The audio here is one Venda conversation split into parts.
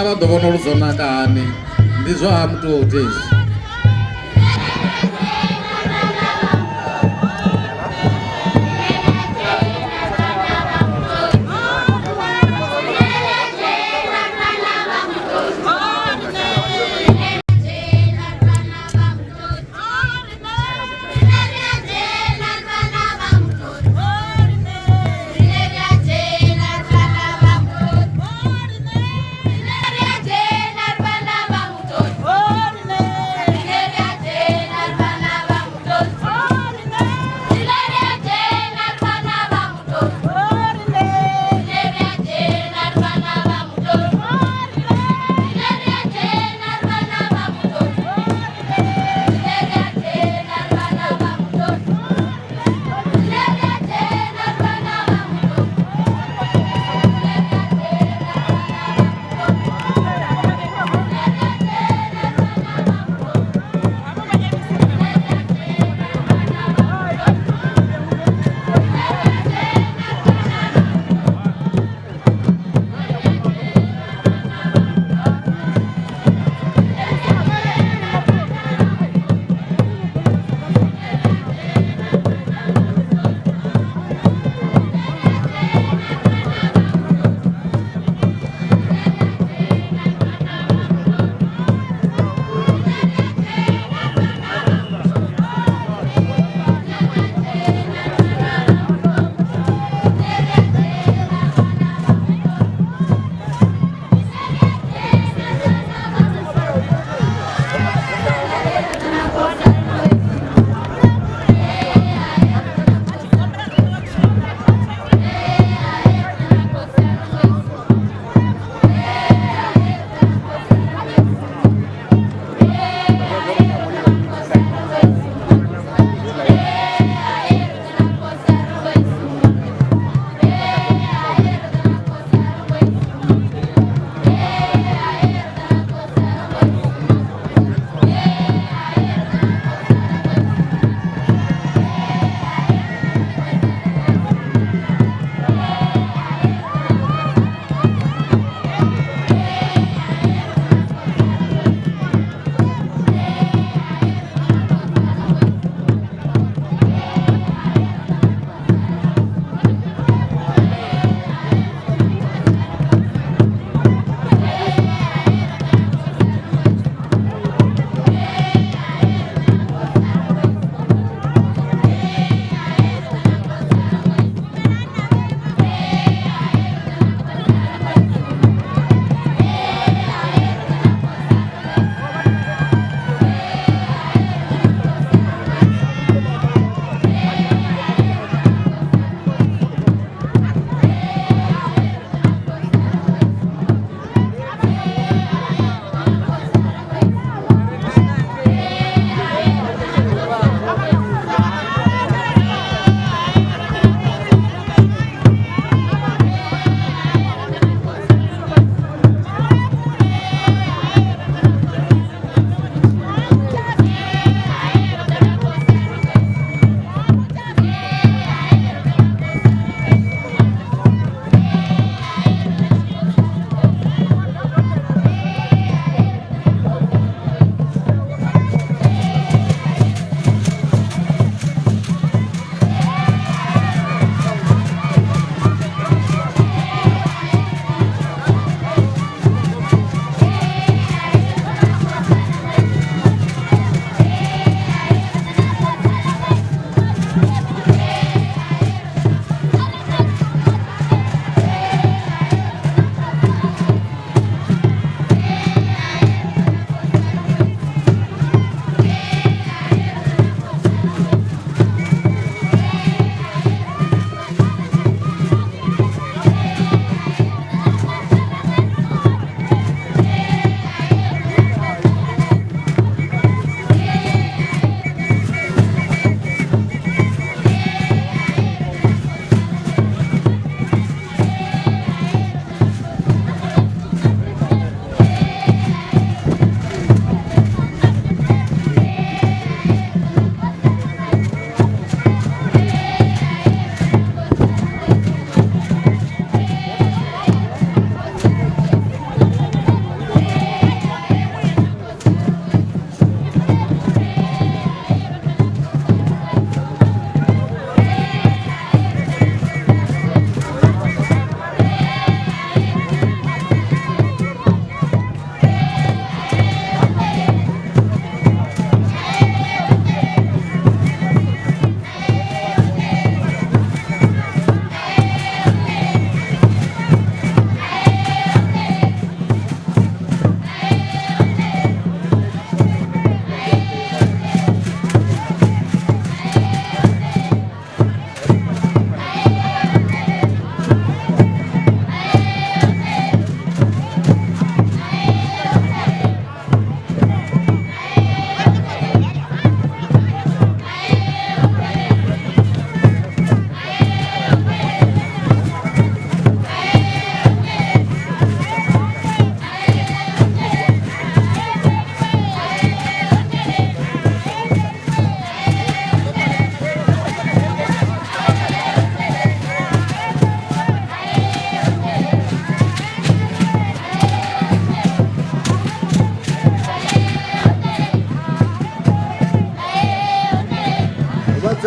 Kha vha ḓo vhona uri zwo naka hani. Ndi zwa ha Mutoti hezwi.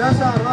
Biashara.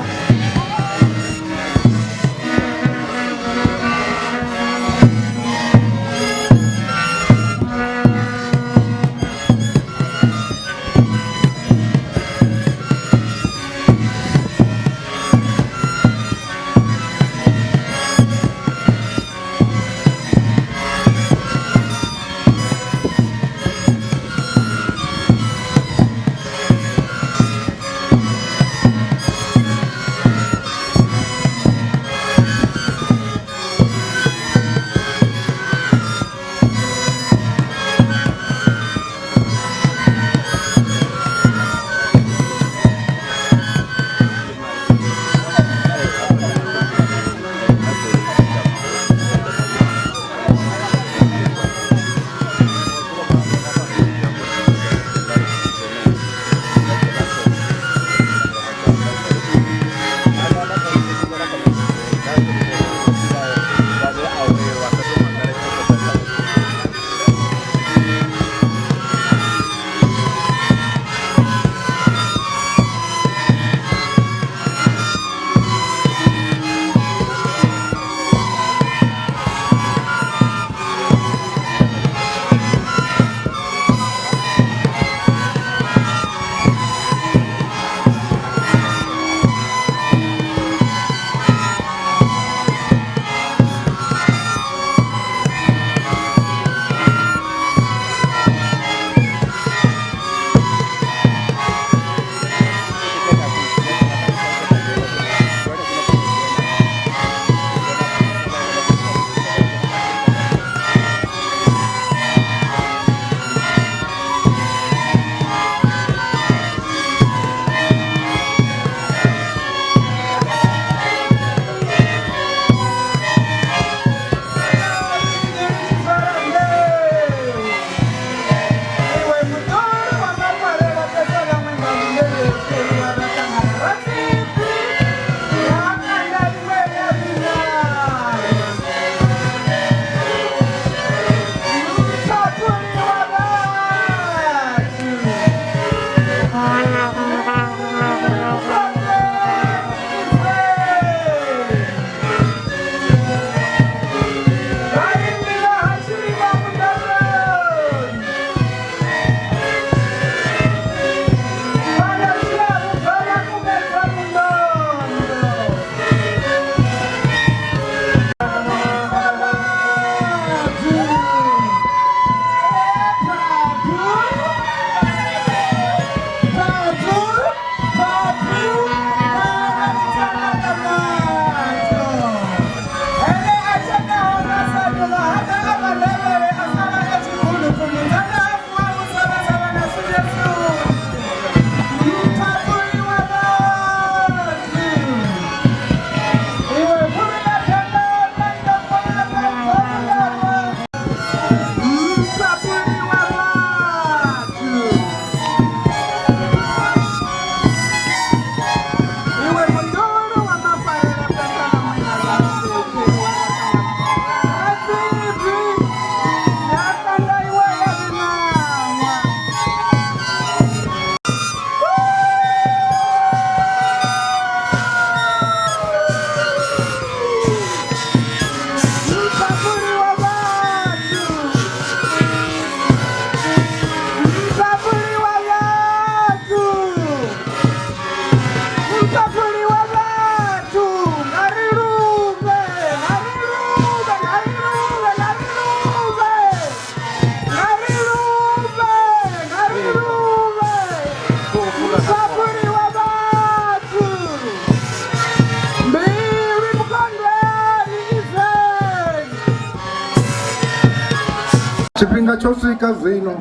Tshifhinga tsho swika zwino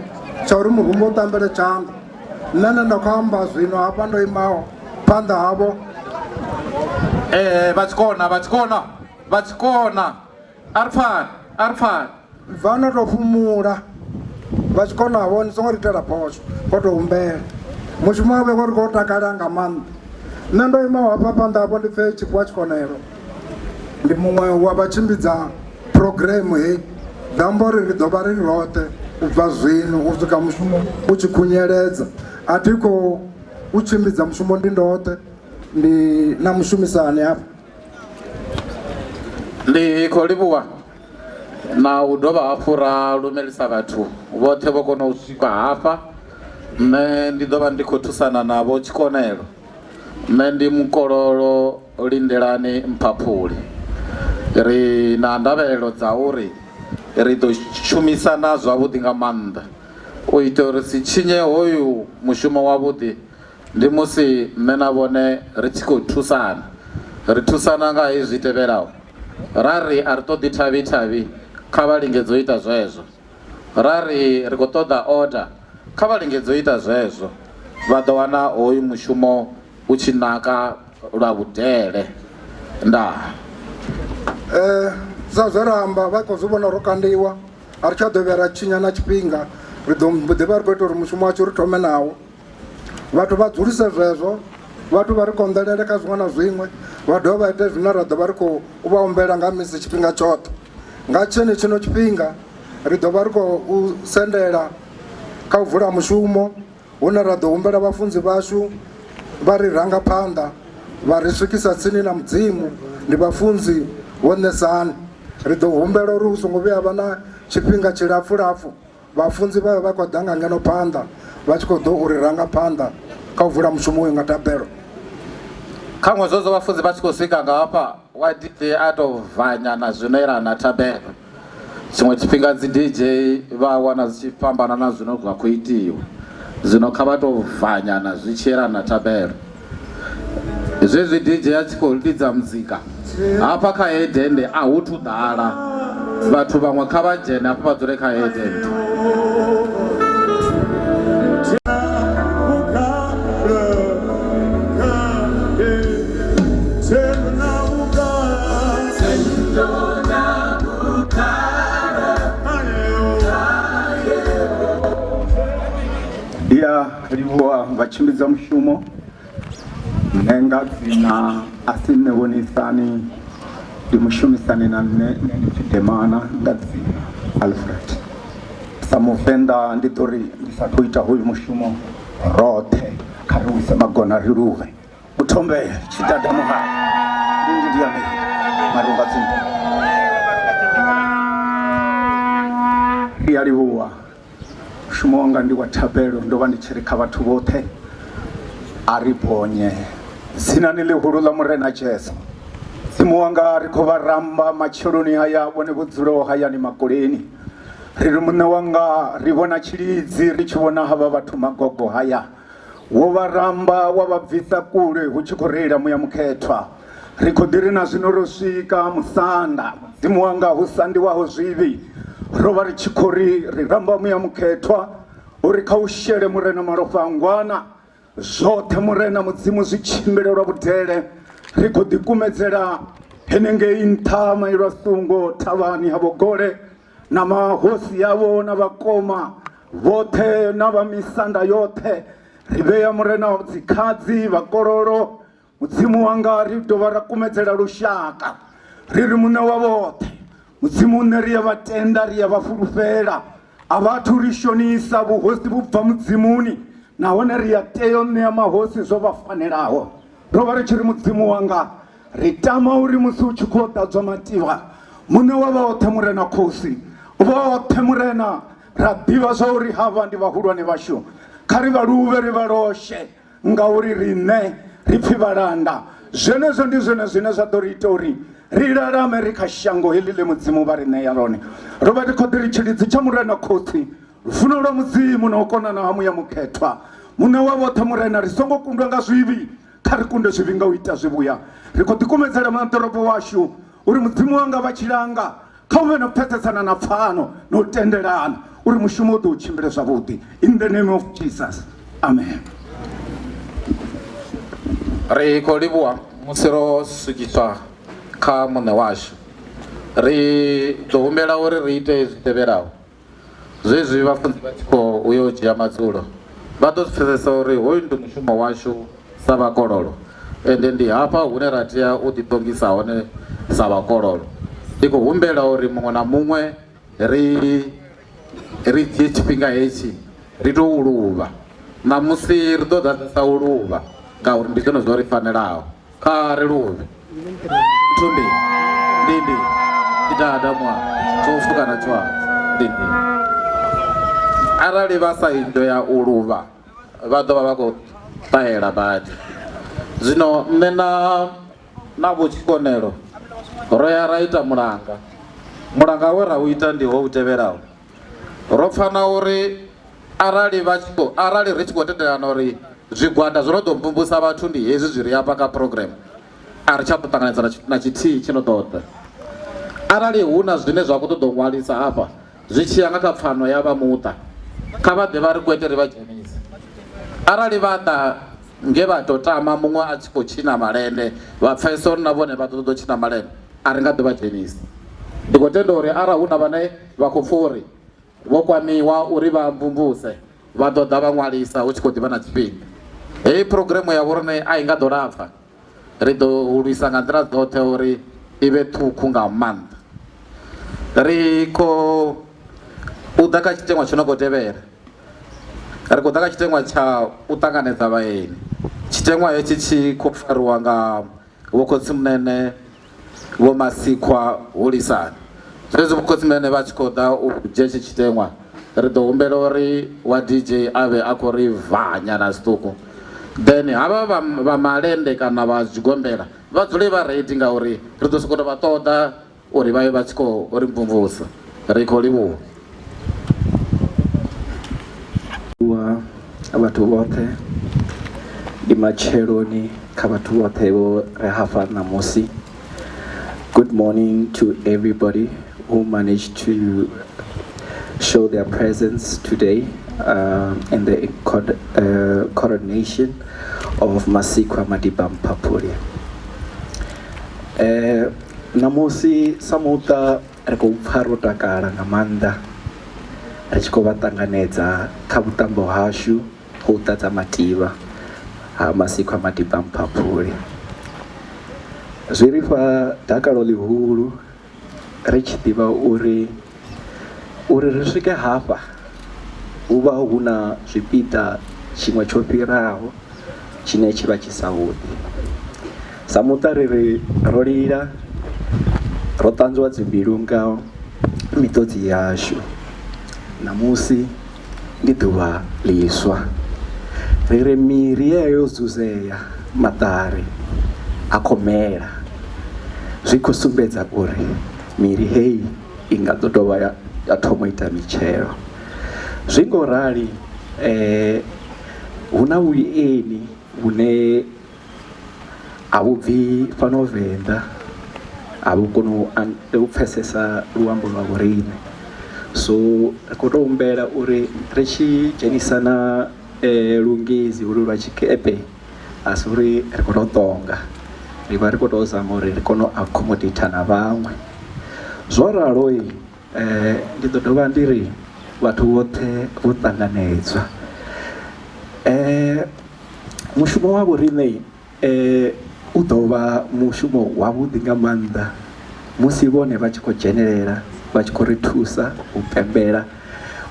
tsha uri murumba u ṱambele tshanḓa. Nṋe ane nda khou amba zwino hafha ndo imaho phanḓa havho. Ee, vha tshi kona, vha tshi kona, vha tshi kona. A ri pfani, a ri pfani. Vha no tou fhumula vha tshi kona vho ni songo ri itela phosho, vho tou humbela. Mushumo wa vhevho ri khou takala nga maanḓa. Nṋe ndo imaho hafha phanḓa havho ndi pfe tshifhiwa tshikonelo. Ndi muṅwe wa vhatshimbidza phurogireme hei, zwi amba uri ri ḓo vha ri roṱhe u bva zwino u swika mushumo u tshi khunyeledza. A thi khou u tshimbidza mushumo ndi ndoṱhe, Ndi na mushumisani hafha. Ndi khou livhuwa na u dovha hafhu ra lumelisa vhathu vhoṱhe vho kona u swika hafha. Nṋe ndi ḓo vha ndi khou thusana navho tshikonelo. Nṋe ndi mukololo Lindelani Mphaphuli. Ri na ndavhelelo dza uri ri ḓo shumisana zwavhuḓi nga maanḓa u itela uri si tshinye hoyu mushumo wavhuḓi. Ndi musi nṋe na vhone ri tshi khou thusana. Ri thusana nga hezwi zwi tevhelaho, Ra ri a ri ṱoḓi thavhi-thavhi, kha vha lingedze u ita zwezwo. Ra ri ri khou ṱoḓa order, kha vha lingedze u ita zwezwo. Vha ḓo wana hoyu mushumo u tshi naka lwa vhudele. Ndaa. Sa zwe ra amba, vha khou zwi vhona ro kandiwa, a ri tsha ḓo vhuya ra tshinya na tshifhinga. Ri ḓo mbo ḓi vha ri khou ita uri mushumo washu ri thome nawo. Vhathu vha dzulise zwezwo, vhathu vha ri konḓelele kha zwiṅwe na zwiṅwe, vha dovhe vha ite zwine ra ḓo vha ri khou vha humbela nga misi tshifhinga tshoṱhe. Nga tshenetshino tshifhinga ri ḓo vha ri khou sendela kha u vula mushumo hune ra ḓo humbela vhafunzi vhashu vha ri ranga phanḓa vha ri swikisa tsini na Mudzimu, ndi vhafunzi Vho Ṋesani. Ri ḓo humbela uri hu songo vhuya vha na tshifhinga tshilapfu lapfu Vhafunzi vha vhe vha khou ḓa nga ngeno phanḓa vha tshi khou ḓo u ri ranga phanḓa kha u vula mushumo uyu nga thabelo. Khaṅwe zwezwo vhafunzi vha tshi khou swika nga hafha wa DJ a tou vanya na zwino elana na thabelo. Tshiṅwe tshifhinga dzi DJ vha wana zwi tshi fhambana na zwino zwa khou itiwa. Zwino kha vha tou vanyana zwi tshi elana na thabelo. Zwezwi DJ a tshi khou lidza muzika hafha kha heyi dende a hu thu ḓala vhathu vhaṅwe kha vha dzhene hafha vha dzule kha heyi dende. Ndi a livhuwa vhatshimbidza mushumo. Nṋe nga dzina a si nṋe Vhonisani, ndi mushumisani na nṋe, nṋe ndi pfi Demana nga dzina Alfred. Sa Muvenḓa ndi ḓo ri ndi sa thu ita hoyu mushumo roṱhe kha ri wise magona ri luvhe. Muthombele tshidada muhali ndi ndi ya mini marunga tsinda. Ri a livhuwa. Mushumo wanga ndi wa thabelo, ndo vha ndi tshi ri kha vhathu vhoṱhe a ri bonye dzinani ḽihulu ḽa Murena Jesu. Mudzimu wanga ri khou vha ramba matsheloni haya vhone vho dzulaho hayani makoleni. Ri ri muṋe wanga ri vhona tshilidzi ri tshi vhona havha vhathu magogo haya. Wo vha ramba wa vha bvisa kule hu tshi khou reila muya mukhethwa. Ri khou ḓi ri na zwino ro swika musanda, Mudzimu wanga hu sandiwaho zwivhi. Ro vha ri tshi khou ri ri ramba muya mukhethwa uri kha u shele Murena malofha a ngwana. Zwoṱhe Murena Mudzimu zwi tshimbile lwa vhudele. Ri khou ḓikumedzela henengei nṱha mailwa sungo thavhani ha vhogole na mahosi avho na vhakoma vhoṱhe na vha misanda yoṱhe. Ri vhea Murena dzikhadzi, vhakololo, Mudzimu wanga, ri dovha ra kumedzela lushaka, ri ri Muṋe wa vhoṱhe, Mudzimu nṋe ri a vha tenda, ri a vha fulufhela, a vha athu ri shonisa, vhuhosi vhu bva Mudzimuni, nahone ri a tea u ṋea mahosi zwo vha fanelaho. Ro vha ri tshi ri Mudzimu wanga, ri tama uri musi u tshi khou ḓadzwa mativha, Muṋe wa vhoṱhe, Murena Khosi, vhoṱhe Murena, ra ḓivha zwa uri havha ndi vhahulwane vhashu, kha ri vha luvhe, ri vha loshe. Ngauri riṋe ri pfi vhalanda. Zwenezwo ndi zwone zwine zwa ḓo ri ita uri ri lalame ri kha shango heḽi ḽe Mudzimu vha ri ṋea ḽone. Ro vha ri khou ḓi ri tshilidzi tsha Murena Khotsi, lufuno lwa Mudzimu na u konana ha Muya Mukhethwa. Muṋe wa vhoṱhe Murena, ri songo kundwa nga zwivhi, kha ri kunde zwivhi nga u ita zwivhuya. Ri khou ḓikumedzela muṋe washu uri Mudzimu wanga vha tshi langa, Kha hu vhe na u pfesesana na pfano na u tendelana uri mushumo u ḓo u tshimbile zwavhuḓi. In the name of Jesus. Amen. Ri khou livhuwa musi ro swikiswa kha Muṋe washu. Ri ḓo humbela uri ri ite zwi tevhelaho. Zwezwi vhafunzi vha tshi khou uyo u dzhia madzulo, vha ḓo zwi pfesesa uri hoyu ndi mushumo washu sa vhakololo ende ndi hafha hune ra tea u ḓiṱongisa hone sa vhakololo. Ndi khou humbela uri muṅwe na muṅwe ri ri dzhie tshifhinga hetshi ri tou luvha. Ṋamusi ri ḓo ḓadzisa u luvha. ngauri ndi zwone zwo ri fanelaho. Kha ri luvhe. Thumbi, ndindi, tshidada mwa, tshofu kana tshwadzi, ndindi. Arali vha sa enjoya u luvha, vha ḓo vha vha khou ṱahela badi. Zwino nṋe na na Vho Tshikonelo ro ya ra ita mulanga. Mulanga we ra u ita ndi ho u tevhelaho. Ro pfana uri arali vha tshi khou arali ri tshi khou tendelana uri zwigwada zwo no ḓo mvumvusa vhathu ndi hezwi zwi ri hafha kha program a ri tsha ḓo ṱanganedza na tshithihi tshi no ḓo ḓa. Arali hu na zwine zwa khou ṱoḓa u ṅwalisa hafha zwi tshi ya nga kha pfano ya vha muṱa kha vha ḓe vha ri kwete ri vha dzhenise. Arali vha ḓa nge vha tou tama muṅwe a tshi khou tshina malende vha pfesa uri na vhone vha ḓo ṱoḓa u tshina malende a ri nga ḓo vha dzhenisa. Ndi khou tenda uri arali hu na vhane vha khou pfa uri vho kwamiwa uri vha mvumvuse vha ḓo ḓa vha ṅwalisa hu tshi khou ḓivha na tshifhinga. Heyi phurogireme ya vhoriṋe a i nga ḓo lapfa, ri ḓo lwisa nga nḓila dzoṱhe uri i vhe ṱhukhu nga maanḓa. Ri khou u ḓa kha tshiteṅwa tshi no khou tevhela, ri khou ḓa kha tshiteṅwa tsha u ṱanganedza vhaeni. Tshiteṅwa hetshi tshi khou fariwa nga Vho Khotsimunene Vho Masikhwa Hulisani. Zwezwi Vho Khotsimunene vha tshi khou ḓa u dzhia hetshi tshiteṅwa, ri ḓo humbela uri wa DJ a vhe a khou ri vaa nyana zwiṱuku. Then havha vha, vha malende kana vha zwigombela vha dzule vha ready ngauri ri ḓo sokou tou vha ṱoḓa uri vha vhe vha tshi khou ri mvumvusa. Ri khou livhuwa. Livhuwa vhathu vhoṱhe ndi matsheloni kha vhathu vhoṱhe vho re hafha ṋamusi. Good morning to everybody who managed to show their presence today in the coronation of Masikhwa Madiba Mphaphuli. Ṋamusi sa muṱa ri khou pfa ro takala nga maanḓa ri tshi khou vha ṱanganedza kha vhuṱambo hashu ho u ḓadza mativha ha Masikhwa Madiba Mphaphuli. Zwi ri fha dakalo ḽihulu ri tshi ḓivha uri uri ri swike hafha hu vha hu na zwipiḓa tshiṅwe tsho fhiraho tshine tshi vha tshi sa vhuḓi. Sa muṱa ri ri ro lila ro ṱanzwa dzimbilu nga miṱodzi yashu. Ṋamusi ndi ḓuvha ḽiswa. Ri ri miri yeyo yo dzudzea maṱari a khou mela zwi khou sumbedza uri miri heyi i nga ḓo dovha ya thoma u ita mitshelo. Zwi ngo rali hu na vhueni vhune a vhu bvi fhano Venḓa a vhu koni u pfhesesa luambo lwa vhoriṋe, so ri khou tou humbela uri ri tshi dzhenisa na lungezi holu lwa tshikepe a si uri ri khou tou ṱonga ri vha ri khou tou zama uri ri kone u accommodate na vhaṅwe. Zwo ralo ndi ḓo dovha ndi ri vhathu vhoṱhe vho ṱanganedzwa. Mushumo wa vhoriṋe u ḓo vha mushumo wavhuḓi nga maanḓa musi vhone vha tshi khou dzhenelela vha tshi khou ri thusa u pembela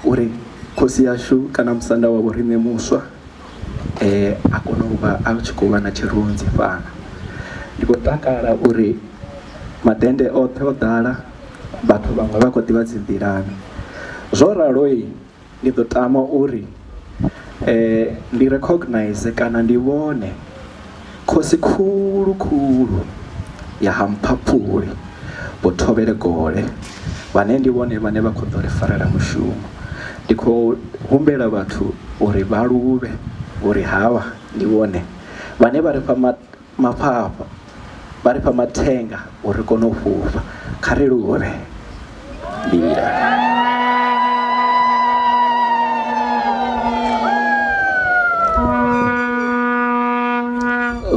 uri khosi yashu kana musanda wa vhoriṋe muswa a kone u vha a tshi khou vha na tshirunzi fhano. Ndi khou takala uri madennde oṱhe o ḓala vhathu vhaṅwe vha khou ḓivha dzi nḓilani zwo ralo Ndi ḓo tama uri ndi recognize kana ndi vhone khosi khulu khulu ya ha Mphaphuli Vho Thovhele Gole vhane ndi vhone vhane vha khou ḓo ri farela mushumo. Ndi khou humbela vhathu uri vha luvhe ngori havha ndi vhone vhane vha ri fha mafhafha vha ri fha mathenga uri ri kone u fhufha kha ri luvhe mbila.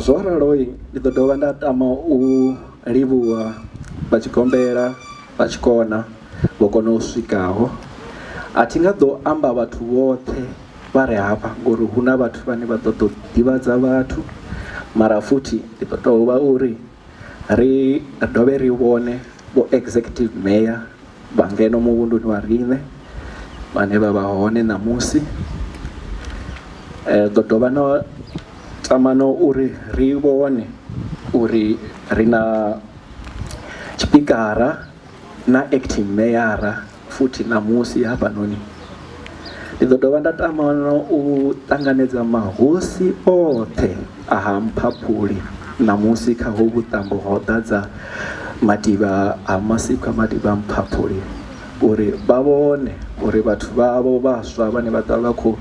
Zwo ralo ndi ḓo dovha nda tama u livhuwa vha tshigombela vha tshikona vho kona u swikaho. A thi nga ḓo amba vhathu vhoṱhe vha re hafha ngori hu na vhathu vhane vha ḓo ḓo ḓivhadza vhathu mara futhi ndi ḓo tou vha uri ri dovhe ri vhone vho executive mayor vha ngeno muvhunduni wa riṋe vhane vha vha hone ṋamusi. Ḓo dovha na tamano uri ri vhone uri ri na tshipikara na acting meyara futhi ṋamusi hafhanoni. Ndi ḓo dovha nda tama no u ṱanganedza mahosi oṱhe a ha Mphaphuli ṋamusi kha ho vhuṱambo ho ḓadza mativha a Masikwa Mativha Mphaphuli uri vha vhone uri vhathu vhavho vhaswa vhane vha ḓovha vha khou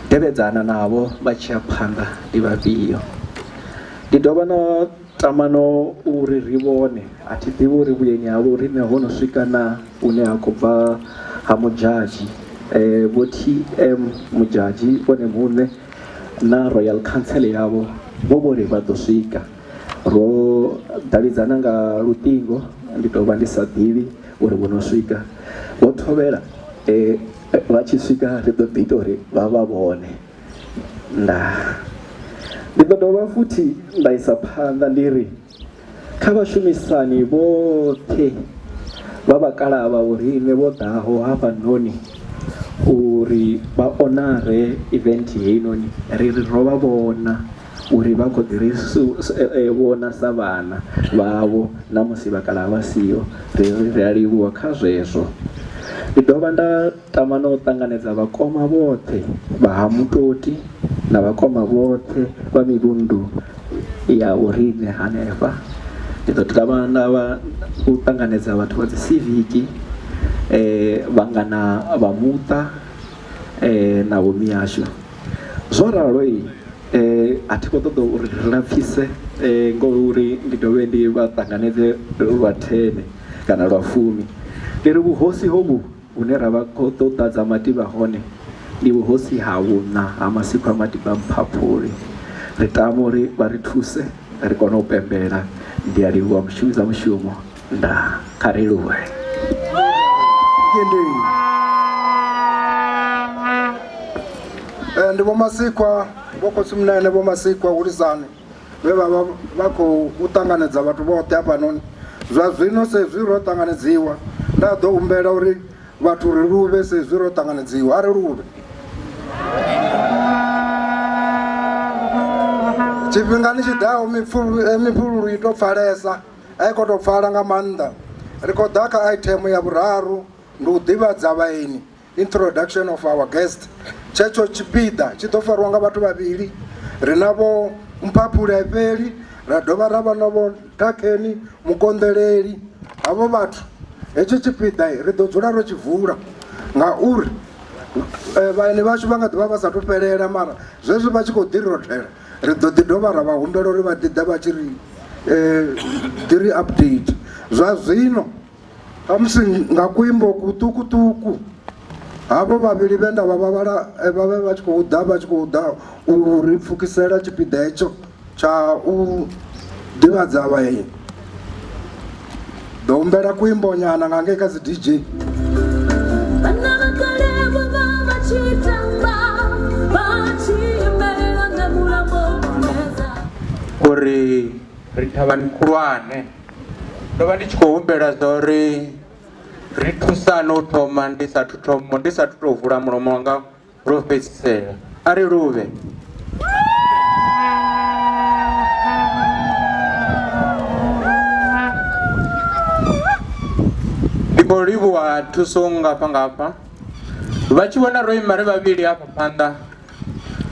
tevhedzana navho vha tshi ya phanḓa ndi vhafhio. Ndi dovha na tama no uri ri vhone, a thi ḓivhi uri vhueni havho riṋe ho no swika na hune ha khou bva ha Mudzhadzhi Vho TM Mudzhadzhi vhone muṋe na Royal Council yavho vho vho ri vha ḓo swika. Ro davhidzana nga luṱingo ndi tou vha ndi sa ḓivhi uri vho no swika. Vho thovhela vha tshi swika ri ḓo ḓi ita uri vha vha vhone. Ndaa. Ndi ḓo dovha futhi nda isa phanḓa ndi ri kha vhashumisani vhoṱhe vha vhakalaha vha vhoriṋe vho ḓaho hafhanoni uri vha onare event heinoni, ri ri ro vha vhona uri vha khou ḓi ri vhona sa vhana vhavho na musi vhakalaha vha siho, ri ri ri a livhuwa kha zwezwo. Ndi dovha nda tama na u ṱanganedza vhakoma vhoṱhe vha ha Mutoti na vhakoma vhoṱhe vha mivhundu ya vhoriṋe hanefha. Ndi ḓo tama nda vha u ṱanganedza vhathu vha dzi siviki, vhangana vha muṱa na vho miyashu. Zwo ralo a thi khou ṱoḓa uri ri lapfise ngori ndi dovhe ndi vha ṱanganedze lwa 10 kana lwa fumi. Ndi ri vhuhosi hovhu hune ra vha khou ḓo ḓadza mativha hone ndi vhuhosi ha vhuṋa ha Masikwa Matiba Mphaphuli. Ri tama uri vha ri thuse ri kone u pembela. Ndi a livhuwa mushumi dza mushumo. Ndaa. Kha ri luvhe. Ndi Vho Masikwa, Vho Khotsimunene Vho Masikwa Hulisani vhe vha vha vha khou ṱanganedza vhathu vhoṱhe hafhanoni. Zwa zwino sa izwi ro ṱanganedziwa nda ḓo humbela uri vhathu ri luvhe sa izwi ro ṱanganedziwa, a ri luvhe. Tshifhingani tshiḓaho mifhululu i tou pfalesa, a i khou tou pfala nga maanḓa. Ri khou ḓa kha item ya vhuraru ndi u ḓivhadza vhaeni. Introduction of our guest. Tshetsho tshipiḓa tshi ḓo farwa nga vhathu vhavhili. Ri na Vho Mphaphuli Haifheli ra dovha ra vha na Vho Thakheni Mukonḓeleli. Havho vhathu hetshi tshipiḓa ri ḓo dzula ro tshi vula ngauri vhaeni vhashu vha nga ḓi vha vha sathu fhelela mara zwezwi vha tshi khou ḓi rothela ri ḓo ḓi dovha ra vha humbela uri vha ḓi ḓa vha tshi ri ḓi ri update. Zwa zwino Khamusi nga kuimbo kuṱukuṱuku, havho vhavhili vhe nda vha vhavhala vha vhe vha tshi khou ḓa vha tshi khou ḓa u ri pfukisela tshipiḓa hetsho tsha u ḓivhadza vhaeni. Ḓo humbela kuimbo nyana nga ngei kha dzi DJ. Vhanna vha kale vho vha vha tshi tamba vha tshi imbelela nga mulambo mumedza. Uri ri thavhani khulwane. Ndo vha ndi tshi khou humbela zwa uri ri thusane u thoma ndi sathu thoma ndi sathu tou vula mulomo wanga lwo fhedzisela. A ri luvhe. Ndi khou livhuwa thuso ngafha ngafha vha tshi vhona ro ima ri vhavhili hafha phanḓa.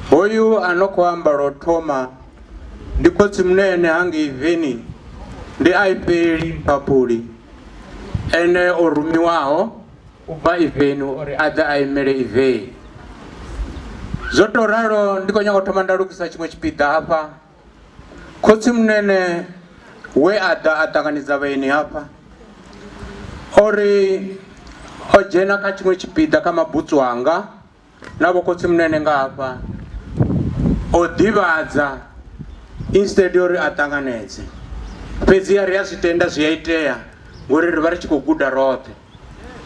Hoyu a no khou amba lwo thoma Ndi khotsimunene hangei Veni, ndi Aifheli Mphaphuli, ene o rumiwaho u bva Iveni uri a ḓe a imele Iveni. Zwo tou ralo ndi khou nyanga u thoma nda lugisa tshiṅwe tshipiḓa hafha. Khotsimunene we a ḓa a ṱanganedza vhaeni hafha o ri o dzhena kha tshiṅwe tshipiḓa kha mabutsu anga na vhokhotsimunene nga hafha o ḓivhadza instead uri a ṱanganedze fhedzi ri a zwi tenda zwi a itea ngori ri vha ri tshi khou guda roṱhe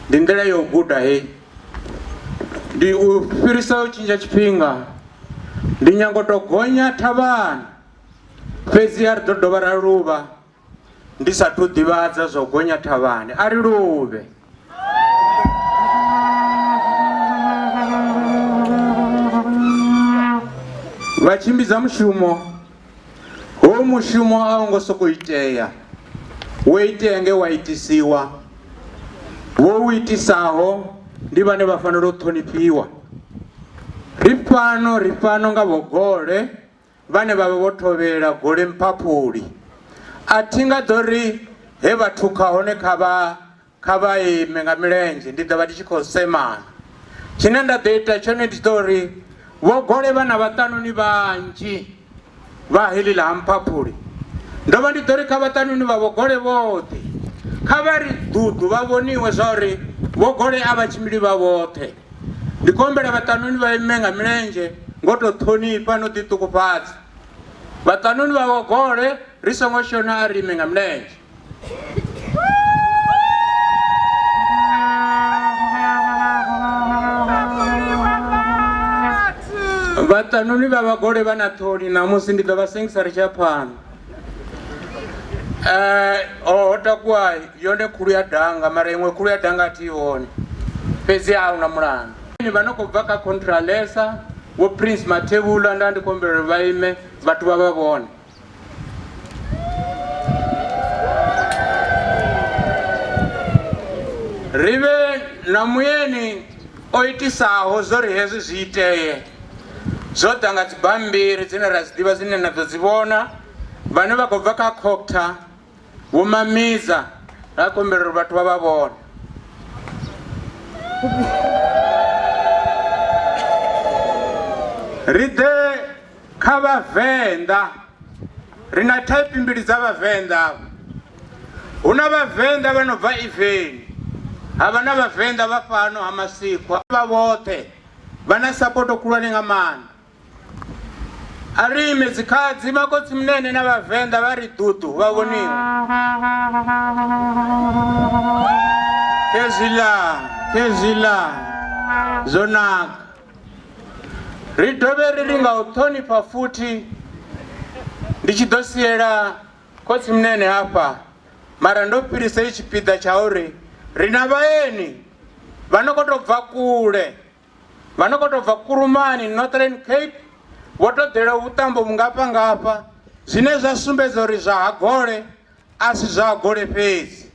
ndi nḓila ya u guda heyi ndi u fhirisa u tshintsha tshifhinga ndi nyango to gonya thavhani fhedzi a ri ḓo dovha ra luvha ndi sathu ḓivhadza zwa u gonya thavhani a ri luvhe Vha tshimbidza mushumo, hoyu mushumo a wo ngo sokou itea, wo itea nge wa itisiwa. Vho u itisaho ndi vhane vha fanela u ṱhonifhiwa. Ri fhano, ri fhano nga vhogole vhane vha vha vho thovhela gole mphaphuli. A thi nga ḓo ri he vha thukha hone kha vha Kha vha ime nga milenzhe, ndi ḓo vha ndi tshi khou semana. Tshine nda ḓo ita tshone ndi ḓo ri, Vho Gole vha na vhaṱanuni vhanzhi vha heḽi ḽa ha Mphaphuli. Ndo vha ndi ḓo ri kha vhaṱanuni vha Vho Gole vhoṱhe, kha vha ri ḓuḓu vha vhoniwe zwa uri Vho Gole a vha tshimbili vha vhoṱhe. Ndi khou humbela vhaṱanuni vha ime nga milenzhe ngo tou ṱhonifha na u ḓiṱukufhadza. Vhaṱanuni vha Vho Gole ri songo shona a ri ime nga milenzhe. Vhaṱanuni vha vhagole vha na ṱhoni ṋamusi ndi ḓo vha sengisa ri tshi ya phanḓa. Ho takuwa yone khulu ya danga mara iṅwe khulu ya danga a thi i vhoni fhedzi a huna mulandu. Vha no khou bva kha Contralesa Vho Prince Mathebula nda ndi khou humbela uri vha ime vhathu vha vha vhone. Ri vhe na muyeni o itisaho zwo ri hezwi zwi itee. Zwo ḓa nga dzibammbiri dzine ra dzi ḓivha dzine na ḓo dzi vhona. Vhane vha khou bva kha Cocta, Vho Mamiza, ra khou humbela uri vhathu vha vha vhone. Ri ḓe Kha Vhavenḓa, ri na thaipi mbili dza Vhavenḓa afha. Hu na Vhavenḓa vha no bva Iveni, ha vha na Vhavenḓa vha fhano ha Masikhwa. Vha vhoṱhe vha na sapoto khulwane nga maanḓa. A ri ime dzikhadzi, makotsi-munene na Vhavenḓa vha ri ḓuḓu vha vhoniwe. Khezwiḽa, khezwiḽa, zwo naka. Ri dovhe ri ri nga u ṱhonifha futhi ndi tshi ḓo siela khotsi munene hafha mara ndo fhirisa i tshipiḓa tsha uri ri na vhaeni vha no khou tou bva kule vha no khou tou bva Kurumani Northern Cape vho tou ḓela vhuṱambo vhungafha ngafha zwine zwa sumbedza uri zwa ha Gole A si zwa Gole fhedzi.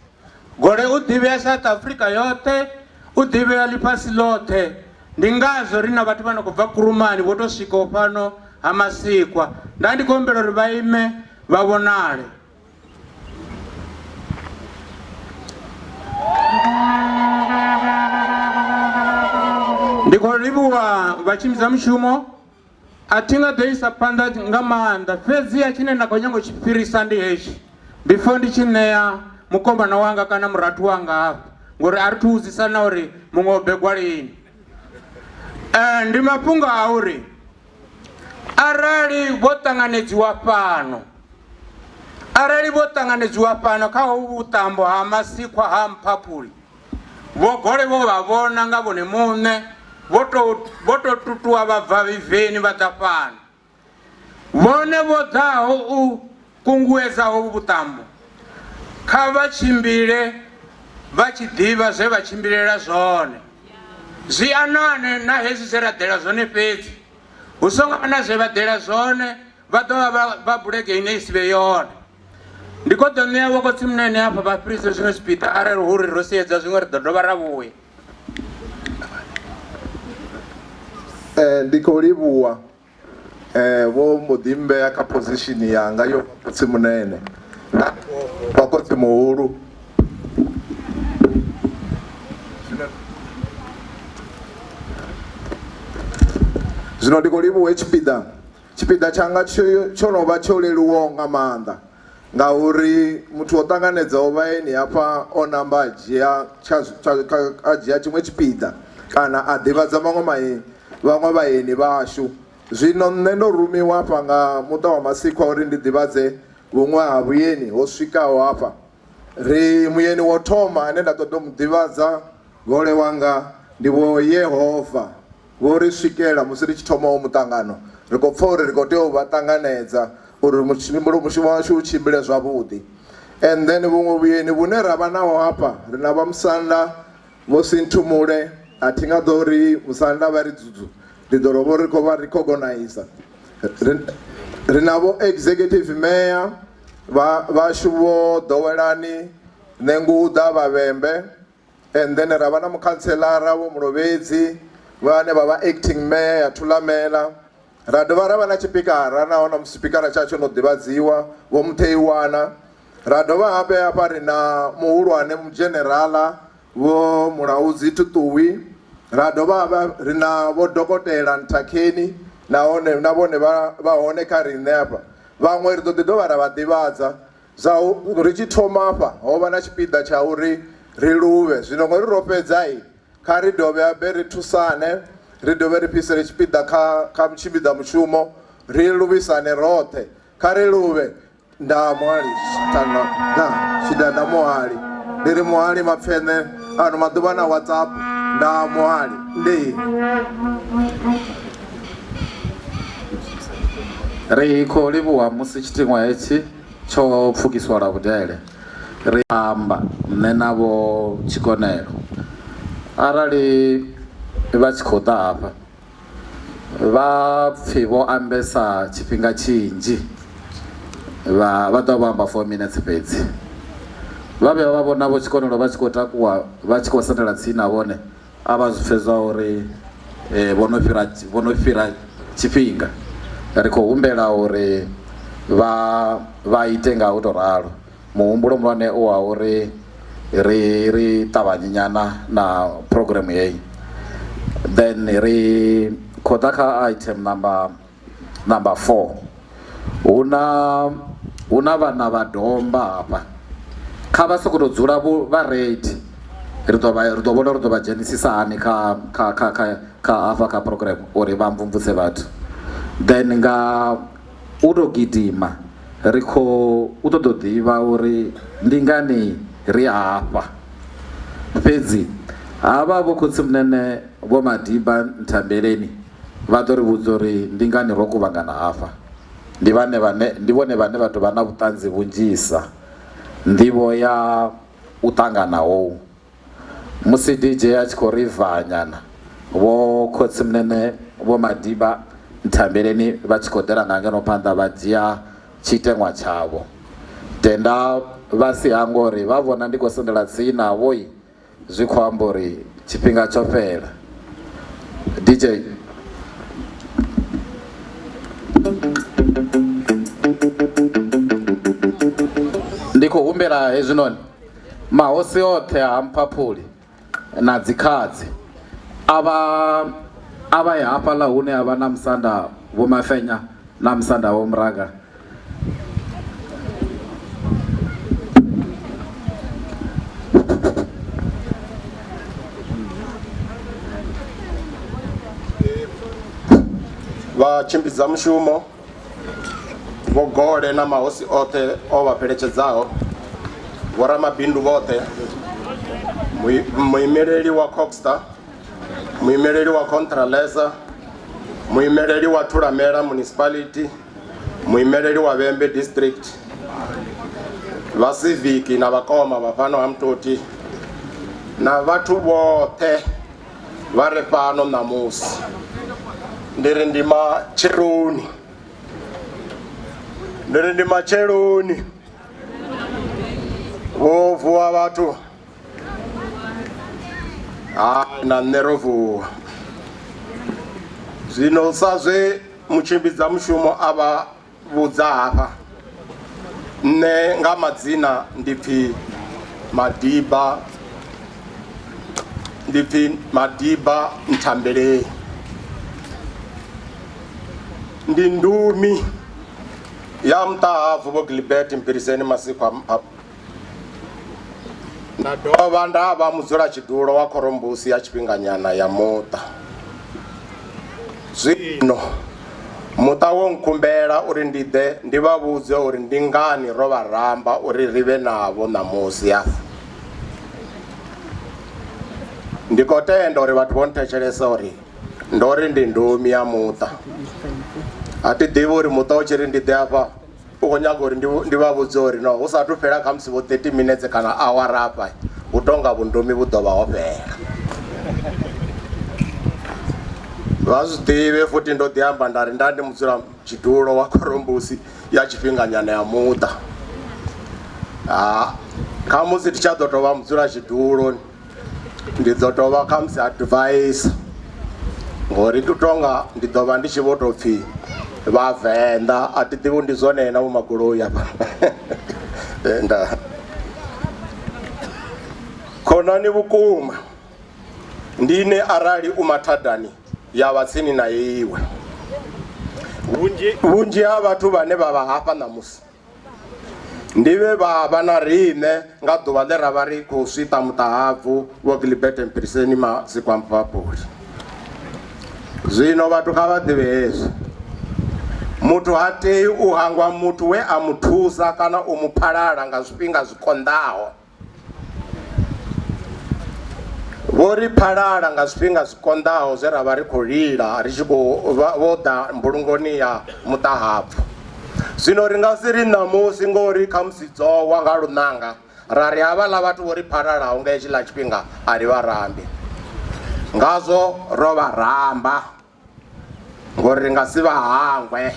Gole u ḓivhea South Africa yoṱhe, u ḓivhea ḽifhasi ḽoṱhe. Ndi ngazwo ri na vhathu vha no khou bva Kurumani vho tou swikaho fhano ha Masikwa. Nda ndi khou humbela uri vha ime vha vhonale. Ndi khou livhuwa vhatshimbidza mushumo. A thi nga ḓo isa phanḓa nga maanḓa, fhedziha tshine nda khou nyanga u tshi fhirisa ndi hetshi, before ndi tshi ṋea mukomana wanga kana murathu wanga hafha, ngori a ri thu vhudzisa na uri muṅwe o begwa lini. Eh, ndi mafhungo a uri arali vho ṱanganedziwa fhano, arali vho ṱanganedziwa fhano kha hovhu vhuṱambo ha Masikhwa ha Mphaphuli, Vho Gole vho vha vhona nga vhone muṋe, vho tou, vho tou tutuwa vha bva vhivheni vha ḓa fhano. Vhone vho ḓaho u kunguwedza hovhu vhuṱambo, kha vha tshimbile vha tshi ḓivha zwe vha tshimbilela zwone. Zwi anane na hezwi zwe ra ḓela zwone fhedzi. Hu songo vha na zwe vha ḓela zwone, vha ḓo vha vha bulege ine i si vhe yone. Ndi khou ḓo ṋea vhokhotsimunene hafha vha fhirise zwiṅwe zwipiḓa arali hu uri ro siedza zwiṅwe ri ḓo dovha ra vhuya. Eh, ndi khou livhuwa eh, vho mbo ḓi mmbea kha position yanga yo vha khotsimunene nda vha khotsi muhulu. Zwino ndi khou livhuwa hetshi tshipiḓa Tshipiḓa tshanga tsho no vha tsho leluwaho nga maanḓa ngauri muthu o ṱanganedzaho vhaeni hafha o namba a dzhia tsha a dzhia tshiṅwe tshipiḓa kana a ḓivhadza maṅwe maeni vhaṅwe vhaeni vhashu. Zwino nṋe ndo rumiwa hafha nga muṱa wa Masikhwa uri ndi ḓivhadze vhuṅwe ha vhueni ho swikaho hafha. Ri muyeni wa u thoma ane nda ṱoḓa u mu ḓivhadza gole wanga ndi Vho Yehova. Vho ri swikela musi ri tshi thoma hoyu muṱangano. Ri khou pfa uri ri khou tea u vha ṱanganedza uri mushumo washu u tshimbile zwavhuḓi. And then vhuṅwe vhueni vhune ra vha naho hafha, ri na Vhamusanda Vho Sinthumule, a thi nga ḓo ri musanda vha ri dzudzu, ndi ḓo ro vho ri khou vha recognizer. Ri na vho executive mayor vhashu vho Ḓowelani Ṋenguḓa Vhavhembe, and then ra vha na mukhantselara vho Mulovhedzi vhane vha vha acting mayor ya Thulamela. Ra dovha ra vha na tshipikara, nahone musipikara tshatsho no ḓivhadziwa vho Mutheiwana. Ra dovha habe hafha ri na muhulwane mudzhenerala vho Mulaudzi Tutuwi. Ra dovha hafha ri na vho dokotela Ntakheni, nahone na vhone vha hone kha riṋe hafha. Vhaṅwe ri ḓo ḓi dovha ra vha ḓivhadza. Zwa ri tshi thoma hafha ho vha na tshipiḓa tsha uri ri luvhe, zwino ngori ro fhedza kha ri dovhe habe ri thusane, ri dovhe ri fhisele tshipiḓa kha mutshimbidza mushumo, ri luvhisane roṱhe. Kha ri luvhe. Nda muhali nda tshidanda muhali, ndi ri muhali mapfene ano maḓuvha na WhatsApp. Nda muhali ndi ri khou livhuwa musi tshitiṅwa hetshi tsho pfukiswa lwa vhudele. Ri amba nṋe na vho Tshikonelo, arali vha tshi khou ḓa hafha vha pfhi vho ambesa tshifhinga tshinzhi, vha ḓo vha amba 4 minutes fhedzi. Vha vhuya vha vhona vho Tshikonelo vha tshi khou takuwa vha tshi khou sendela tsini na vhone, a vha zwi pfe zwa uri vho no fhira tshifhinga. Ri khou humbela uri vha ite nga u to ralo. Muhumbulo muhulwane u wa uri ri ṱavhanye nyana na program heyi. Then ri khou ḓa kha item number 4. Huna vhana vha domba hafha. Kha vha sokou tou dzula vha ready. Ri ḓo vhona uri ri ḓo vha dzhenisisa hani kha kha kha kha kha hafha kha program uri vha mvumvuse vhathu. Then nga u tou gidima ri khou u ṱoḓa u ḓivha uri ndi ngani ri hafha. Fhedzi havha vho khotsimunene vho Madiba Nthambeleni vha ḓo ri vhudza uri ndi ngani ro kuvhangana hafha. Ndi vhone vhane vha tou vha na vhuṱanzi vhunzhisa nḓivho ya u ṱangana hou. Musi DJ a tshi khou ri vanyana, vho khotsimunene vho Madiba Nthambeleni vha tshi khou ḓela nga ngeno phanḓa vha dzhia tshiteṅwa tshavho. Tenda vha si hangwe uri vha vhona ndi khou sendela tsini navho, zwi khou amba uri tshifhinga tsho fhela. DJ. Ndi khou humbela hezwinoni mahosi oṱhe a Mphaphuli na dzikhadzi a vha ye hafhaḽa hune ha vha na musanda Vho Mafenya na musanda Vho Muraga. Vha tshimbidza mushumo Vho Gole na mahosi oṱhe o vha fheletshedzaho, vhoramabindu vhoṱhe, muimeleli wa Cogstar, muimeleli wa Contralesa, muimeleli wa Thulamela Municipality, muimeleli wa Vhembe District, vha civic na vhakoma vha fhano ha Mutoti na vhathu vhoṱhe vha re fhano ṋamusi. Ndi ri ndi matsheloni, ndi ri ndi matsheloni. Vho vuwa vhathu? Hai, na nṋe ro vuwa. Zwino sa zwe mutshimbidza mushumo a vha vhudza hafha, nṋe nga madzina ndi pfi Madiba, ndi pfi Madiba Nthambeleni. Ndi ndumi ya muṱahabvu Vho Gilbert Mphiriseni Masikhwa Mpha. Nda dovha nda vha mudzulatshidulo wa khorombusi ya tshifhinganyana ya muṱa. Zwino muṱa wo nkhumbela uri ndi ḓe ndi vha vhudze uri ndi ngani ro vha ramba uri ri vhe navho ṋamusi hafha. Ndi khou tenda uri vhathu vho nthetshelesa uri ndo ri ndi ndumi ya muṱa. A thi ḓivhi uri muṱa u tshi ri ndi ḓe hafha u khou nyaga uri ndi vha vhudze uri no hu sathu fhela khamusi vho 30 minutes kana awara hafha hu tonga vhundumi vhu ḓo vha ho fhela. Vha zwi ḓivhe futhi ndo ḓi amba nda ri nda ndi mudzula tshidulo wa khorombusi ya tshifhinganyana ya muṱa. Ha khamusi thi tsha ḓo tou vha mudzula tshidulo ndi ḓo tou vha khamusi advisor ngori ndi tonga ndi ḓo vha ndi tshi vho tou pfhi vhavenḓa a thi ḓivhi ndi zwone na vho magoloi afha. Nda khonani vhukuma ndi ine arali u mathadani ya vha tsini na iwe. Vhunzhi ha vhathu vhane vha vha hafha ṋamusi ndi vhe vha vha na riṋe nga ḓuvha ḽe ra vha ri khou swiṱa muṱahabvu Vho Gilbert Mpiriseni Masikwa Mphaphuli. Zwino vhathu kha vha ḓivhe hezwi, muthu ha tei u hangwa muthu we a mu thusa kana u mu phalala nga zwifhinga zwi konḓaho. Vho ri phalala nga zwifhinga zwi konḓaho zwe ra vha ri khou lila ri tshi khou vho ḓa mbulungoni ya muṱahabvu. Zwino ri nga si ri ṋamusi ngori khamusi dzo wa nga luṋanga ra ri havhaḽa vhathu vho ri phalalaho nga hetshiḽa tshifhinga a ri vha rambi. Ngazwo ro vha ramba ngori ri nga si vha hangwe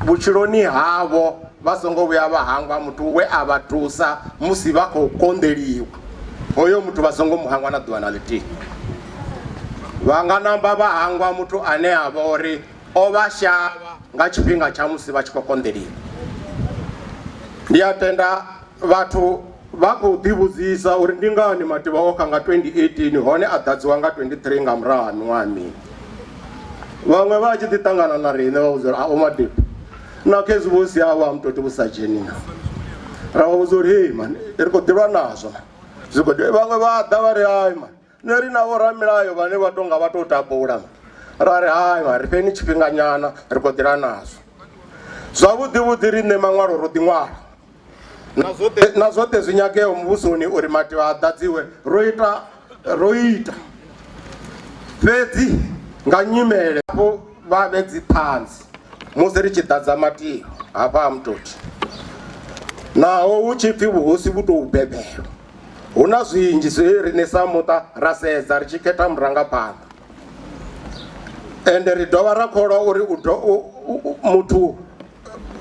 vhutshiloni havho vha songo vhuya vha hangwa muthu we a vha thusa musi vha khou konḓeliwa. Hoyo muthu vha songo mu hangwa na ḓuvha na ḽithihi. Vha nga namba vha hangwa muthu ane a vha uri o vha shavha nga tshifhinga tsha musi vha tshi khou konḓeliwa. Ndi a tenda vhathu vha khou ḓivhudzisa uri ndi ngani mativha o xa nga 2018 hone a ḓadziwa nga 23 nga murahu ha miṅwaha miṋa. Vhaṅwe vha tshi ḓi ṱangana na riṋe vha vhudza uri a o Madiba na khezwi vho sia vha mutoti vhu sa dzheni na. Ra vha vhudza uri hei mani ri khou ḓilwa nazwo mani zwi khou vhaṅwe vha ḓa vha ri hai mani nṋe ri na vhoramilayo vhane vha tonga vha tou tabula mani. Ra ri hai mani ri fheni tshifhinga nyana ri khou ḓilwa nazwo. Zwavhuḓi vhuḓi riṋe maṅwalo ro ḓi ṅwala na zwoṱhe na zwoṱhe zwi nyageaho muvhusoni uri mativha a ḓadziwe ro ita ro ita fhedzi nga nyimele hafho vha vhe dziṱhanzi musi ri tshi ḓadza mativha hafha ha Mutoti. Naho hu tshi pfi vhuhosi vhu tou bebelwa, hu na zwinzhi zwe riṋe sa muṱa ra sedza ri tshi khetha murangaphanḓa. Ende ri dovha ra kholwa uri u do, u, u, muthu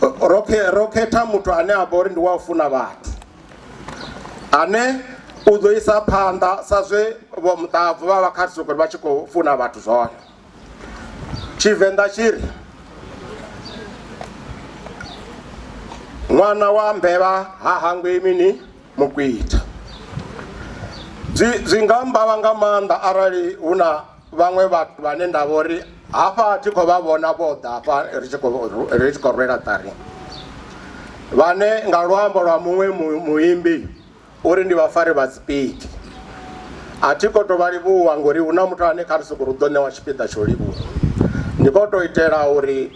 ro khetha muthu ane a vha uri ndi wa u funa vhathu, ane u ḓo isa phanḓa sa zwe vho muṱahabvu vha vha kha sokori vha tshi khou funa vhathu zwone. Tshivenḓa tshi ri ṅwana wa mbevha ha hangwi mini mukwita. Zwi nga mbavha nga maanḓa arali hu na vhaṅwe vhathu vhane nda vho ri hafha thi khou vha vhona vho ḓa hafha ri tshi khou rwela ṱari, vhane nga luambo lwa muṅwe muimbi uri ndi vhafari vha dzipiki. A thi khou tou vha livhuwa ngori hu na muthu ane kha ri sokou ri u ḓo ṋewa tshipiḓa tsha u livhuwa, ndi khou tou itela uri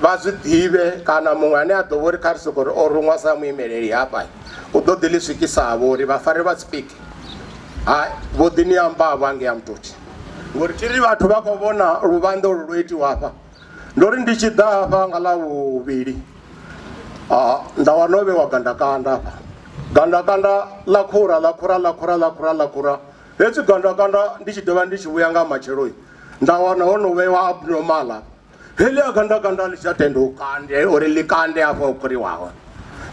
vha zwi ḓivhe kana muṅwe ane a ḓo vha uri kha ri sokou ri o ruṅwa sa muimeleli hafha u ḓo ḓi ḽi swikisavho uri vhafari vha dzipiki ha vho ḓi ni ambavho hangei ha Mutoti. Ngori thi ri vhathu vha khou vhona luvhanḓe ulu lwo itiwa hafha, ndo ri ndi tshi ḓa hafha nga Ḽavhuvhili nda wana ho vhewa gandakanda hafha, gandakanda ḽa khura ḽa khura ḽa khura ḽa khura ḽa khura. Hetswi gandakanda ndi tshi dovha ndi tshi vhuya nga matsheloni nda wana ho no vhewa abnormal hafha. Heḽia gandakanda ḽi tsha tenda u kande uri ḽi kande hafha ho khuriwaho.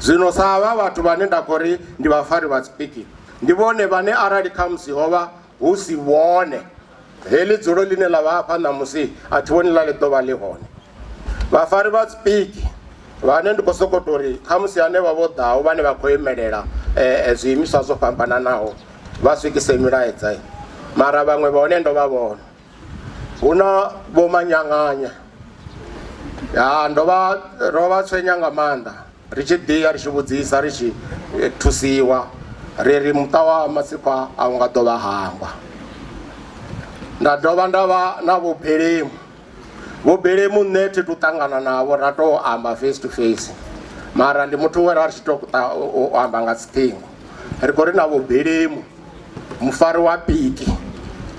Zwino sa havha vhathu vhane nda khou ri ndi vhafari vha dzipiki, ndi vhone vhane arali khamusi ho vha hu si vhone heḽi dzulo ḽine ḽa vha hafha ṋamusi a thi vhoni ḽa ḽi ḓo vha ḽi hone. Vhafari vha dzipiki vhane ndi khou sokou tou ri khamusi hanevha vho ḓaho vhane vha khou imelela zwiimiswa zwo fhambananaho vha swikise milaedza, mara vhaṅwe vha hone ndo vha vhona. Hu na vho Manyanganya, ya ndo vha ro vha tswenya nga maanḓa ri tshi ḓiya ri tshi vhudzisa ri tshi thusiwa ri ri muṱa wa Masikwa a u nga ḓo vha hangwa. Nda dovha nda vha na vho Belemu, vho Belemu nṋe thi tu ṱangana navho ra tou amba face to face, mara ndi muthu we ra ri tshi tou amba nga dziṱhingo. Ri khou ri na vho Belemu mufari wa piki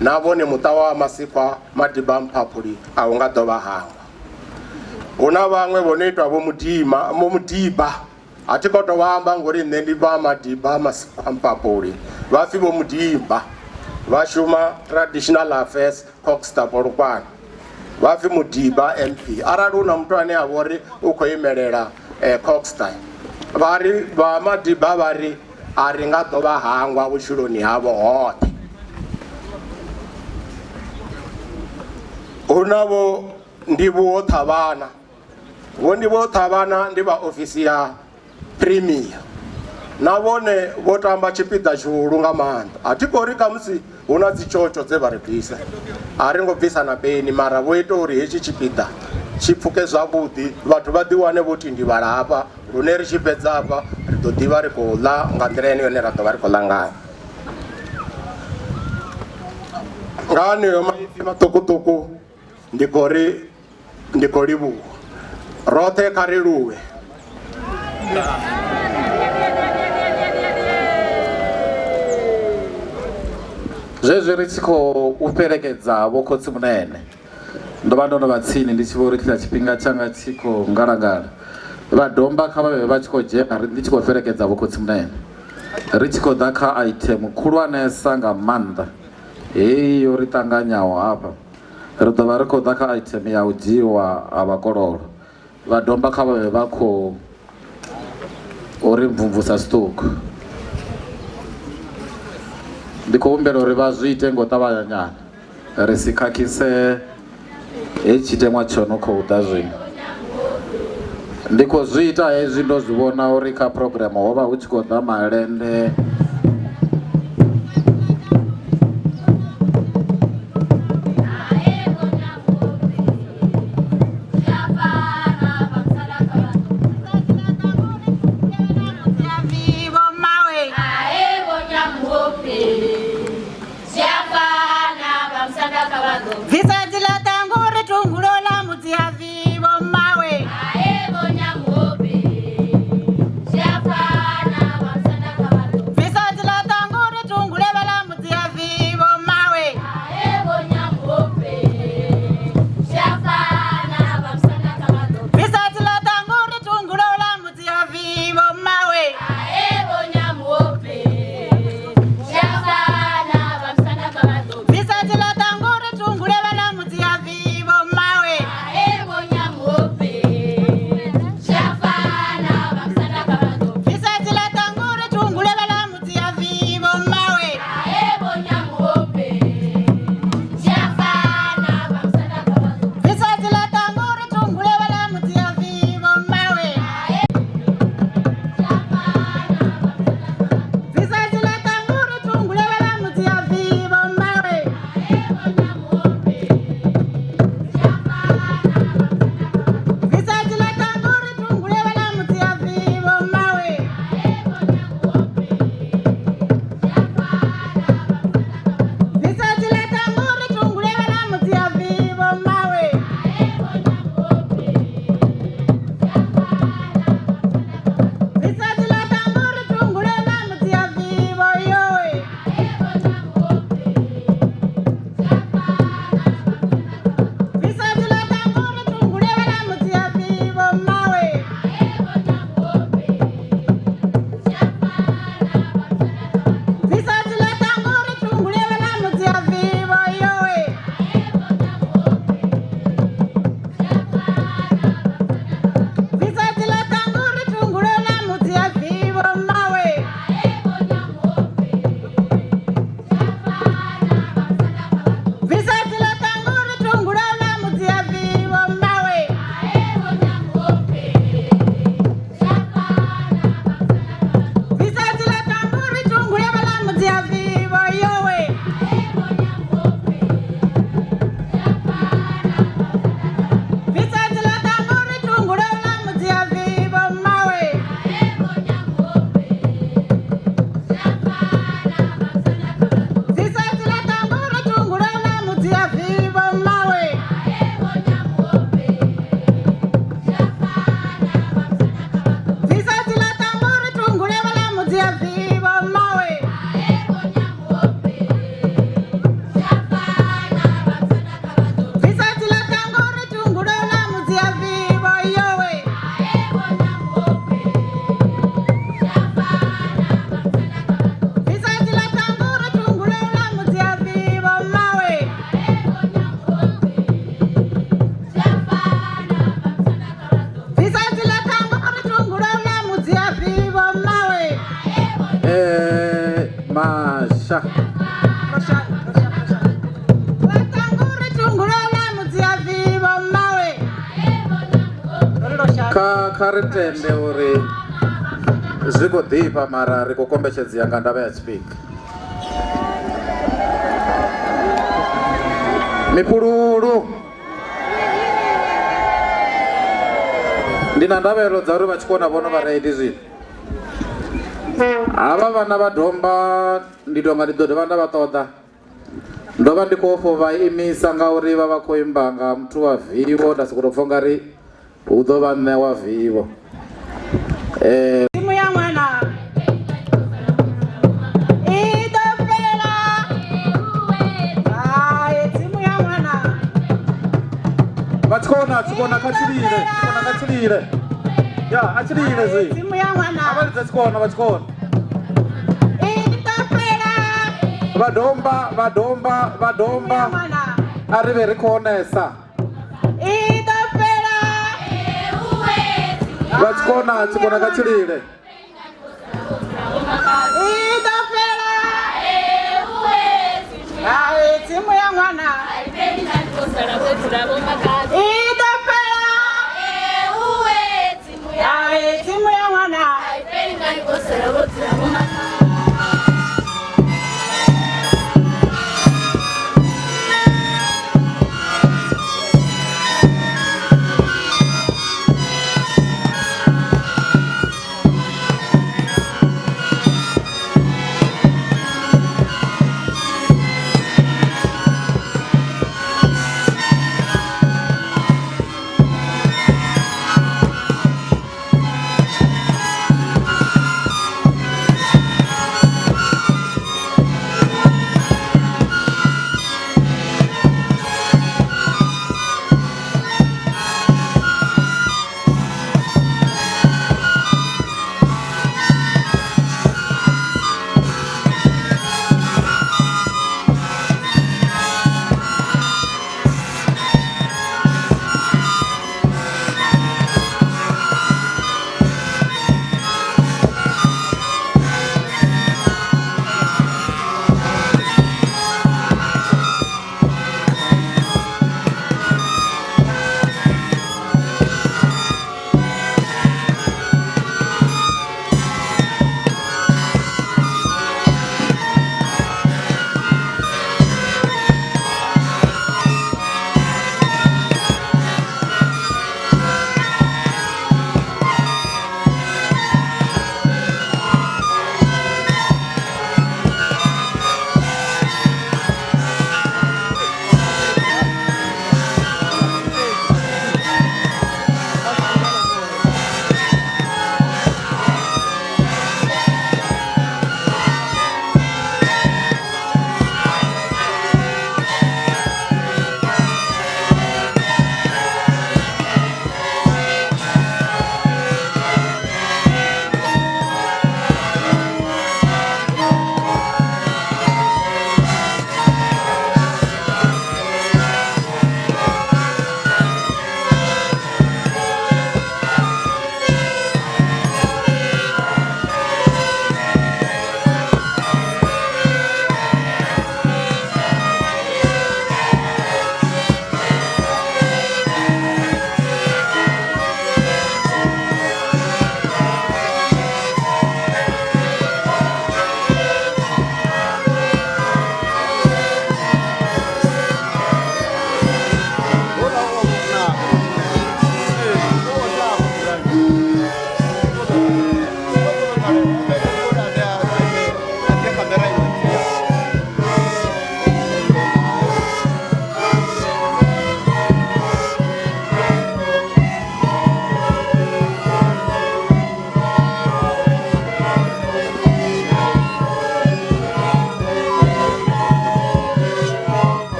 na vhone muṱa wa Masikwa Madiba Mphaphuli a u nga ḓo vha hangwa. Hu na vhaṅwe vho no itwa vho Mudima, vho Mudiba, a thi khou tou vha amba ngori nṋe ndi vha Madiba Masikwa Mphaphuli, vha pfi vho Mudiba, vha shuma Traditional Affairs Cockster Polokwane. Vha pfi Mudiba MP. Arali hu na muthu ane a vha uri u khou imelela Kokstad, vha ri vha Madiba vha ri a ri nga ḓo vha hangwa vhutshiloni havho hoṱhe. Hu na vho Ndivhuwo Thavhana. Vho Ndivhuwo Thavhana ndi vha ofisi ya Premier. Na vhone vho tamba tshipiḓa tshihulu nga maanḓa. A thi khou ri khamusi hu na dzitshotsho dze vha ri bvisa, a ri ngo bvisa na peni, mara vho ita uri hetshi tshipiḓa tshi pfuke zwavhuḓi, vhathu vha ḓiwane vho tindivhala hafha, lune ri tshi fhedza hafha ri ḓo ḓivha ri khou ḽa nga nḓila ine yone ra ḓo vha ri khou ḽa ngayo. Nga haneyo maipfi maṱukuṱuku ndi khou ri ndi khou livhuwa roṱhe kha ri luvhe. Zwezwi ri tshi khou u fhelekedza vho khotsi munene ndo vha ndo no vha tsini ndi tshi vho ri tshila tshifhinga tshanga tshi khou ngalangala vha domba kha vha vhe vha tshi khou dzhena ndi tshi khou fhelekedza vho khotsi munene ri tshi khou ḓa kha item khulwanesa nga maanḓa heyi yo ri ṱanganyaho hafha. Ri ḓo vha ri khou ḓa kha item ya u dzhiiwa ha vhakololo. Vha domba kha vha vhe vha khou uri mvumvusa zwiṱuku. Ndi khou humbela uri vha zwi ite ngo ṱavhanya nyana ri si khakhise hetshi tshiteṅwa tsho no khou ḓa zwino. Ndi khou zwi ita hezwi ndo zwi vhona uri kha program ho vha hu tshi khou ḓa malende. Kha kha ri tende uri zwi khou ḓifha mara ri khou kombetshedzea nga ndavha ya tshifhinga. Mifhululu ndi na ndavhelelo dza uri vha tshi kona vhono vha ready zwino. Havha vhana vha domba ndi tonga ndi ḓo dovha nda vha ṱoḓa. Ndo vha ndi khou ofha u vha imisa ngauri vha vha khou imba nga muthu wa vivo nda sokou tou pfha ungari hu ḓo vha nṋe wa vivo. Tsimu ya ṅwana i ḓo fhela. Hai, tsimu ya ṅwana Vha tshikona tshikona kha tshilile tshikona kha tshilile ya a tshilile zwi tsimu ya ṅwana a vha lidze tshikona vha tshikona vha domba vha domba vha domba a ri vhe ri khou onesa vha tshikona tshikona kha tshilile Tsimu ya ṅwana i ḓo fhela. Hai, tsimu ya ṅwana.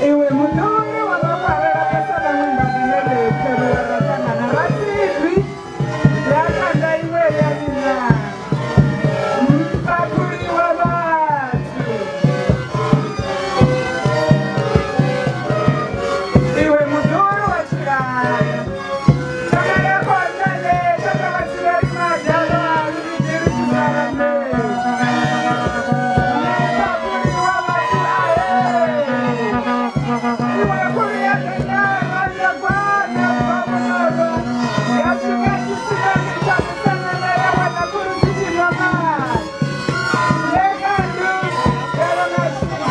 Iwe muturi wa vha farela pesana ṅwimba ḽine ri pheruwa ra ṱangana ra tibvi yakanda iwe ya lina mpakuli wa vhathu. Iwe muturi wa tshilala tsakalekondale tsakavatsileri madalo aluvhidiri tshisalane mpakuli wa vhathu ae iwe kuri ya kenyara yakwana pamunoro yasvika chisinani chakusanana yawana kuri dzichinwa mari yekandu yavanashiva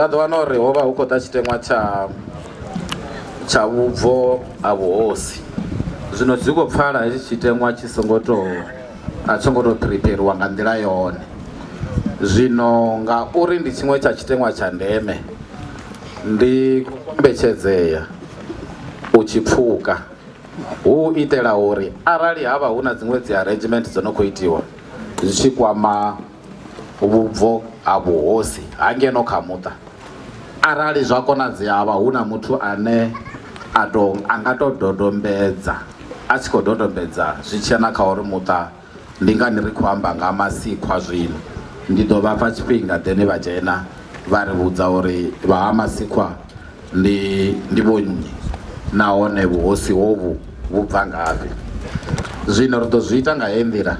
Vha ḓo wana uri ho vha hu khou ḓa tshiteṅwa tsha vhubvo ha vhuhosi. Zwino zwi khou pfala hetshi tshiteṅwa tshi songo to a tsho ngo to prepariwa nga nḓila yone. Zwino ngauri ndi tshiṅwe tsha tshiteṅwa tsha ndeme, ndi khou kombetshedzea u tshi pfuka hu itela uri arali havha hu na dziṅwe dzi arrangement dzo no khou itiwa zwi tshi kwama vhubvo ha vhuhosi hangeno kha muṱa, arali zwa konadzea havha hu na muthu ane a to a nga to dodombedza a tshi khou dodombedza zwi tshiya na kha uri muṱa ndi ngani ri khou amba nga masikhwa zwino, ndi ḓo vha fha tshifhinga then vha dzhena vha ri vhudza uri vha ha masikhwa ndi vho nnyi nahone vhuhosi hovhu vhu bva ngafhi. Zwino ri ḓo zwi ita nga heyi nḓila.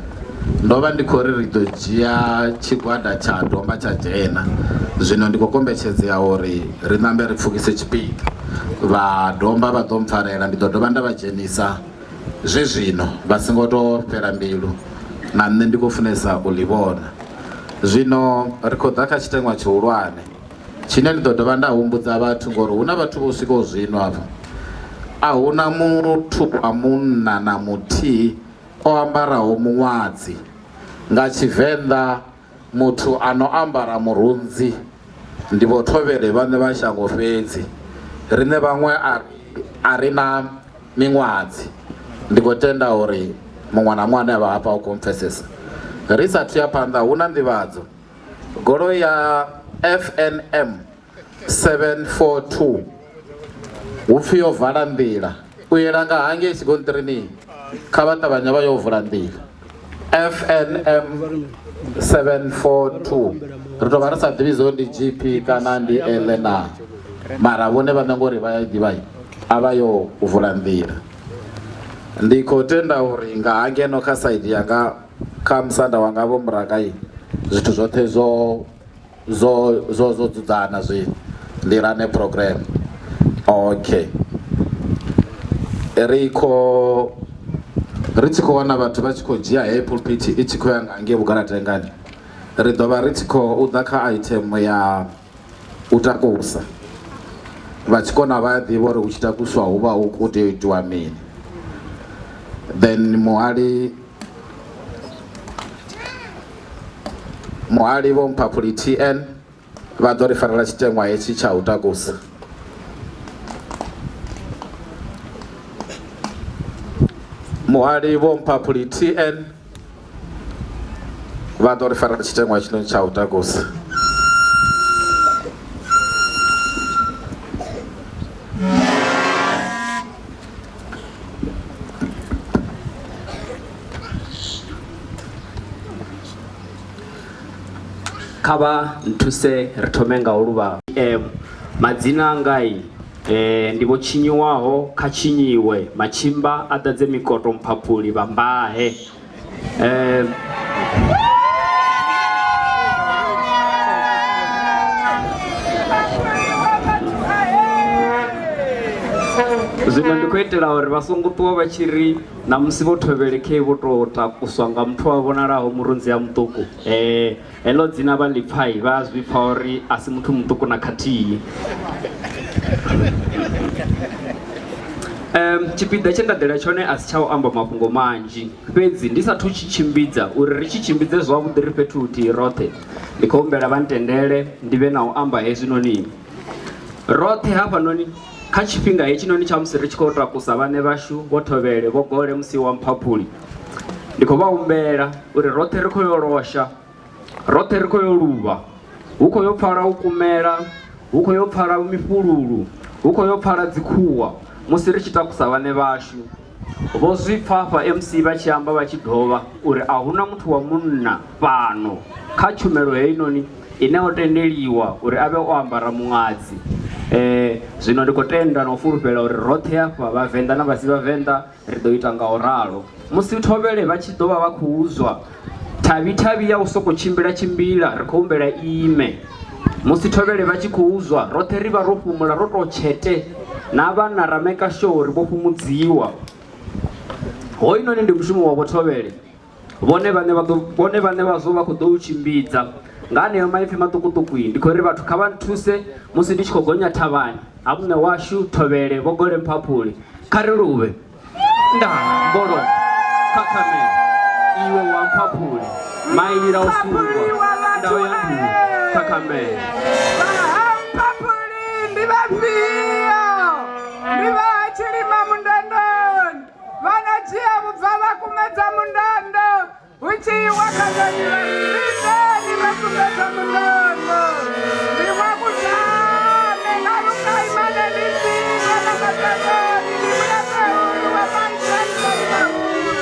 Ndo vha ndi khou ri ri ḓo dzhia tshigwada tsha domba tsha dzhena, zwino ndi khou kombetshedzea uri ri ṋambe ri pfukise tshipiḓa. Vha domba vha ḓo mpfarela, ndi ḓo dovha nda vha dzhenisa zwe zwino vha songo to fhela mbilu, na nṋe ndi khou funesa u ḽi vhona. Zwino ri khou ḓa kha tshiteṅwa tshihulwane tshine ndi ḓo dovha nda humbudza vhathu, ngori hu na vhathu vho swikaho zwino afha. A huna muthu wa munna na muthihi o ambaraho muṅwadzi. Nga Tshivenḓa muthu a no ambara murunzi ndi vho thovhele vhaṋe vha shango fhedzi, riṋe vhaṅwe a ri na miṅwadzi. Ndi khou tenda uri muṅwe na muṅwe ane a vha hafha u khou mpfesesa. Ri sathu ya phanḓa hu na nḓivhadzo. Goloi ya FNM 742 hupfi yo vala nḓila u yela nga hangei tshigonṱirini, kha vha ṱavhanya vha yo vula nḓila. FNM 742 ri tou vha ri sa ḓivhi zwo ndi GP kana ndi L na, mara vhone vhaṋe ngori vha ya ḓivha a vha yo vula nḓila. Ndi khou tenda uri nga hangeno kha saidi yanga kha musanda wanga vho Murakai zwithu zwoṱhe zwo zwo zwo zwo dzudzana zwino ndi rane program. Okay, ri khou ri tshi khou wana vhathu vha tshi khou dzhia heyi pulpit i tshi khou ya nga ngei vhugalatengani, ri ḓo vha ri tshi khou ḓa kha item ya u takusa. Vha tshikona vha a ḓivha uri hu tshi takuswa hu vha hu khou tea u itiwa mini. Then muhali vho Mphaphuli TN vha ḓo ri farela tshiteṅwa hetshi tsha u takusa. Muhali vho Mphaphuli TN vha ḓo ri farela tshiteṅwa tshino tsha u takusa. Kha vha nthuse ri thome nga u luvha M. Madzina angai eh, ndi vho tshinyiwaho kha tshinyiwe matshimba a ḓadze mikoto mphaphuli vha mbahe. Eh, zwino ndi khou itela uri vha songo ṱuwa vha tshi ri ṋamusi vho thovhele khe vho tou takuswa nga muthu a vhonalaho murunzi ya muṱuku um heḽo dzina vha ḽi pfai vha a zwi pfa uri a si muthu muṱuku na khathihi um tshipiḓa tshe nda ḓela tshone a si tsha u amba mafhungo manzhi fhedzi ndi sathu tshi tshimbidza uri ri tshi tshimbidze zwavhuḓi ri fhethu huthihi roṱhe ndi khou humbela vha ntendele ndi vhe na u amba hezwinoni roṱhe hafhanoni kha tshifhinga hetshinoni tsha musi ri tshi khou takusa vhaṋe vhashu vho thovhele vho gole musi wa mphaphuli ndi khou vha humbela uri roṱhe ri khou yo losha roṱhe ri khou yo luvha hu khou yo pfala u kumela hu khou yo pfala mifhululu hu khou yo pfala dzikhuwa musi ri tshi takusa vhaṋe vhashu vho zwi pfa afha mc vha tshi amba vha tshi dovha uri a huna muthu wa munna fhano kha tshumelo heinoni ine o tendeliwa uri avhe o ambara muṅadzi um zwino ndi khou tenda na u fulufhela uri roṱhe hafha vhavenḓa na vhasi vhavenḓa ri ḓo ita nga u ralo musi thovhele vha tshi ḓo vha vha khou zwa thavhi thavhi ya u sokou tshimbila tshimbila ri khou humbela ime musi thovhele vha tshi khou zwa roṱhe ri vha ro fhumula ro tou tshete na vhana ra meka sure uri vho fhumudziwa hoyunoni ndi mushumo wa vho thovhele vhone vhaṋe vha ḓo vhone vhaṋe vhazwo vha khou ḓo u tshimbidza nga haneyo maipfi maṱukuṱuku ndi khou ri vhathu kha vha nthuse musi ndi tshi khou gonya thavhani ha muṋe washu thovhele vho gole mphaphuli kha ri luvhe nda mbolo khakhamela iwe wa mphaphuli maila u sungwa ndao ya nduwe khakhamela Mphaphuli ndi vhafhio ndi vha tshilima mundendoni vha no dzhia vhubva vha kumedza mundando hu tshi iwa kha ḽiiteni vha sumbedza mundando ndi wa kudane nga lukaimane ḽisina na maṱangoni ndi mulafheulu wa maitaiaimahulu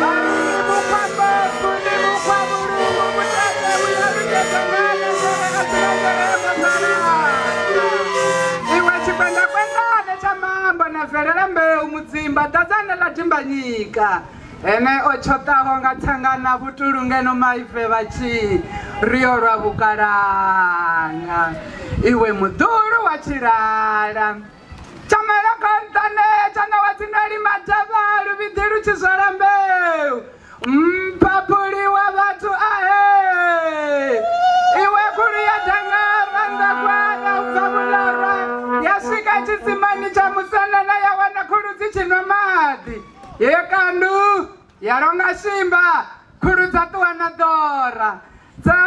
vha ri ndi mukhwa mbofu ndi mukhwa vhulungu mutete uya lutete ngane zere a iwe tshikwendakwendane tsha mambo na velela mbeu mudzimba ḓadzane ḽa dimbanyika ene o tshoṱaho nga thangana vhutulu ngeno maife vha tshi ri yo lwa vhukalanga iwe muḓulu wa tshilala tshamela khonṱane tsha ṋawa dzinali madavha luvhiḓi lu tshi zwala mbeu mphaphuli wa vhathu ahe iwe khulu ya danga randakwana u bva vhularwa ya swika tshisimani tsha musanana ya wana khulu dzi tshi nwa maḓi ye kandu ya longa shimba khulu dza ṱuwa na ḓora dza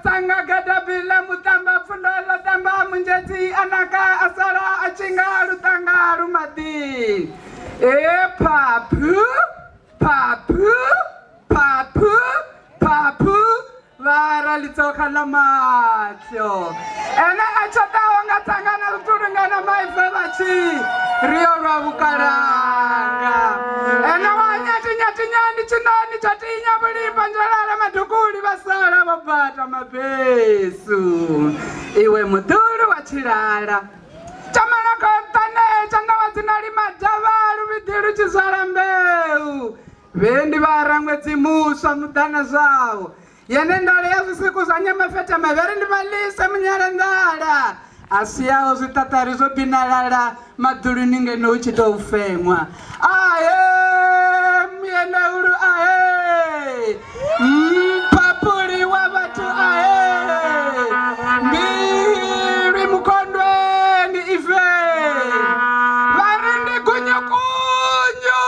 tsanga gadabila muṱamba pfundo ḽo ṱamba munzhedzi anaka a sala a tshi nga luṱanga lu maḓini e phaphu phaphu phaphu phaphu vha ra ḽitsoga ḽa maṱo ene a tshoṱaho nga tsangana lutulungana maife vha tshi ri yo lwa vhukalanga ene wa nyatinyatinyani tshinoni tsha tinya vhulimba nzhelala madukuli vha sala vho bata mabesu iwe muḓulu wa tshilala tshamalakhoṱane tsha nga wa dzinali madavha luvhiḓi lu tshi zwala mbeu vhe ndi vha rangwedzi muswa muḓana zwawo yene ndala ya zwisiku zwa nyamafeta mavhere ndi vhalise munyala nḓala a siaho zwiṱaṱari zwo binalala maḓuluni ngeno hu tshi tou feṅwa ahe muyendeulu ahe mphaphuli wa vhathu ahe mbilwi mukhondweni ife vha ri ndi gunyukunyu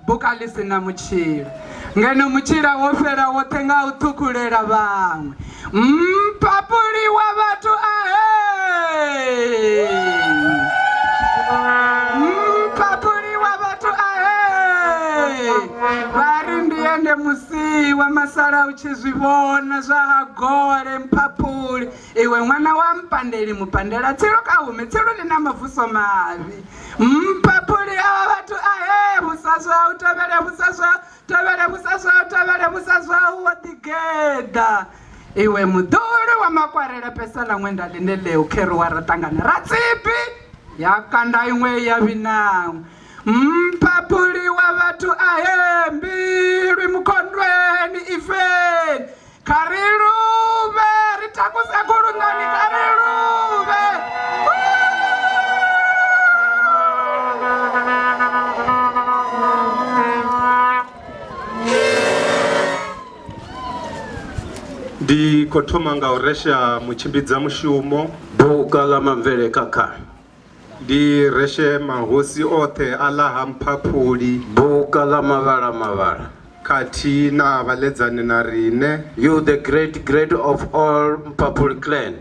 buka ḽi si na mutshila ngeno mutshila wo fhela woṱhe nga u ṱhukhulela vhaṅwe mphaphuli wa vhathu ahe mphaphuli wa vhathu ahe vha ri ndi ene musiwa masala u tshi zwi vhona zwa ha gole mphaphuli iwe ṅwana wa mpandeli mupandela tsilu ka hume tsilu ḽi na mavuso mavhi mphaphuli avha vhathu ahe vhusaswa u tevhele vhusaswa tevhele vhusaswa tevhele. kale vhusa zwau wo ḓigeḓa iwe muḓulu wa makwarela pesa ḽa ṅwenda ḽine ḽeu kheri wa ra ṱangana ra tsipi ya kanda iṅwe ya vhinawe mphaphuli wa vhathu ahe mbilwi mukhondweni ifeni kha ri luvhe ri takuse khulungani kha ri luvhe. Ndi khou thoma nga u resha mutshimbidza mushumo buka ḽa mamvele kha ndi reshe mahosi oṱhe a ḽa ha Mphaphuli buka ḽa mavhala mavhala khathihi na vhaledzani na riṋe. You the great great of all Mphaphuli clan.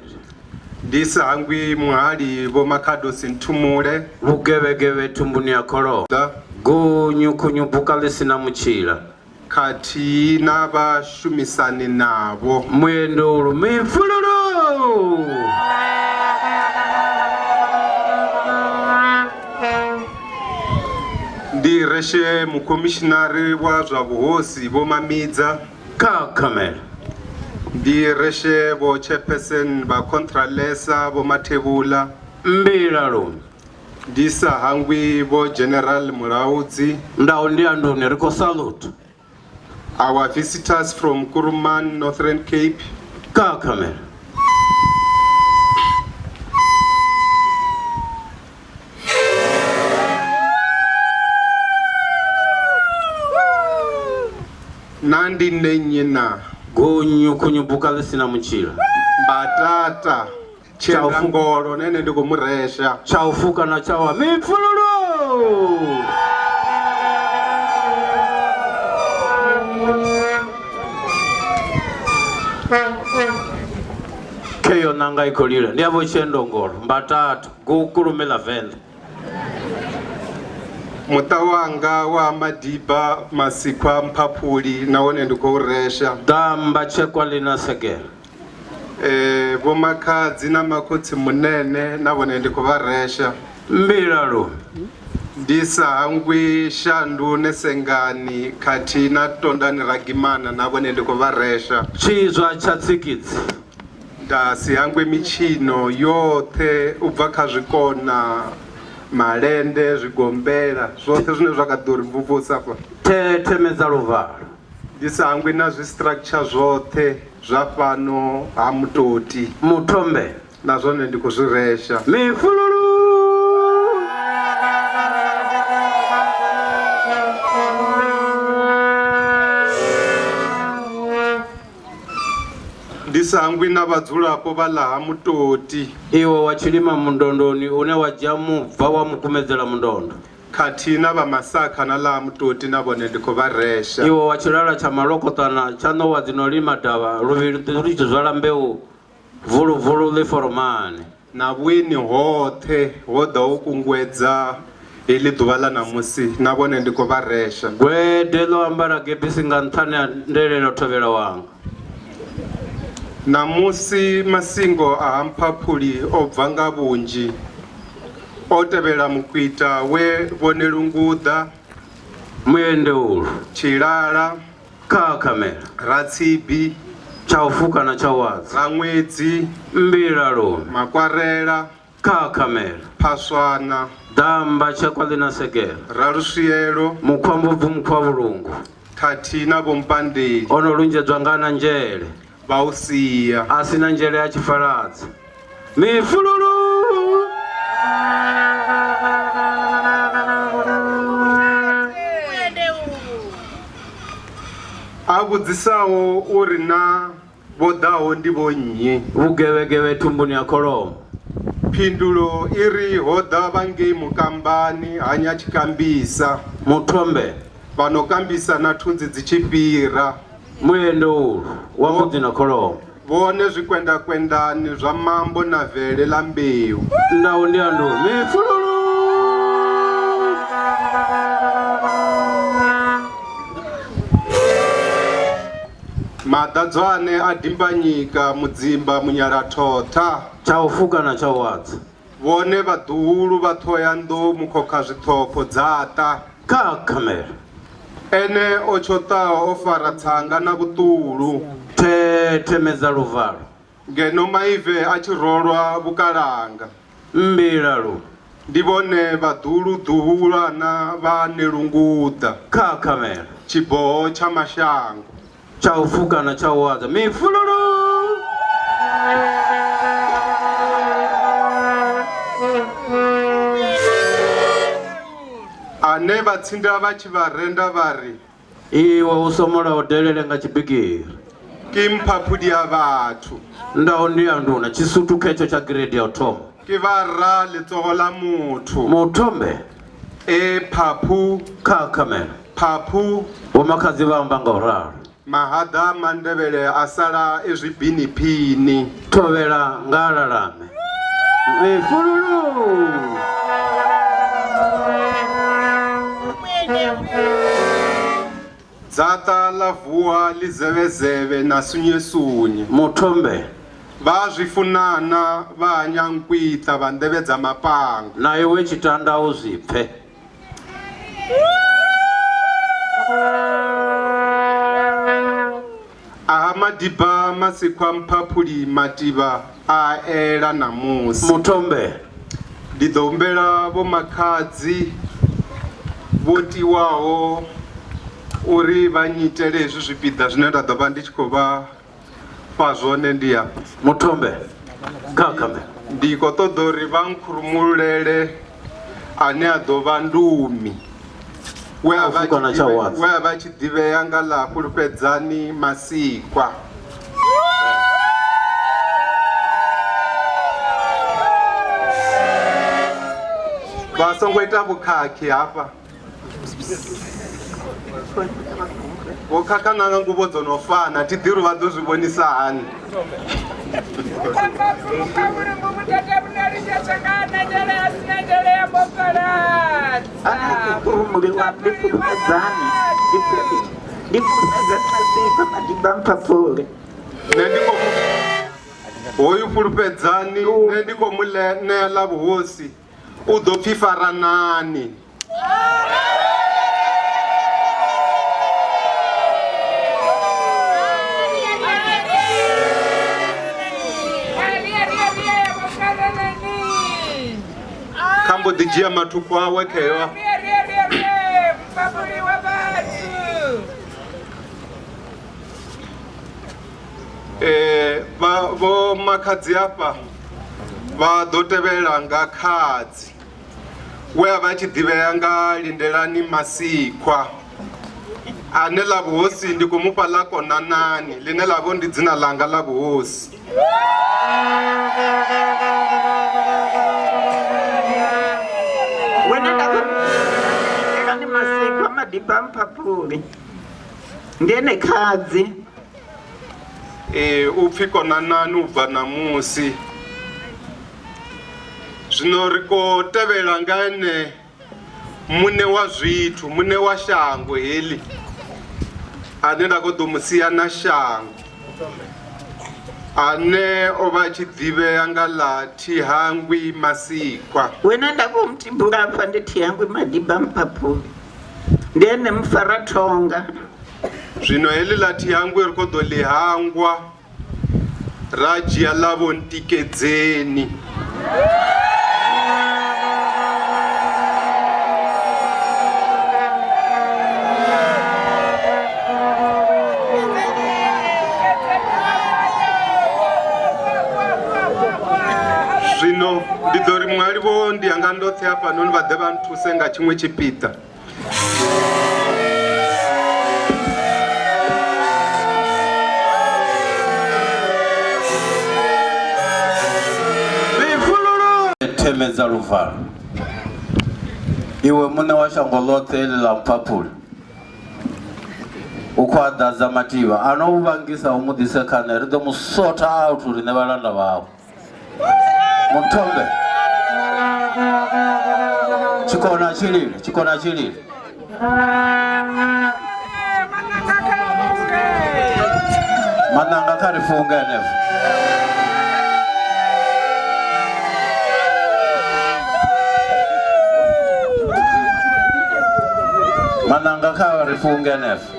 Ndi sa hangwi muhali Vho Makhado Sinthumule vhugevhegevhe thumbuni ya kholomo gunyukhunyu buka ḽi sina mutshila khathihi na vhashumisani navho. Muendulu mifululu. Ndi reshe mukhomishinari wa zwa vhuhosi Vho Mamidza kha khamera. Ndi reshe vho chairperson vha Contralesa Vho Mathebula mbilalu. Ndi sa hangwi vho General Mulaudzi. Ndau ndi anduni ri khou salute. Our visitors from Kuruman, Northern Cape. Kha khamera. Na ndi nṋe nnyi na? Gunyukhunyu buka ḽi sina mutshila. Mbatata tshiendangolo nene ndi khou mu resha. Tsha u fuka na tsha wa mipfululu. Kheyo nanga i khou lila ndi avho tshiendongolo mbatata gukulume ḽa Venḓa. Muṱa wanga wa Madiba Masikhwa Mphaphuli nahone ndi khou resha. Damba tshekwa ḽi na segela. Vho makhadzi na makhotsi munene na vhone ndi khou vha resha. Mbilalu. Ndi sa hangwi Shandu Nesengani khathihi na Tondani Ragimana na vhone ndi khou vha resha. Tshizwa tsha tsikidzi. Nda si hangwe mitshino yoṱhe u bva kha zwikona, malende, zwigombela, zwoṱhe zwine zwa kha ḓo ri mvumvusa afha. Thethemedza luvalo. Ndi sa hangwi na zwi structure zwoṱhe zwa fhano ha Mutoti. Muthombe. Na zwone ndi khou zwi resha. Mifululu. Ndi sa hangwi na vhadzulapo vha ḽa ha Mutoti. Iwe wa tshilima mundondoni une wa dzhia mubva wa mukumedzela mundondo. Khathihi na vha Masakha na ḽa ha Mutoti na vhone ndi khou vha resha. Iwe wa tshilala tsha malokotana tsha ṋowa dzi no lima davha luvhili lu tshi zwala mbeu vuluvulu ḽi foromani. Na vhueni hoṱhe ho ḓa u kunguwedza heḽi ḓuvha ḽa ṋamusi na vhone ndi khou vha resha. Gwede ḽo ambara gebisi nga nṱhani ha ndelelo thovhela wanga. Ṋamusi masingo a ha Mphaphuli o bva nga vhunzhi. O tevhela mukwita we vhone Lunguḓa, Muendeulu, Tshilala, kha khamera, Ratsibi, tsha u fuka na tsha u adza, Raṅwedzi, Mbilalu, Makwarela, kha khamera, Phaswana, Damba tshekwa ḽi na segela, Raluswielo, Mukhwambubvu mukhwavhulungu, khathihi na Vho Mpandeli, o no lunzhedzwa nga na nzhele, vha u sia, a si na nzhele ya tshifaladza. Mifululu. A vhudzisaho uri na vho ḓaho ndi vho nnyi. Vhugevhegevhe thumbuni ya kholomo. Phindulo i ri ho ḓa vha ngei Mukambani ha Nyatshikambisa. Muthombe. Vha no kambisa na thunzi dzi tshi fhira. Muendeulu wa mbudzi na kholomo. Vhone zwikwendakwendani zwa mambo na vele ḽa mbeu. Ndau ndi ya nduni. Mifululu. Maḓadzwane a dimbanyika mudzimba munyalathotha. Tsha u fuka na tsha u adza. Vhone vhaḓuhulu vha Ṱhohoyanḓou mukhokha zwiṱhopho dzaṱa. Kha khamera. Ene o tshoṱaho o fara tsanga na vhuṱulu. Thethemedza luvalo. Ngeno Maive a tshi rolwa vhukalanga. Mbilalu. Ndi vhone vhaḓuhuluḓuhulwana vha Nelunguḓa. Kha khamela. Tshiboho tsha mashango. Tsha u fuka na tsha u adza. Mifululu! Ane vhatsinda vha tshi vha renda vha ri. Iwe u somola u delele nga tshibigiri. Ke mphaphuli ya vhathu. Ndau ndi ya nduna, tshisuthu khetsho tsha giredi ya u thoma. Ke vha ra letsogo la muthu. Muthombe. E phaphu. Kha khamela. Phaphu. Vho Makhadzi vha amba nga u ralo. Mahaḓa a Mandevhele a sala e zwibiniphini. Thovhela nga a lalame. Mifululu! Dzaṱa ḽa vuwa ḽi zevezeve na sunyesunye. Muthombe. Vha a zwi funana vha a nyankwita vha nḓevhe dza mapanga. Na iwe tshitanda u zwi pfe. Aha Madiba Masikhwa Mphaphuli Mativha a a ela ṋamusi. Muthombe. Ndi ḓo humbela vho Makhadzi vho tiwaho uri vha nnyitele hezwi zwipiḓa zwine nda ḓo vha ndi tshi khou vha fha zwone ndi hafha. Muthombe. Kha khambe. Ndi khou ṱoḓa uri vha nkhurumulele ane a ḓo vha ndumi we a vha Fuka na tsha u adza. we a vha tshi ḓivhea nga ḽa Fhulufhedzani Masikwa. Vha songo ita vhukhakhi hafha. Vho khakha na nga nguvho dzo no fana, thi ḓivhi uri vha ḓo zwi vhonisa hani. Ndi Fhulufhedzani Masikwa Madiba Mphaphuli. Nṋe ndi khou hoyu Fhulufhedzani nṋe ndi khou mu ṋea ḽa vhuhosi u ḓo pfi Faranani. Kha mbo ḓi dzhia mathukhu awe kheo. Vha vho Makhadzi afha vha ḓo tevhela nga Khadzi we a vha a tshi ḓivhea nga Lindelani Masikhwa ane ḽa vhuhosi ndi khou mufha ḽa Konanani ḽine ḽa vho ndi dzina ḽanga ḽa vhuhosi. Wena nda khou Lindelani Masikwa Madiba Mphaphuli ndi ene Khadzi. Ee, u pfi Konanani u bva ṋamusi. Zwino ri khou tevhela nga ene muṋe wa zwithu, muṋe wa shango heḽi ane nda khou ḓo mu sia na shango, ane o vha a tshi ḓivhea nga ḽa Thihangwi Masikhwa. Wena nda khou mutibula afha ndi Thihangwi Madiba Mphaphuli ndi ene mufarathonga. Zwino heḽi ḽa Thihangwi ri khou ḓo ḽi hangwa ra dzhia ḽa Vho Ntikedzeni. Zwino ndi ḓo ri muhali vho ndi anga ndoṱhe hafhanoni vha ḓe vha nthuse nga tshiṅwe tshipiḓa. Themedza luvalo. Iwe muṋe wa shango ḽoṱhe heḽi ḽa Mphaphuli, u khou a ḓadza mativha a no u vhangisa u mu ḓise kha nṋe, ri ḓo mu sotha out riṋe vhalanda vhawe. Muthombe. Tshikona tshilile, tshikona tshilile. Maṋanga kha ri funge henefho. Maṋanga kha ri funge henefho.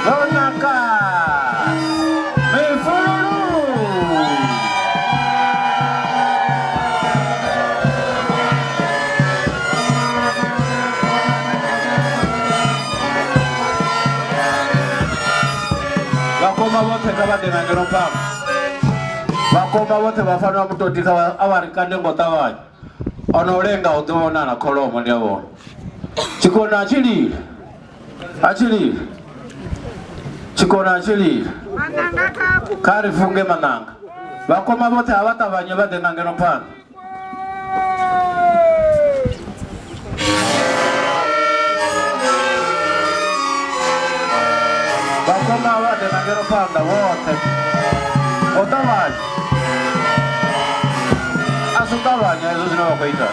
Zonaka mifululu. Vhakoma vhoṱhe kha vha ḓe nga ngeno phanḓa. Vhakoma vhoṱhe vha fanela mutoti kha a vha ri kande ngo ṱavhanya. Ono lenga u ḓo vhona na kholomo ndi a vhona. Tshikona a tshi lila. A tshi lila. Tshikona a tshi lila. Kha ri funge maṋanga. Vhakoma vhoṱhe a vha ṱavhanye vha ḓe nga ngeno phanḓa. Vhakoma vha ḓe nga ngeno phanḓa vhoṱhe. Ngo ṱavhanya. A si u ṱavhanya hezwo zwine vha khou ita.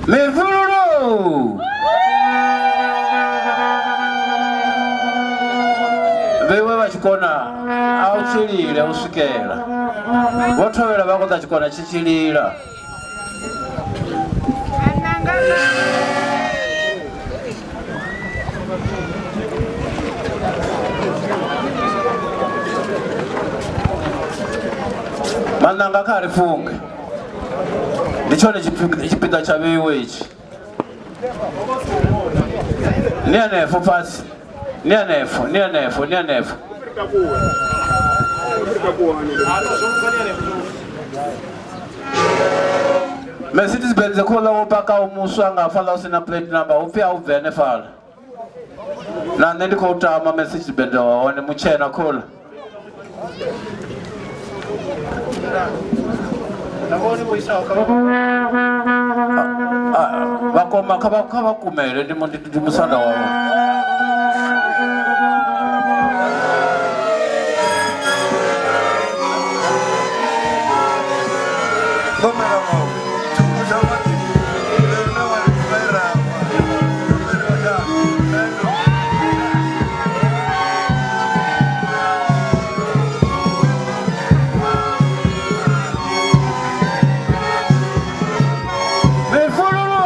Mifululu. Vhewe vha tshikona a u tshilile u swikela. Vho thovhela vha khou ḓa tshikona tshi tshi lila. Maṋanga kha ri funge. Ndi tshone tshipiḓa tsha vheiwe itshi. Ni hanefho fhasi. Ni hanefho, ni hanefho, ni hanefho. Mercedes Benz khouḽa wo pakaho muswa nga hafhaḽa hu sina plate number hu pfi a u bve hanefhaḽa. Na nṋe ndi khou tama Mercedes Benz wa hone mutshena khouḽa. Vhakoma kha vha kumele ndi musanda wavho. Mifululu.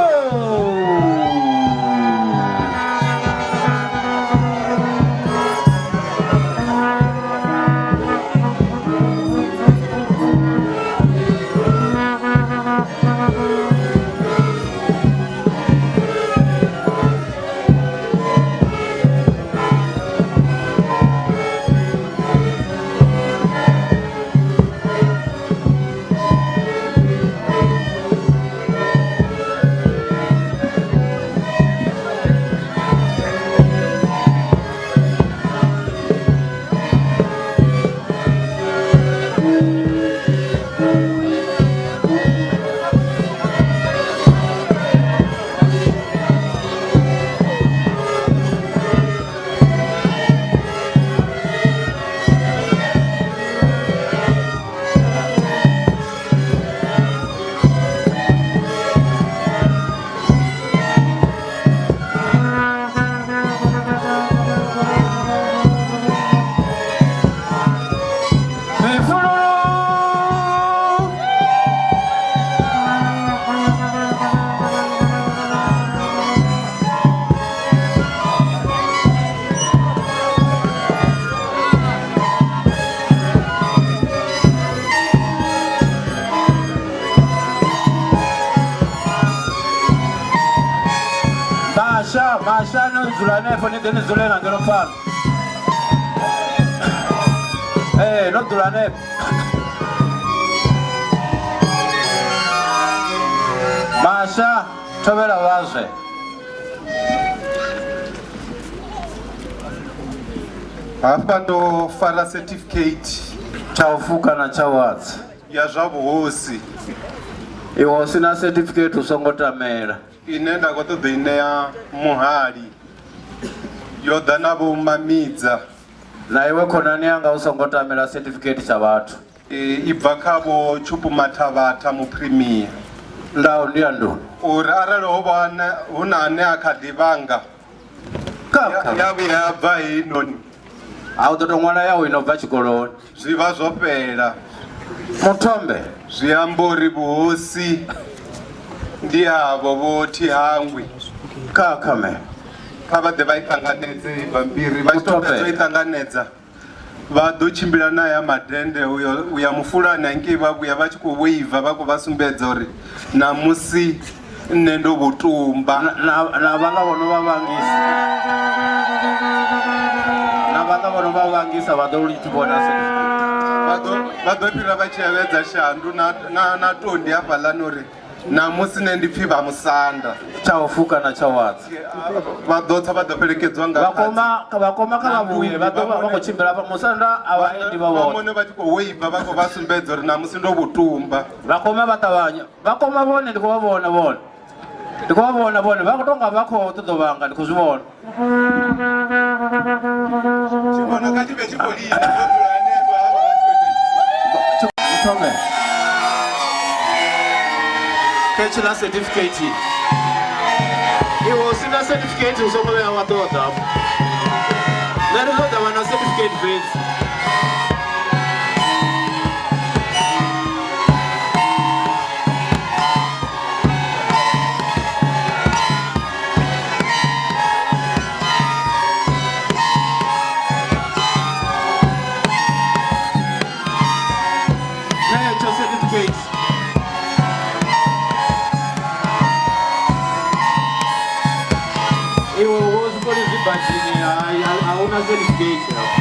Masha no dzula hanefho ni ḓe ni dzule na ngeno phanḓa. Ee, no dzula hanefho. Masha thovhela vhazwe. Hafha ndo fara certificate tsha u fuka na tsha u adza ya zwa vhuhosi Iwe u sina certificate u songo tamela. ine nda khou ṱoḓa i ṋea muhali yo ḓa na vho Mamidza. Na iwe khonani yanga u songo tamela certificate tsha vhathu. I bva kha vho Tshupu Mathavatha muphirimia. Ndau ndi ya nduni. Uri arali ho vha hu na ane a kha ḓi vhanga ya vhuya ya bva heinoni. A u ḓo tou ṅwala yau i no bva tshikoloni. Zwi vha zwo fhela. Muthombe. Zwi amba uri vhuhosi ndi havho vho Thihangwi. Kha khame. Kha vha ḓe vha i ṱanganedze heyi bammbiri, vha tshi tou fhedza u i ṱanganedza vha ḓo tshimbila na ya madende uyo uya mufulani hangei vha vhuya vha tshi khou weiva vha khou vha sumbedza uri ṋamusi nṋe ndo vhu tumba. Na vhaḽa vho no vha vhangisa. Na vhaḽa vho no vha vhangisa vha ḓo tshi vhona certificate. Vha ḓo fhira vha tshi hevhedza shandu na na na tondi hafhaḽani uri ṋamusi nṋe ndi pfhi vha musanda. Tsha u fuka na tsha u adza. Vha ḓo tsa vha ḓo fhelekedzwa nga Vhakoma vhakoma kha vha vhuye vha ḓo vha vha khou tshimbila vha musanda a vha endi vha vhoṱhe. Vhone vha tshi khou weiva vha khou vha sumbedza uri ṋamusi ndo vhu tumba. Vhakoma vha ṱavhanya. Vhakoma vhone ndi khou vha vhona vhone. Ndi khou vha vhona vhone vha khou tonga vha khou ṱoḓa u vhanga ndi khou zwi vhona. Tshivhona kha tshi vhe tshi khou lila ndo dzula hanefho havha vha tshi khou Muthombe. Khetshila certificate. Iwe u sina certificate u songo vhuya wa ṱoḓa hafho. Nṋe ndi ṱoḓa vha na certificate fhedzi. Netsho certificate. Iwe wo zwikoli zwi badzhini a huna certificate hafho.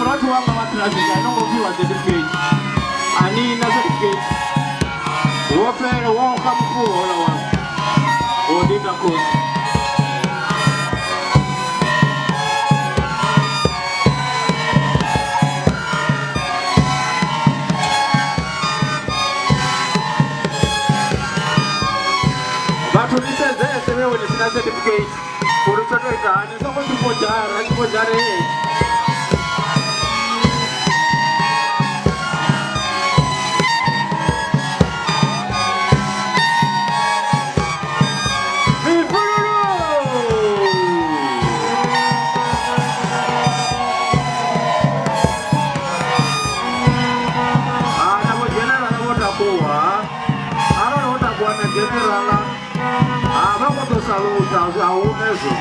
Murathu wanga wa traffic a no ngo fhiwa certificate. A ni na certificate. Wo fhela wo xa mufuwo houḽa wanga. Wo ḓi ita khosi. Vhathu ni sedzese vhewe ni sina certificate uri tsho to ita hani, ni songo tshi fodzhara, tshi fodzhare hetshi. Ana vho dzhenerala vho takuwa, arali ho takuwa na dzhenerala, ha vha khou ḓo salutha, a hu hezwo.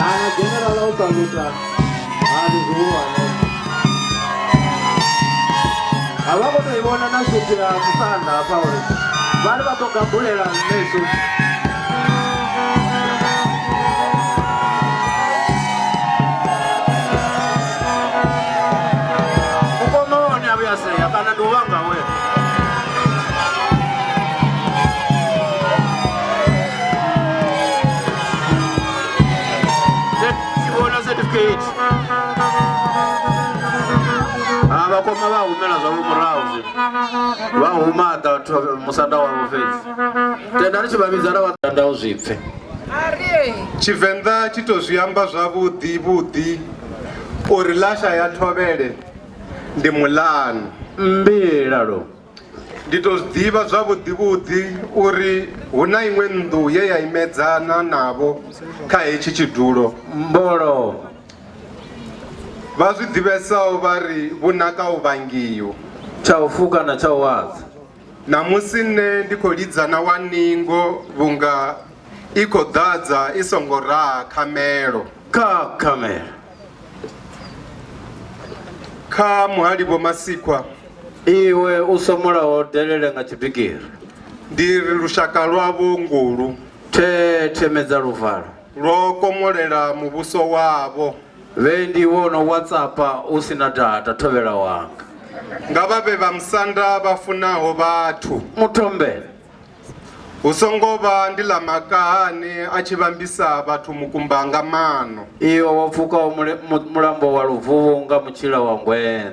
Ana dzhenerala u saluta, ha ndi zwihulwane. A vha khou tou i vhona na sutu ya musanda hafha uri vha ri vha ḓo gabulela nṋe sutu. Mukoma wa hone a vhuya sea kana ndi u vhanga we. Tshi vhona certificate. Ha vhakoma vha humela zwavho murahu zwino. Vha huma ḓa musanda wavho fhedzi. Tenda ri tshi vha vhidza ra vha tenda u zwi pfe. Tshivenḓa tshi to zwi amba zwavhuḓi vhuḓi uri lasha ya thovhele ndi mulanu. Mbilalo. Ndi to zwi ḓivha zwavhuḓi vhuḓi uri hu na iṅwe nnḓu ye ya imedzana navho kha hetshi tshidulo. Mbolo. Vha zwi ḓivhesaho vha ri vhunaka u vhangiwa. Tsha u fuka na tsha u adza. Ṋamusi nṋe ndi khou lidza na wa ningo vhunga i khou ḓadza i songo raha khamelo. Kha khamelo. Kha muhali Vho Masikhwa. Iwe u somolaho delele nga tshibigiri. Ndi ri lushaka lwavho ngolu. Thethemedza luvalo. Lwo komolela muvhuso wavho. Vhe ndi wo no WhatsAppa u sina data thovhela wanga. Nga vha vhe vhamusanda vha funaho vhathu. Mutombela. Hu songo vha ndi ḽa makahani a tshi vhambisa vhathu mukumba nga maano. Iwe wo pfukaho mulambo wa Luvuvhu nga mutshila wa ngweṋa.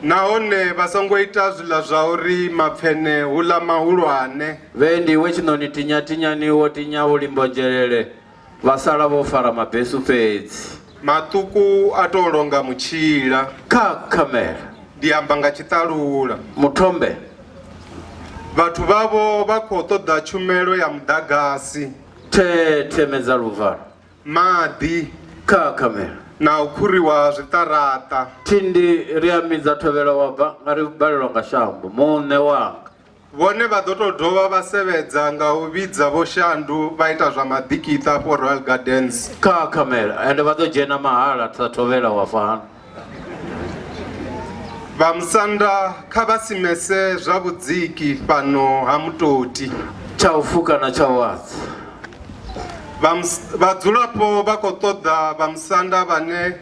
Nahone vha songo ita zwiḽa zwa uri mapfeṋe hu ḽa mahulwane. Vhe ndi iwe tshiṋoni tinya-tinyani wo tinya vhulimbo nzhelele vha sala vho fara mabesu fhedzi. Maṱuku a tou longa mutshila. Kha khamera. Ndi amba nga tshiṱalula. Muthombe. Vhathu vhavho vha khou ṱoḓa tshumelo ya muḓagasi. Thethemedza luvalo. Maḓi. Kha khamera. Na u khuriwa ha zwiṱaraṱa. Thindi ri a midza thovhela wa bva nga ri balelwa nga shambo muṋe wanga. Vhone vha ḓo tou dovha vha sevhedza nga u vhidza Vho Shandu vha ita zwa maḓikiṱa afho Royal Gardens. Kha khamera ende vha ḓo dzhena mahala sa thovhela wa fhano. Vhamusanda kha vha simese zwa vhudziki fhano ha Mutoti. Tsha u fuka na tsha u adza. Vhadzulapo vha khou ṱoḓa vhamusanda vhane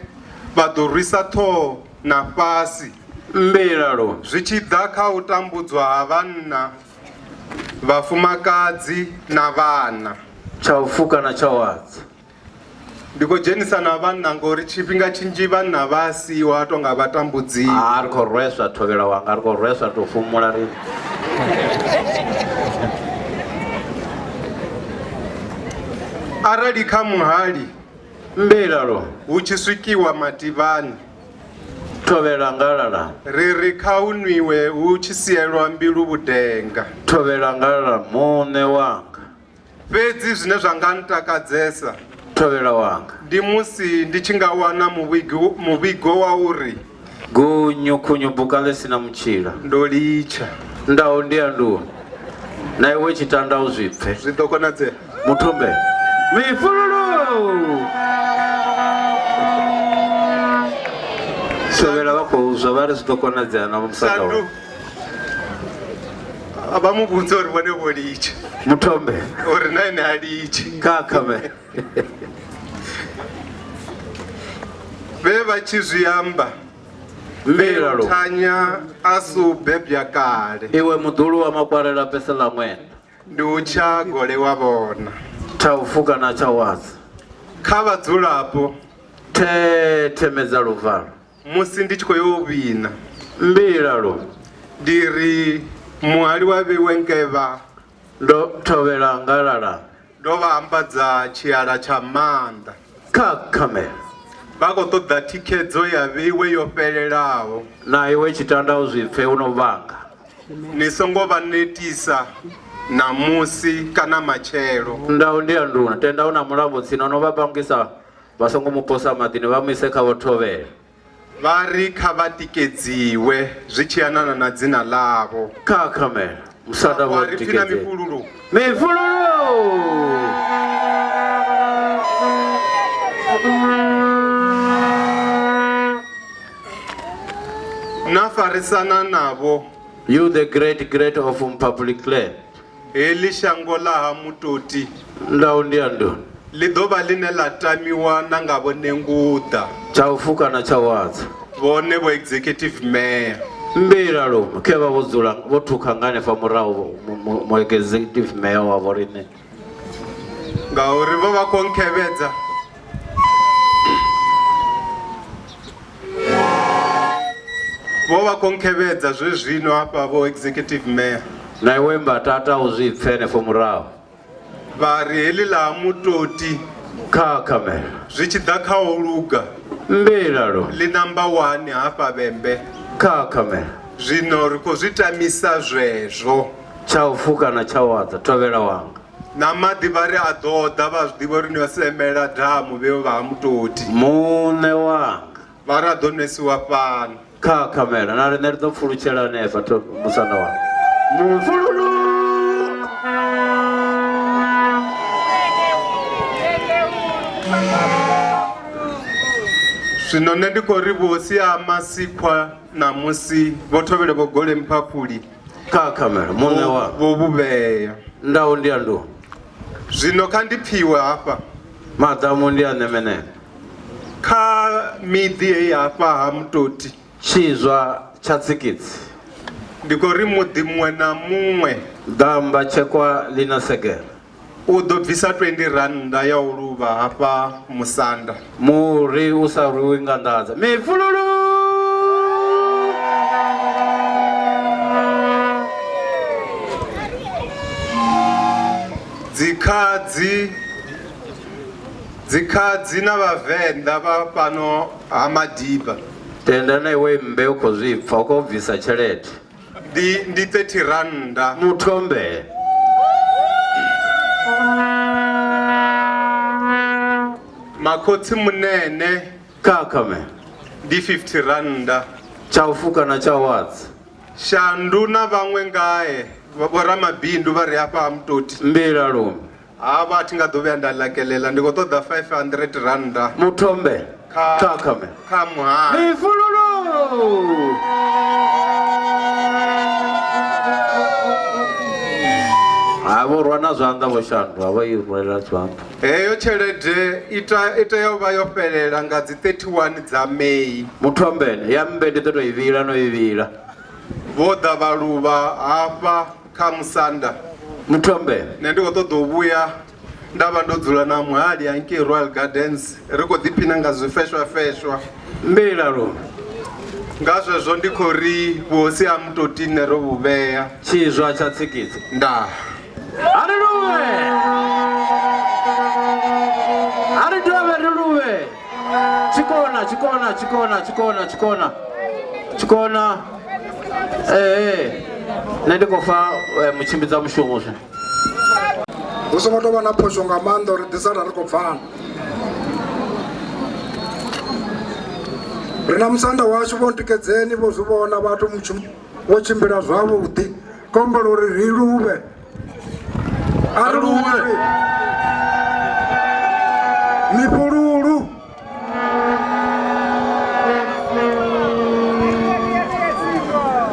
vha ḓo rwisa ṱhoho na fhasi. Mbilalo. Zwi tshi ḓa kha u tambudzwa ha vhanna, vhafumakadzi na vhana. Tsha u fuka na tsha u adza. Ndi khou dzhenisa na vhanna ngori tshifhinga tshinzhi vhanna vha a siiwa to nga vhatambudziwa. Ha ri khou rweswa thovhela wanga ri khou rweswa ri tou fhumula ri. Arali kha muhali Mbilalo. hu tshi swikiwa mativhani. Thovhela ngalala. Ri ri kha hu nwiwe hu tshi sielwa mbilu vhudenga. Thovhela ngalala muṋe wanga. Fhedzi zwine zwa nga ntakadzesa. Thovhela wanga. Ndi musi ndi tshi nga wana muvhigo, muvhigo wa uri. Gunyu khunyu buka ḽi si na mutshila. Ndo litsha. Ndau ndi ya nduni. Na iwe tshitanda u zwi pfe. Zwi ḓo konadzea. Muthombe. Mifululu! Thovhela vha khou zwa vha ri zwi ḓo konadzea na musanda Shandu. Vha mu vhudza uri vhone vho litsha. Muthombe. Uri na ene a litshe. Kha khame. Vhe vha tshi zwi amba. Mbilalo. Thanya a si u bebya kale. Iwe muḓulu wa makwarela pese ḽa ṅwenda. Ndi u tsha gole wa vhona. Tsha u fuka na tsha u adza. Kha vhadzulapo. Thethemedza luvalo. Musi ndi tshi khou yo vhina. Mbilalo. Ndi ri muhali wa vheiwe nkevha. Ndo thovhela ngalala. Ndo vha ambadza tshiala tsha maanḓa. Kha khamera. Vha khou ṱoḓa thikhedzo ya vheiwe yo fhelelaho. Na iwe tshitanda u zwi pfe u no vhanga. Ni songo vha netisa ṋamusi kana matshelo. Ndau ndi ya nduna, tenda u na mulambo tsini, no vha pangisa vha songo mu posa maḓini vha mu ise kha vho thovhela. Vha ri kha vha tikedziwe zwi tshi anana na dzina ḽavho. Kha khamera, musanda vho Vha ri pfi na tikedze. mifhululu. Mifhululu! Na farisana navho. You the great great of Mphaphuli clan. Heḽi shango ḽa ha Mutoti. Ndau ndi ya nduna. Ḽi ḓo vha ḽine ḽa tamiwa na nga Vho Nenguḓa. Tsha u fuka na tsha u adza. Vhone Vho Executive Mayor. Mbilalo khe vha vho dzula vho thukha nga hanefha murahu mu Executive Mayor wa vho riṋe. Ngauri vho vha khou nkhevhedza. Vho vha khou nkhevhedza zwezwino hafha Vho Executive Mayor. Na iwe mbatata u zwi pfe henefho murahu. Vha ri heḽi ḽa ha Mutoti. Kha khamera. Zwi tshi ḓa kha u luga. Mbilalo. Ḽi namba 1 hafha Vhembe. Kha khamera. Zwino ri khou zwi tamisa zwezwo. Tsha u fuka na tsha u adza, thovhela wanga. Na maḓi vha ri a ḓo ḓa vha zwi ḓivha uri ni yo semela damu vheo vha ha Mutoti. Muṋe wanga. Vha ri a ḓo nwesiwa fhano. Kha khamela na riṋe ri ḓo pfulutshela hanefha musanda wanga. Mufululu! Zwino nṋe ndi khou ri vhuhosi ha Masikhwa ṋamusi vho thovhele vho Gole Mphaphuli. Kha khamela muṋe wanga. Vho vhu vhea. Ndau ndi ya nduni. Zwino kha ndi pfiwe hafha. Maḓamu ndi a ṋemeneme. Kha miḓi heyi hafha ha Mutoti. Tshizwa tsha tsikidzi. Ndi khou ri muḓi muṅwe na muṅwe. Ḓamba tshekwa ḽi na segela. U ḓo bvisa 20 rannda ya u luvha hafha musanda. Muri u sa rwiwi nga nḓadza. Mifululu! Dzikhadzi Dzikhadzi na Vhavenḓa vha fhano ha Madiba. Tenda na iwe mmbe u khou zwi pfa, u khou bvisa tshelede. Ndi ndi 30 rannda. Muthombe. Makhotsi munene. Kha khame. Ndi 50 rannda. Tsha u fuka na tsha u adza. Shandu na vhaṅwe ngae vhoramabindu vha re hafha ha Mutoti. Mbilalume. Havha a thi nga ḓo vhuya nda lakelela ndi khou ṱoḓa 500 rannda. Muthombe. Kha Kha khame. kha muhali. Mifululu! Ha vho rwa na zwanḓa vho Shandu, ha vho i rwela zwanḓa. Heyo tshelede ita i tea u vha yo fhelela nga dzi 31 dza May. Muthombeni, ya mmbe ndi ḓo tou i vhila no i vhila. Vho ḓa vha luvha hafha kha musanda. Muthombeni. Nṋe ndi khou ṱoḓa u vhuya nda vha ndo dzula na muhali hangei Royal Gardens ri khou ḓiphina nga zwifeshwafeshwa. Mbilalume. Nga zwezwo ndi khou ri vhuhosi ha Mutoti nṋe ro vhu vhea. Tshizwa tsha tsikidzi. Ndaa. A ri luvhe! A ri dovhe ri luvhe! Tshikona, tshikona, tshikona, tshikona, tshikona. Tshikona. Ee, nṋe ndi khou fa mutshimbidza mushumo zwino. Hu songo tou vha na phosho nga maanḓa uri ḓi sala ri khou pfana. Ri na musanda washu vho ntikedzeni vho zwi vhona vhathu vho tshimbila zwavhuḓi. Khombela uri ri luvhe. A ri luvhe. Mifhululu.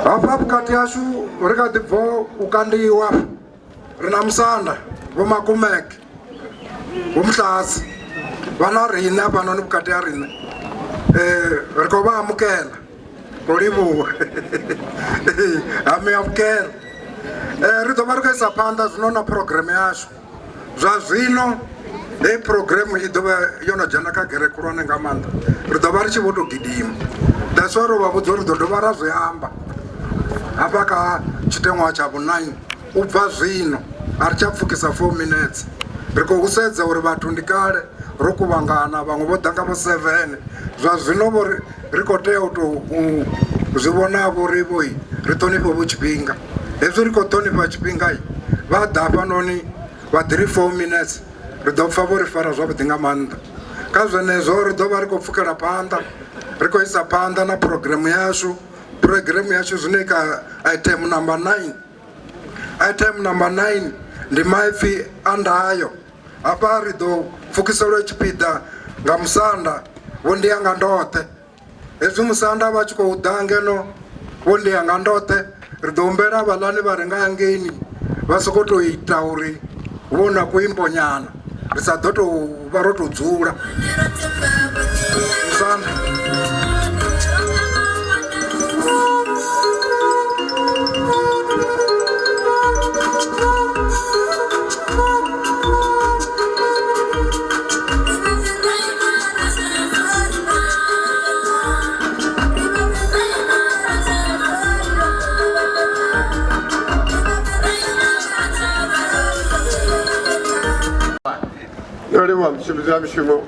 Hafha vhukati hashu ri kha ḓi bva u kandiwa. Ri na musanda Vho Makumeke, Vho Muhlasi vha na riṋe hafhanoni vhukati ha riṋe. Ri khou vha amukela. Khou livhuwa ha miamukela. Ri ḓo vha ri khou isa phanḓa zwino na phurogireme yashu. Zwa zwino heyi phurogireme i ḓo vha yo no dzhena kha gere khulwane nga maanḓa. Ri ḓo vha ri tshi vho tou gidima. That's why ro vha vhudza uri ri ḓo dovha ra zwi amba hafha kha tshiteṅwa tsha vhu 9. U bva zwino a ri tsha pfukisa 4 minutes. Ri khou sedza uri vhathu ndi kale ro kuvhangana, vhaṅwe vho ḓa nga vho 7. Zwa zwino vho ri ri khou tea u tou u zwi vhona-vho uri vho ri ṱhonifhe vho tshifhinga. Hezwi ri khou ṱhonifha tshifhinga vha ḓa hafhanoni vha ḓi ri 4 minutes ri ḓo pfa vho ri fara zwavhuḓi nga maanḓa. Kha zwenezwo ri ḓo vha ri khou pfukela phanḓa ri khou isa phanḓa na phurogireme yashu. Phurogireme yashu zwino i kha item number 9. Item number 9 ndi maipfi a ndayo. Hafha ri ḓo pfukiselwa tshipiḓa nga musanda Vho Ndianga Ndoṱhe. Hezwi musanda vha tshi khou ḓa ngeno Vho Ndianga Ndoṱhe, ri ḓo humbela havhaḽani vha re nga hangeini vha sokou tou ita uri hu vhe hu na kuimbonyana, ri sa ḓo tou vha ro tou dzula. Musanda. Ndo livhuwa mutshimbidzi wa mishumo.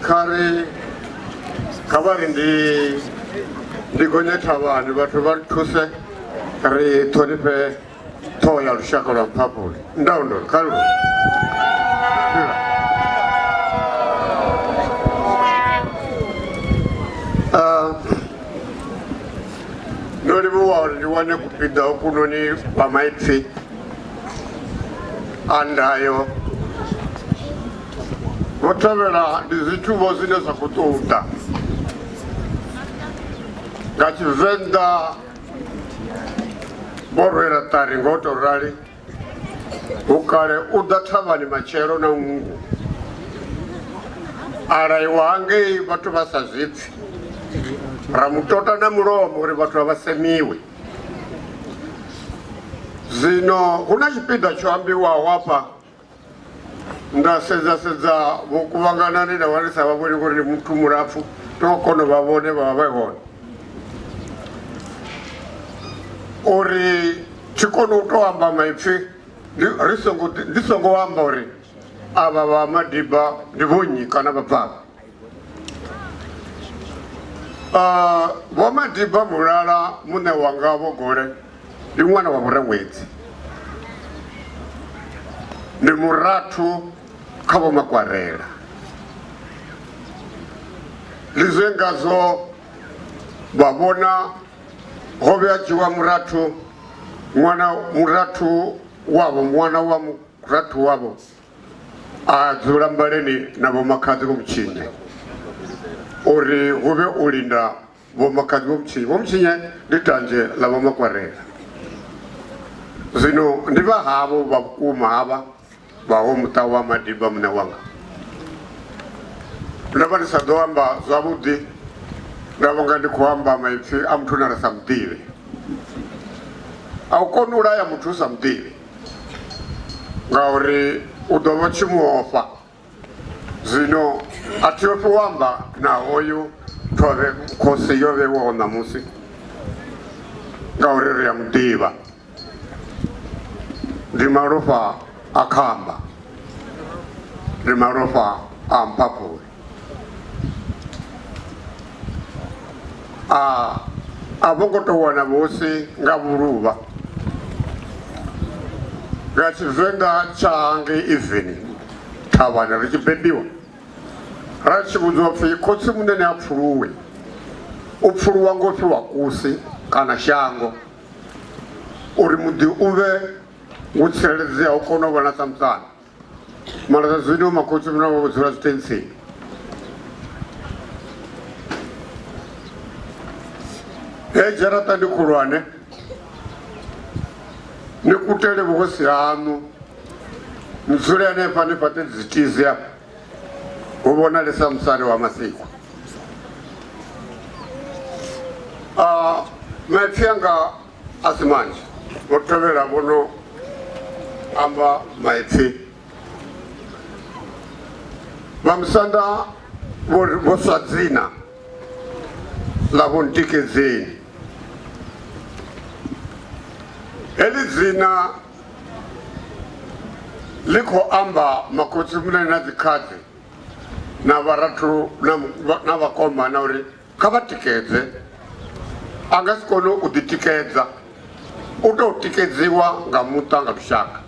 Kha ri kha vha ri ndi Ndi gonye thavhani vhathu vha thuse ri ṱhonifhe ṱhoho ya lushaka lwa Mphaphuli. Ndaundo kha lu. Ndo livhuwa uri ndi wane kupiḓa hokunoni kwa maipfi a ndayo. Vho thovhela ndi zwithu vho zwine zwa khou tou ḓa nga Tshivenḓa, vho rwela ṱari ngo tou rali hu kale u ḓa thavhani matshelo na nngu a laiwa hangei vhathu vha sa zwipfi, ra mutota na mulomo uri vhathu a vha semiwe. Zwino hu na tshipiḓa tsho ambiwaho hafha, nda sedza sedza vho kuvhanganani nda vha ndi sa vha vhoni ngori ndi muthu mulapfu, to kona u vha vhone vha vha vhe hone uri tshi kone u to amba maipfi ri songo ndi songo amba uri avha vha Madiba ndi vhonnyi kana vha bvafhi. Vho Madiba Mulala muṋe wanga Vho Gole ndi ṅwana wa Vhorangwedzi, ndi murathu kha Vho Makwarela. Ndi zwe ngazwo vha vhona ho vhuya dzhiwa murathu ṅwana murathu wavho ṅwana wa murathu wavho a dzula mbaleni na Vho Makhadzi Vho Mutshinye uri hu vhe u linda Vho Makhadzi Vho Mutshinye. Vho Mutshinye ndi tanzhe ḽa Vho Makwarela, zwino ndi vha havho vha vhukuma havha vha ho muṱa wa Madiba muṋe wanga. Ndo vha ndi sa ḓo amba zwavhuḓi, nda vhonga ndi khou amba maipfi a muthu une ra sa muḓivhe. A u koni u laya muthu u sa muḓivhi ngauri u ḓo vha tshi mu ofha. Zwino a thi ofhi u amba na hoyu thovhe khosi yo vhewaho ṋamusi ngauri ri a muḓivha. Ndi malofha a khamba, ndi malofha a Mphaphuli. A vho ngo tou wana vhuhosi nga vhuluvha. Nga Tshivenḓa tsha hangei Iveni thavhani ri tshi bebiwa ra tshi vhudziwa pfhi khotsi munene a pfuluwe, u pfuluwa ngo fhiwa kusi kana shango uri muḓi u vhe wo tsireledzeaho u kone u vha na samusana. Mara zwa zwino makhotsi muna vho dzula zwitentsini. Hei dzharaṱa ndi khulwane, ni kutele vhuhosi haṋu, ni dzule hanefha ni fhaṱe dzitizi afha hu vhonale sa musali wa masiku. Maipfi anga a si manzhi, vho thovhela vho no amba maipfi. Vha musanda vho swa dzina ḽa Vho Ntikedzeni. Heḽi dzina ḽi khou amba makhotsi munene na dzikhadzi na vharathu na vhakomana uri kha vha tikedze. A nga si kone u ḓitikedza, u tou tikedziwa nga muṱa, nga lushaka.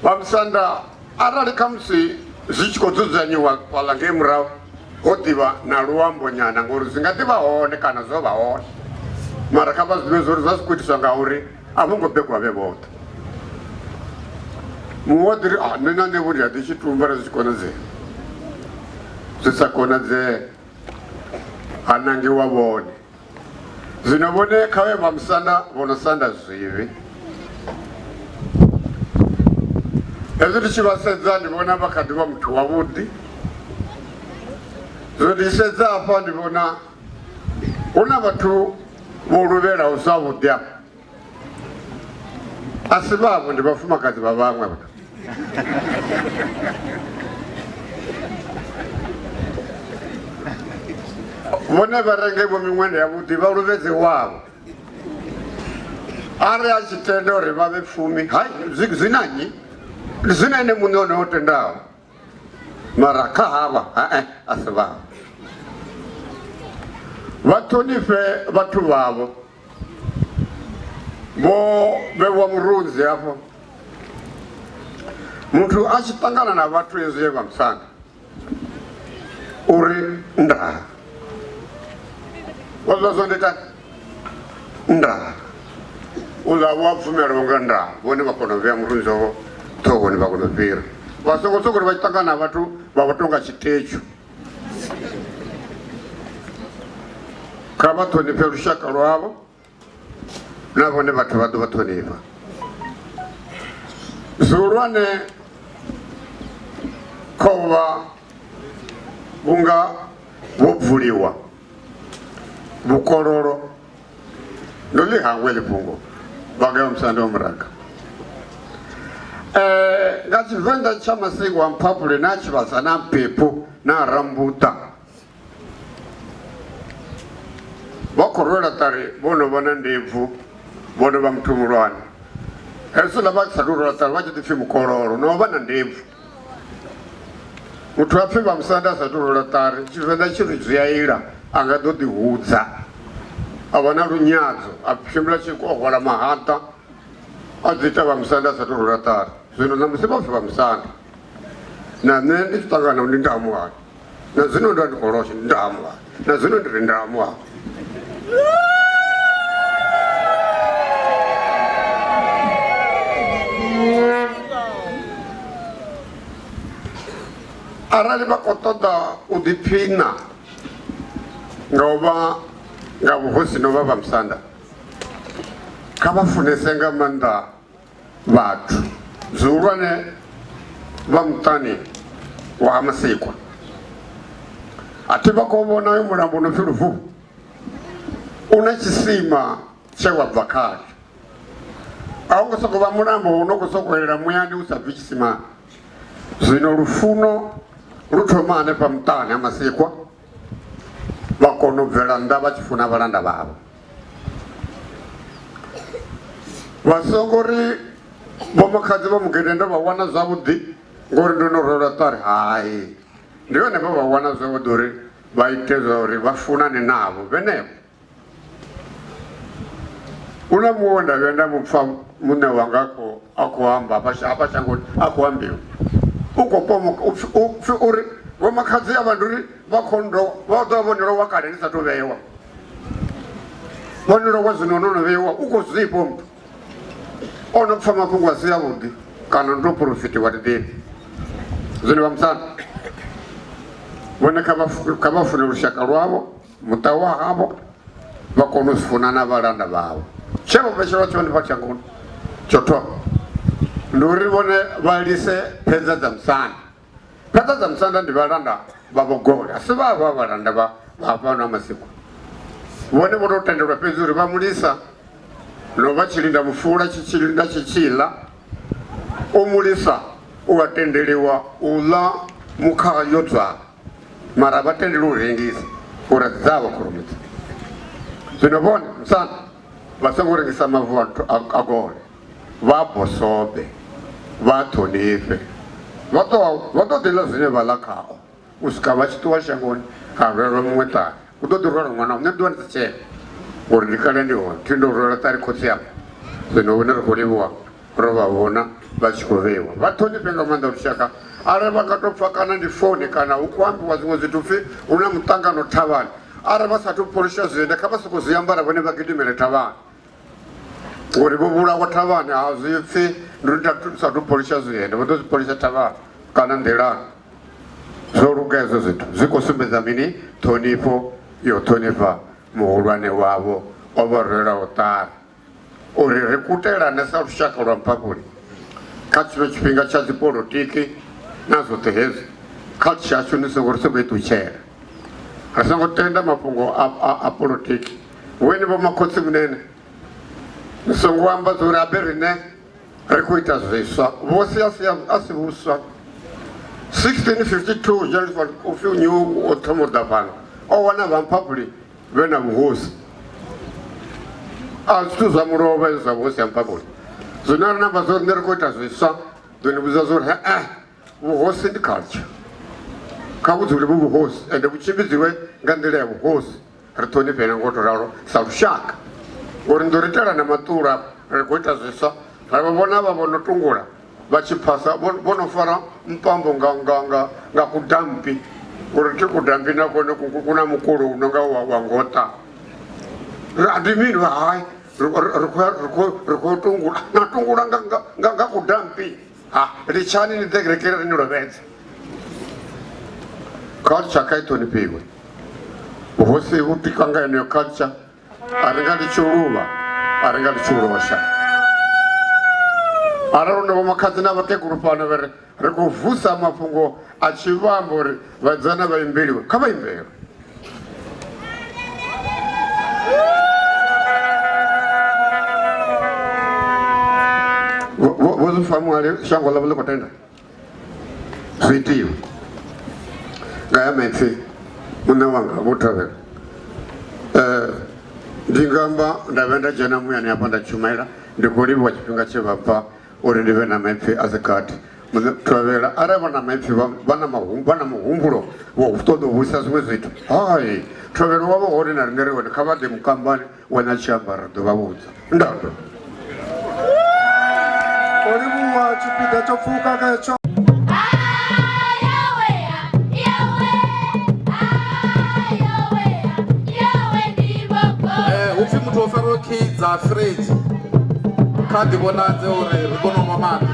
Vha musanda arali khamusi zwi tshi khou dzudzanyiwa fhaḽa ngei murahu ho ḓivha na luambo nyana, ngori zwi nga ḓivha hone kana zwo vha hone, mara kha vha zwi ḓivhe zwauri zwa zwi khou itiswa ngauri a vho ngo begwa vhe vhoṱhe. Muṅwe wa ḓi ri a nṋe na nṋe vho ndi a ḓi tshi tumba ra zwi tshi konadzea, zwi sa konadzee ha nangiwa vhone. Zwino vhone kha vhe vha musanda vho no sanda zwivhi. Hezwi ndi tshi vha sedza ndi vhona vha kha ḓi vha muthu wavhuḓi. Zwino ndi tshi sedza hafha ndi vhona hu na vhathu vho luvhelaho zwavhuḓi afha. A si vhavho, ndi vhafumakadzi vha vhaṅwe vha. Vhone vha renge vho miṅwenda yavhuḓi vha luvhedze wavho. Arali a tshi tenda uri vha vhe fumi, hai zwi na nnyi? Ndi zwine ene muṋe one o tendaho. Mara kha havha, hae a si vhavho. Vha ṱhonifhe vhathu vhavho. Vho vhewa murunzi hafho. Muthu a tshi ṱangana na vhathu hezwi ye vha musanda uri ndaa. Vha zwa zwo ndita ndaa. Uḽa vho a pfumela unga ndaa, vhone vha kona u vhea murunzi wavho ṱhohoni vha kona u fhira. Vha songo soko uri vha tshi ṱangana na vhathu vha vho tonga tshitetshu. Kha vha ṱhonifhe lushaka lwavho na vhone vhathu vha ḓo vha ṱhonifha. Zwihulwane kha u vha vhunga vho bvuliwa vhukololo ndo ḽi hangwa heḽi fhungo vha nga musanda wa muraga nga Tshivenḓa tsha Masiku wa Mphaphuli na Tshivhasa na Mphephu na Rambuḓa vha khou rwela ṱari vho no vha na ndebvu vho no vha muthu muhulwane hezwiḽa vha sa tou rwela ṱari vha tshi ḓi pfhi mukololo no vha na ndebvu muthu a pfhi vha musanda a sa tou rwela ṱari Tshivenḓa tshi ri zwi a ila a nga ḓo ḓi hudza a vha na lunyadzo a tshimbila tshi o hwala mahaḓa a ḓi ita vha musanda a sa tou rwela ṱari zwino ṋamusi vha pfhi vha musanda na nṋe ndi tshi ṱangana ndi ndamuhani na zwino ndo ndi khou losha ndi ndamuhani na zwino ndi ri ndamuhani arali vha khou ṱoḓa u ḓiphina nga u vha nga vhuhosi no vha vha musanda kha vha funese nga maanḓa vhathu zwihulwane vha muṱani wa ha Masikwa a thi vha khou vhona uyu mulambo no pfi Luvuvhu u na tshisima tshe wa bva khatsho a u ngo sokou vha mulambo u no khou sokou elela muyani u sa bvi tshisimani zwino lufuno lu thoma hanefha muṱani ha Masikwa vha kona u bvela nnḓa vha tshi funa vhalanda vhavho vha songo ri vhomakhadzi vha mugede ndo vha wana zwavhuḓi ngori ndo no rwelwa ṱari hai ndi hone vha vha wana zwavhuḓi uri vha ite zwa uri vha funane navho vhenevho hu na muṅwe we nda vhuya nda mu pfa muṋe wanga a khou amba hafha shangoni a khou ambiwa u khou pomoka upfi uri vhomakhadzi avha ndi uri vha khou ndo vha ḓo vha vho no lowa kale ndi sa tou vhewa vho no lowa zwino no no vheiwa u khou zwifha muthu o no pfa mafhungo a si avhuḓi kana ndo porofitiwa thi ḓivhi zwino vha musanda vhone kha vha fune lushaka lwavho muṱa wa havho vha kone u funa na vhalanda vhavho tshe vha vhetshelwa tshone fha shangoni tsho thoma ndi uri vhone vha lise phedza dza musanda phedza dza musanda ndi vhalanda vha vhogole a si vha vha vhalanda vha vha fhano ha masiku vhone vho tou tendelwa fhedzi uri vha mulisa no vha tshi linda mufula tshi tshi linda tshi tshi ḽa u mulisa u a tendeliwa u ḽa mukhaha yo dzwala mara vha tendeli u rengisa uri a dzavho kholomo dzi zwino vhone musanda vha songo rengisa mavu a gole vha bosobe vha ṱhonifhe vha ḓo ḓi ḽa zwine vha ḽa khao u swika vha tshi ṱuwa shangoni ha rwelwa muṅwe ṱari u ḓo ḓi rwelwa ṅwana nṋe ḓuvha ndi si tshena ngori ndi kale ndi hone thi ndo rwelwa ṱari khotsi anga zwino vhone ri khou livhuwa ro vha vhona vha tshi khou vheiwa vha ṱhonifhe nga maanḓa lushaka arali vha nga tou pfa kana ndi founi kana hu khou ambiwa zwiṅwe zwithu pfhi hu na muṱangano thavhani arali vha sathu pholisha zwienda kha vha sokou zwi ambara vhone vha gidimele thavhani ngori vho vhulawa thavhani ha zwi pfhi ndi uri sathu pholisha zwienda vho ḓo zwi pholisha thavhani kana nḓilani zwo luga hezwo zwithu zwi khou sumbedza mini ṱhonifho yo ṱhonifha muhulwane wavho o vha rwelaho ṱari uri ri kutelane sa lushaka lwa Mphaphuli kha tshino tshifhinga tsha dzipolotiki na zwoṱhe hezwi kha tshashu ni songo ri songo i ṱutshela ri songo tenda mafhungo a polotiki vhone vho makhotsi munene ni songo amba zwa uri abe rine ri khou ita zwiswa vhuhosi a si vhuswa 1652 John upfi new o thoma u ḓa fhano o wana vha Mphaphuli vhe na vhuhosi a zwithu zwa mulovha hezwi zwa vhuhosi ha Mphaphuli zwino ri namba zwo riṋe ri khou ita zwiswa ḓo ni vhudza zwa uri he vhuhosi ndi culture kha vhu dzule vhu vhuhosi ende vhu tshimbidziwe nga nḓila ya vhuhosi. Ri ṱhonifheni ngo to ralo sa lushaka, ngori ndo ri itela na maṱula, ri khou ita zwiswa. Ra vha vhona vha vho no tungula vha tshi phasa vho no fara mpambo nga nga nga nga kudampi, uri thi kudampi na kone kuna mukulo u nonga wa ngoṱa. Ndi mini vha hai ri khou tungula na tungula nga nga nga kudampi. Ha litshani ni ḓe kerekeni ri ni lovhedze. Culture kha i ṱhonifhiwe, vhuhosi vhu tikwa nga yeneyo culture. A ri nga litshi u luvha, a ri nga litshi u losha. Arali hu na vhomakhadzi na vhakegulu fhano vha ri ri khou vusa mafhungo a tshivhambo uri vhadzana vha imbeliwe, kha vha imbelwe. Vho zwi fa muhali shango ḽavho ḽi khou tenda zwi itiwa nga ya maipfi. Muṋe wanga vho thovhela, ndi nga amba nda vhe nda dzhena muyani hafha nda tshumaela. Ndi khou livhuwa tshifhinga tshe vha pfa uri ndi vhe na maipfi a si gathi. Muṋe thovhela, arali vha na maipfi vha na muhumbulo wa u ṱoḓa u vhuisa zwiṅwe zwithu, hai thovhela wavho hone na riṋe ri hone, kha vha ḓe mukambani wa na tshiambaro ri ḓo vha vhudza. Ndando. O livhuwa tshipiḓa tsho pfuka ketsho. Hu pfi muthu o fariwa key dza fridge kha ḓi vhonadze uri ri kone u nwa maḓi.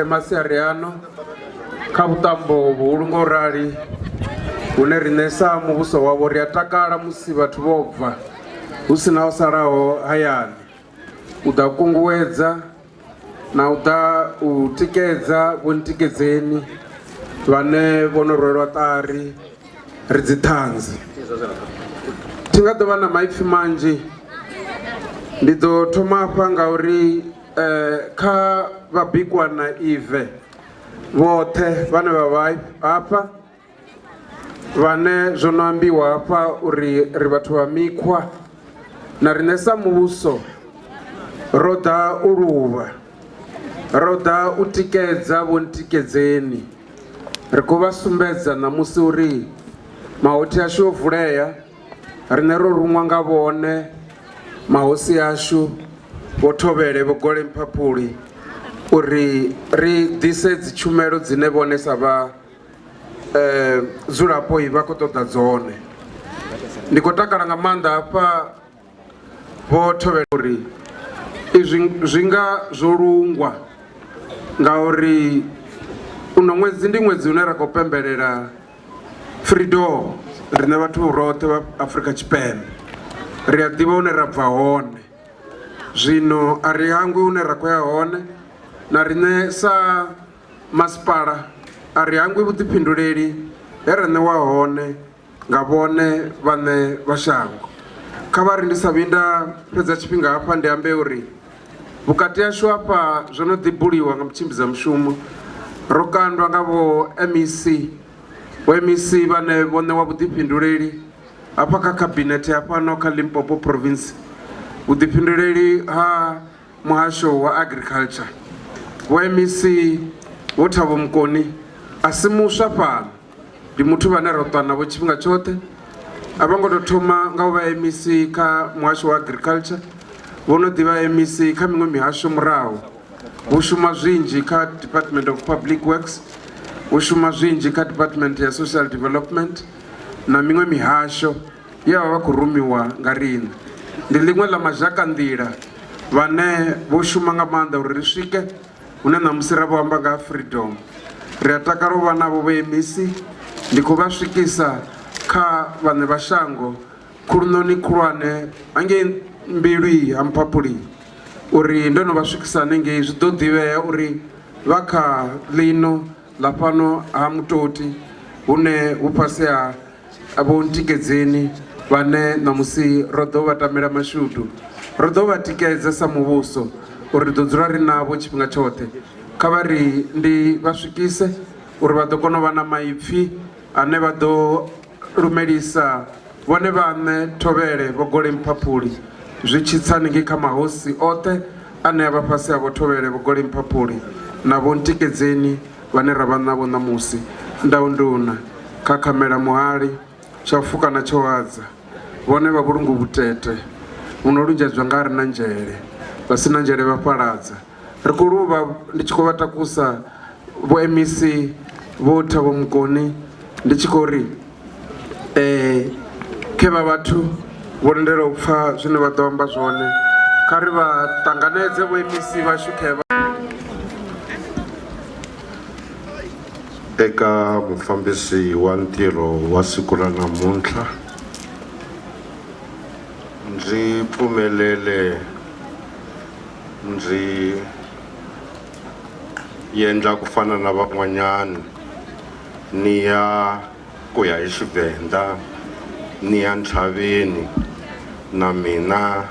Masiari ano kha vhuṱambo vhuhulu ngo rali hune riṋe sa muvhuso wavho ri a takala musi vhathu vho bva hu sina o salaho hayani u ḓa kunguwedza na u ḓa u tikedza vho ntikedzeni vhane vho no rwelwa ṱari ri dziṱhanzi. Thi nga ḓo vha na maipfi manzhi, ndi ḓo thoma hafha ngauri kha vhabikwa na ive vhoṱhe vhane vha vha hafha vhane zwo no ambiwa hafha uri ri vhathu vha mikhwa na riṋe sa muvhuso ro ḓa u luvha, ro ḓa u tikedza vho ntikedzeni. Ri khou vha sumbedza ṋamusi uri mahothi ashu o vulea, riṋe ro ruṅwa nga vhone mahosi ashu vho Thovhele vho Gole Mphaphuli uri ri ḓise dzitshumelo dzine vhone sa vha dzulapo vha khou ṱoḓa dzone. Ndi khou takala nga maanḓa hafha vho thovhela uri izwi zwi nga zwo lungwa ngauri uno ṅwedzi ndi ṅwedzi une ra khou pembelela freedom riṋe vhathu roṱhe vha Afrika Tshipembe ri a ḓivha hune ra bva hone zwino a ri hangwi hune ra khou ya hone na riṋe sa masipala a ri hangwi vhuḓifhinduleli he ra ṋewa hone nga vhone vhaṋe vha shango. Kha vha ri ndi sa vhuyi nda fhedza tshifhinga hafha ndi ambe uri vhukati hashu hafha zwo no ḓi buliwa nga mutshimbidza mushumo ro kandwa nga vho MEC vho MEC vhane vho ṋewa vhuḓifhinduleli hafha kha khabinethe ya fhano kha Limpopo province vhuḓifhinduleli ha muhasho wa agriculture vho MEC vho Thabo Mukoni a si muswa fhano ndi muthu vhane ra ṱwa navho tshifhinga tshoṱhe a vho ngo tou thoma nga u vha MEC kha muhasho wa agriculture vho no ḓi vha MEC kha miṅwe mihasho murahu vho shuma zwinzhi kha department of public works vho shuma zwinzhi kha department ya social development na miṅwe mihasho ye vha vha khou rumiwa nga riṋe ndi ḽiṅwe ḽa mazhakanḓila vhane vho shuma nga maanḓa uri ri swike hune ṋamusi ra vho amba nga ha freedom ri a takala u vha navho vho MEC ndi khou vha swikisa kha vhaṋe vha shango khuluṋoni khulwane hangei mbilwi ha Mphaphuli uri ndo no vha swikisa hanengei zwi ḓo ḓivhea uri vha kha ḽino ḽa fhano ha Mutoti hune hu fhasi ha vho ntikedzeni vhane ṋamusi ro ḓo vha tamela mashudu ro ḓo vha tikedza sa muvhuso uri ri ḓo dzula ri navho tshifhinga tshoṱhe kha vha ri ndi vha swikise uri vha ḓo kona u vha na maipfi ane vha ḓo lumelisa vhone vhaṋe thovhele vho Gole Mphaphuli zwi tshi tsa haningei kha mahosi oṱhe ane a vha fhasi ha vho thovhele vho Gole Mphaphuli na vho ntikedzeni vhane ra vha navho ṋamusi ndaunduna khakhamela muhali tsha u fuka na tsho hadza vhone vha vhulungu vhutete vhu no lunzhedzwa nga a re na nzhele vha si na nzhele vha fhaladza ri khou luvha ndi tshi khou vha takusa vho MEC vho Thabo Mukoni ndi tshi khou ri khe vha vhathu vho lindela u pfa zwine vha ḓo amba zwone kha ri vha ṱanganedze vho MEC vhashu khevha Eka mufambisi wa ntirho wa siku ra namuntlha, ndzi pfumelele ndzi endla ku fana na van'wanyana ni ya ku ya hi Xivhenda ni ya ntshaveni na mina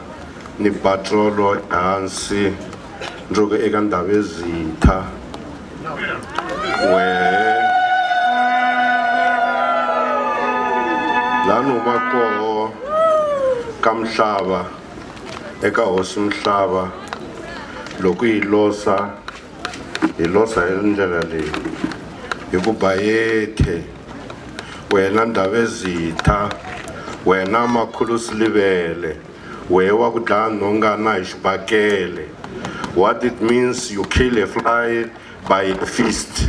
ni ba tsolo ehansi ndzi ku eka Ndhavezitha wehe laha ni huma koho ka Mhlava eka hosi Mhlava loko yi losa hi losa hi ndlela leyi hi ku bayethe wena Ndhavezitha wena makhulu Silivele wehe wa ku dlaya nhongana hi xibakele what it means you kill a fly by a fist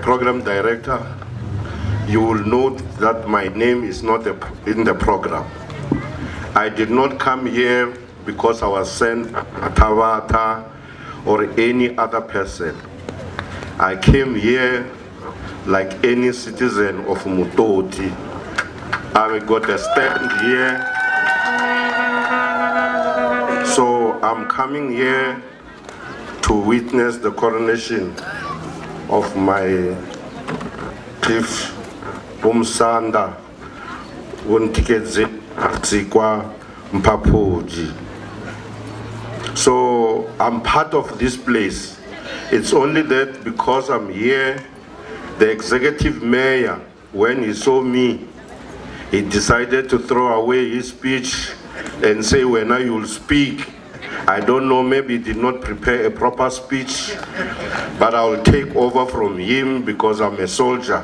Program director, you will note that my name is not in the program. I did not come here because I was sent Tawata or any other person. I came here like any citizen of Mutoti. I got a stand here. So I'm coming here to witness the coronation of my chief Umsanda Wontikedze Tsikwa Mphaphuli. So I'm part of this place. It's only that because I'm here, the executive mayor, when he saw me, he decided to throw away his speech and say, when I will speak. I don't know, maybe he did not prepare a proper speech, but I will take over from him because I'm a soldier.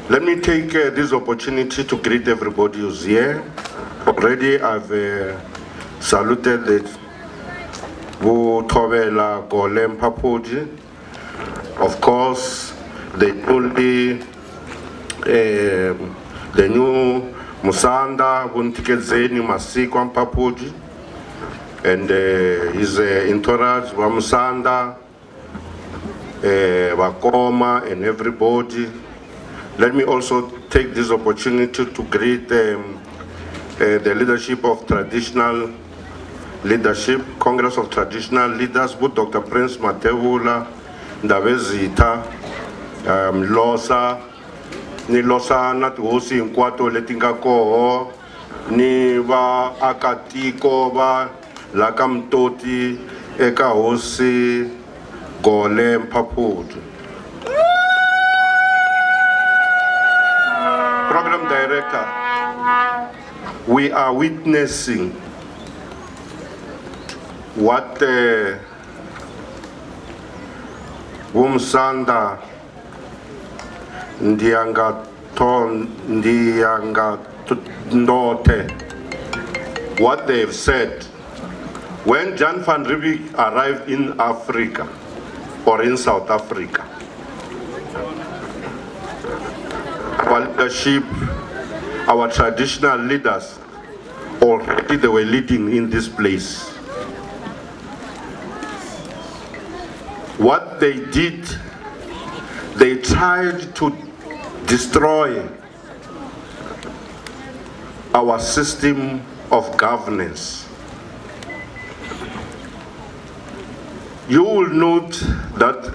Let me take this opportunity to greet everybody who's here. Already I've saluted the Vho Thovhela Gole Mphaphuli. Of course, the only the new Musanda Vho Ntikedzeni Masikwa Mphaphuli and his entourage Vha Musanda, Vakoma and everybody. Let me also take this opportunity to greet the leadership of traditional leadership, Congress of Traditional Leaders, with Dr. Prince Matevula, Ndabezitha, Losa, ni Losa na tihosi hinkwato leti nga koho, ni vaakatiko va la ka Mtoti eka hosi Gole Mphaphuli. Program Director, we are witnessing what Vho Ndiangandote, what they have said. When Jan van Riebeeck arrived in Africa, or in South Africa, our leadership, our traditional leaders, already they were leading in this place. What they did, they tried to destroy our system of governance. You will note that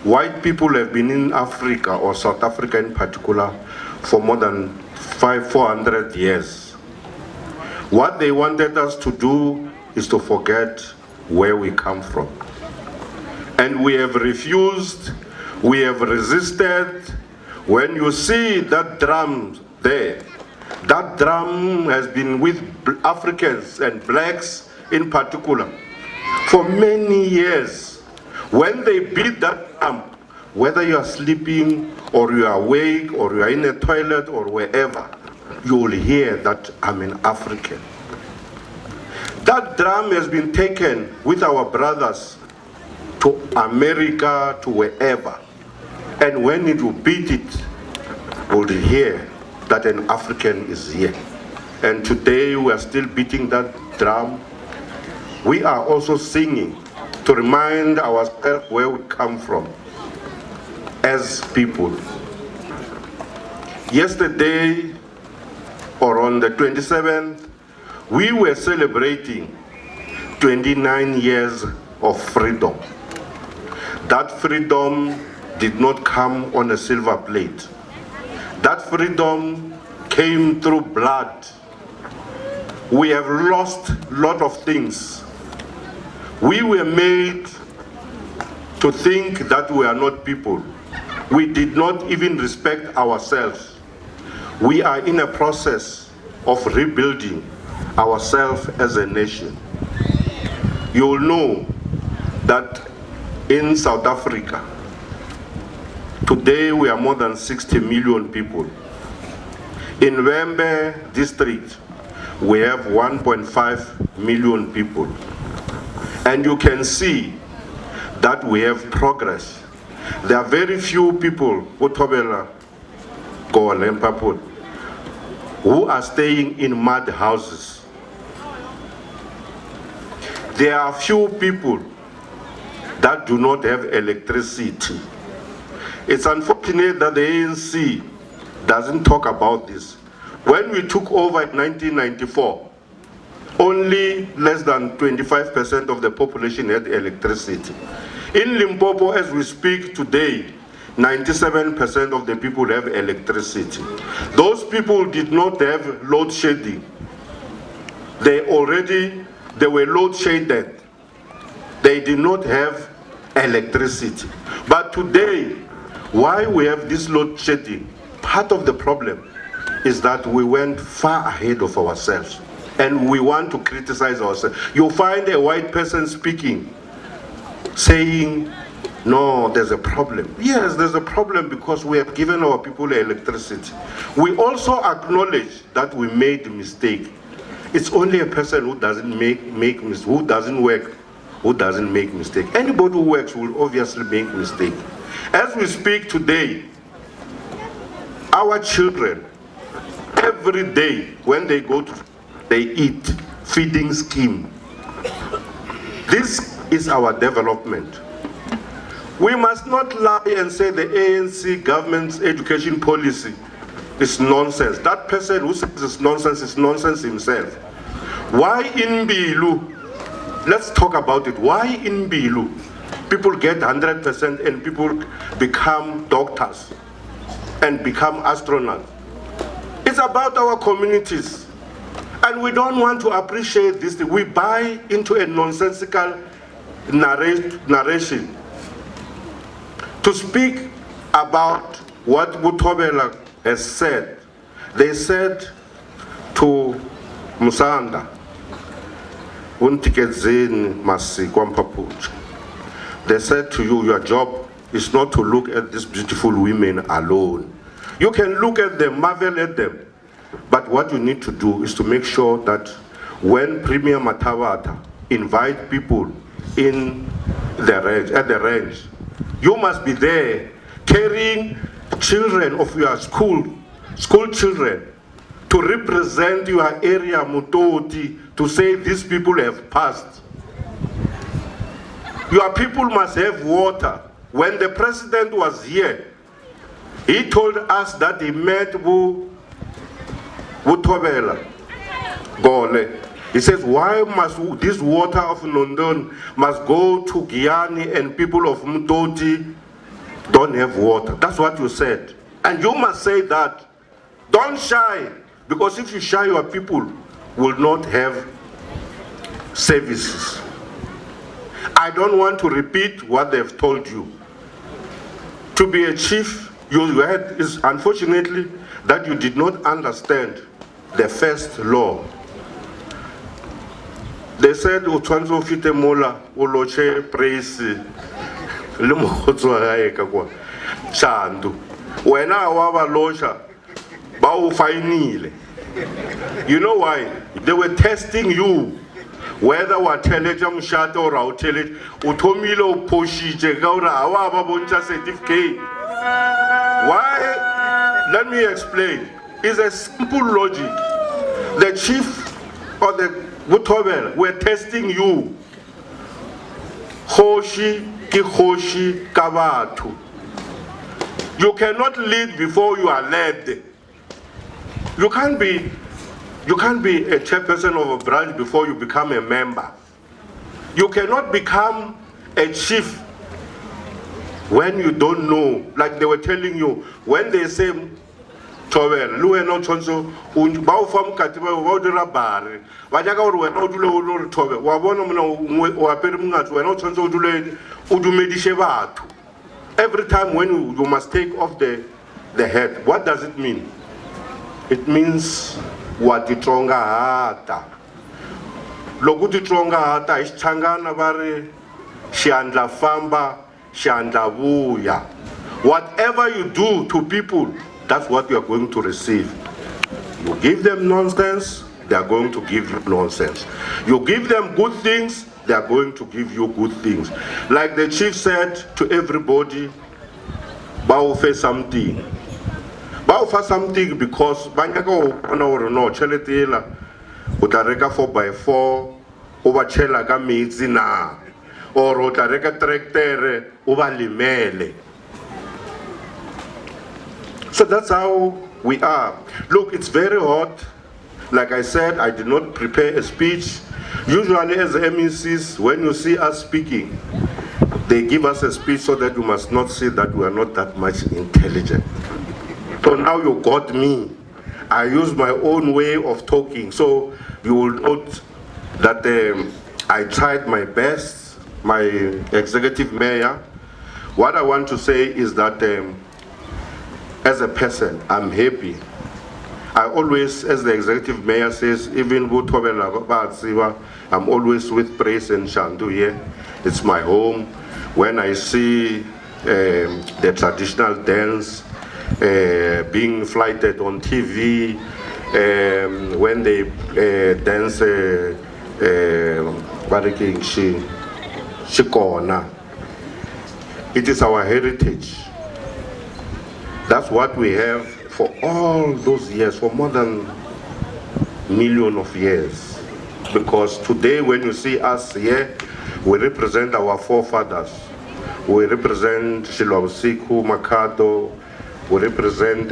white people have been in Africa, or South Africa in particular, for more than 400 years. What they wanted us to do is to forget where we come from. And we have refused, we have resisted. When you see that drum there, that drum has been with Africans and blacks in particular for many years. When they beat that drum, whether you are sleeping or you are awake or you are in a toilet or wherever, you will hear that I'm an African. That drum has been taken with our brothers to America, to wherever. And when it will beat it, we'll hear that an African is here. And today we are still beating that drum. We are also singing to remind ourselves where we come from as people. Yesterday, or on the 27th, we were celebrating 29 years of freedom. That freedom did not come on a silver plate. That freedom came through blood. We have lost a lot of things. We were made to think that we are not people. We did not even respect ourselves. We are in a process of rebuilding ourselves as a nation. You will know that in South Africa, today we are more than 60 million people. In Vhembe district, we have 1.5 million people. And you can see that we have progress. There are very few people, who are staying in mud houses. There are few people that do not have electricity. It's unfortunate that the ANC doesn't talk about this. When we took over in 1994, only less than 25% of the population had electricity. In Limpopo, as we speak today, 97% of the people have electricity. Those people did not have load shedding. They were load shedded. They did not have electricity. But today, why we have this load shedding, part of the problem is that we went far ahead of ourselves and we want to criticize ourselves. You find a white person speaking, saying, no, there's a problem. Yes, there's a problem because we have given our people electricity. We also acknowledge that we made a mistake. It's only a person who doesn't make who doesn't work, who doesn't make mistake. Anybody who works will obviously make mistake. As we speak today, our children, every day when they go to, they eat feeding scheme. This is our development. We must not lie and say the ANC government's education policy is nonsense. That person who says it's nonsense is nonsense himself. Why in Bilu? Let's talk about it. Why in Bilu? People get 100% and people become doctors and become astronauts. It's about our communities. And we don't want to appreciate this thing. We buy into a nonsensical narration. To speak about what Butobela has said, they said to Musanda, Untikedzeni Masikwa Mphaphuthu. They said to you, your job is not to look at these beautiful women alone. You can look at them, marvel at them, but what you need to do is to make sure that when Premier Mathabatha invite people in the range, at the range, you must be there carrying children of your school children, to represent your area, Mutoti, to say these people have passed. Your people must have water. When the president was here, he told us that he met Butobela Gole. He says, why must this water of London must go to Giyani and people of Mutoti don't have water? That's what you said. And you must say that. Don't shy, because if you shy, your people will not have services. I don't want to repeat what they've told you. To be a chief, you had is unfortunately that you did not understand the first law. They said, o tshwanetse o fete mola, o lotšhe praise le mokgotsi wa gae ka kwa Shandu. Wena wa ba lotšha, ba o fainile. You know why? They were testing you whether wa theletša mošate or ha o theletše. O thomile o phošitše ka gore ha wa ba bontšha certificate. Why? Let me explain. It's a simple logic. The chief or the Butobela were testing you. Kgoši ke kgoši ka batho. You cannot lead before you are led. You can't be a chairperson of a branch before you become a member. You cannot become a chief when you don't know. Like they were telling you, when they say, Thobela, le wena o tshwanetse ba o fa mokati ba o dira bare. Ba nyaka gore wena o dule o le gore Thobela, wa bona mona o apere mongatse, wena o tshwanetse o dule o dumediše batho. Every time when you must take off the head, what does it mean? It means wa titsongahata. Loko titsongahata hi Xichangana va ri xiandla famba, xiandla vuya. Whatever you do to people, that's what you are going to receive. You give them nonsense, they are going to give you nonsense. You give them good things, they are going to give you good things. Like the chief said to everybody, ba o fe something. Ba o fa something because ba nyaka go bona gore no tšhelete ela o tla reka 4x4 o ba tšhela ka metsi na, or o tla reka tractor o ba lemele. So that's how we are. Look, it's very hot. Like I said, I did not prepare a speech. Usually as MECs, when you see us speaking, they give us a speech so that you must not see that we are not that much intelligent. So now you got me. I use my own way of talking. So you will note that I tried my best, my executive mayor. What I want to say is that as a person, I'm happy. I always, as the executive mayor says, even I'm always with Praise and Shandu here. It's my home. When I see the traditional dance being flighted on TV, when they dance ba re keng Shikona. It is our heritage. That's what we have for all those years, for more than million of years. Because today when you see us here, we represent our forefathers. We represent Shilwausiku, Makado, we represent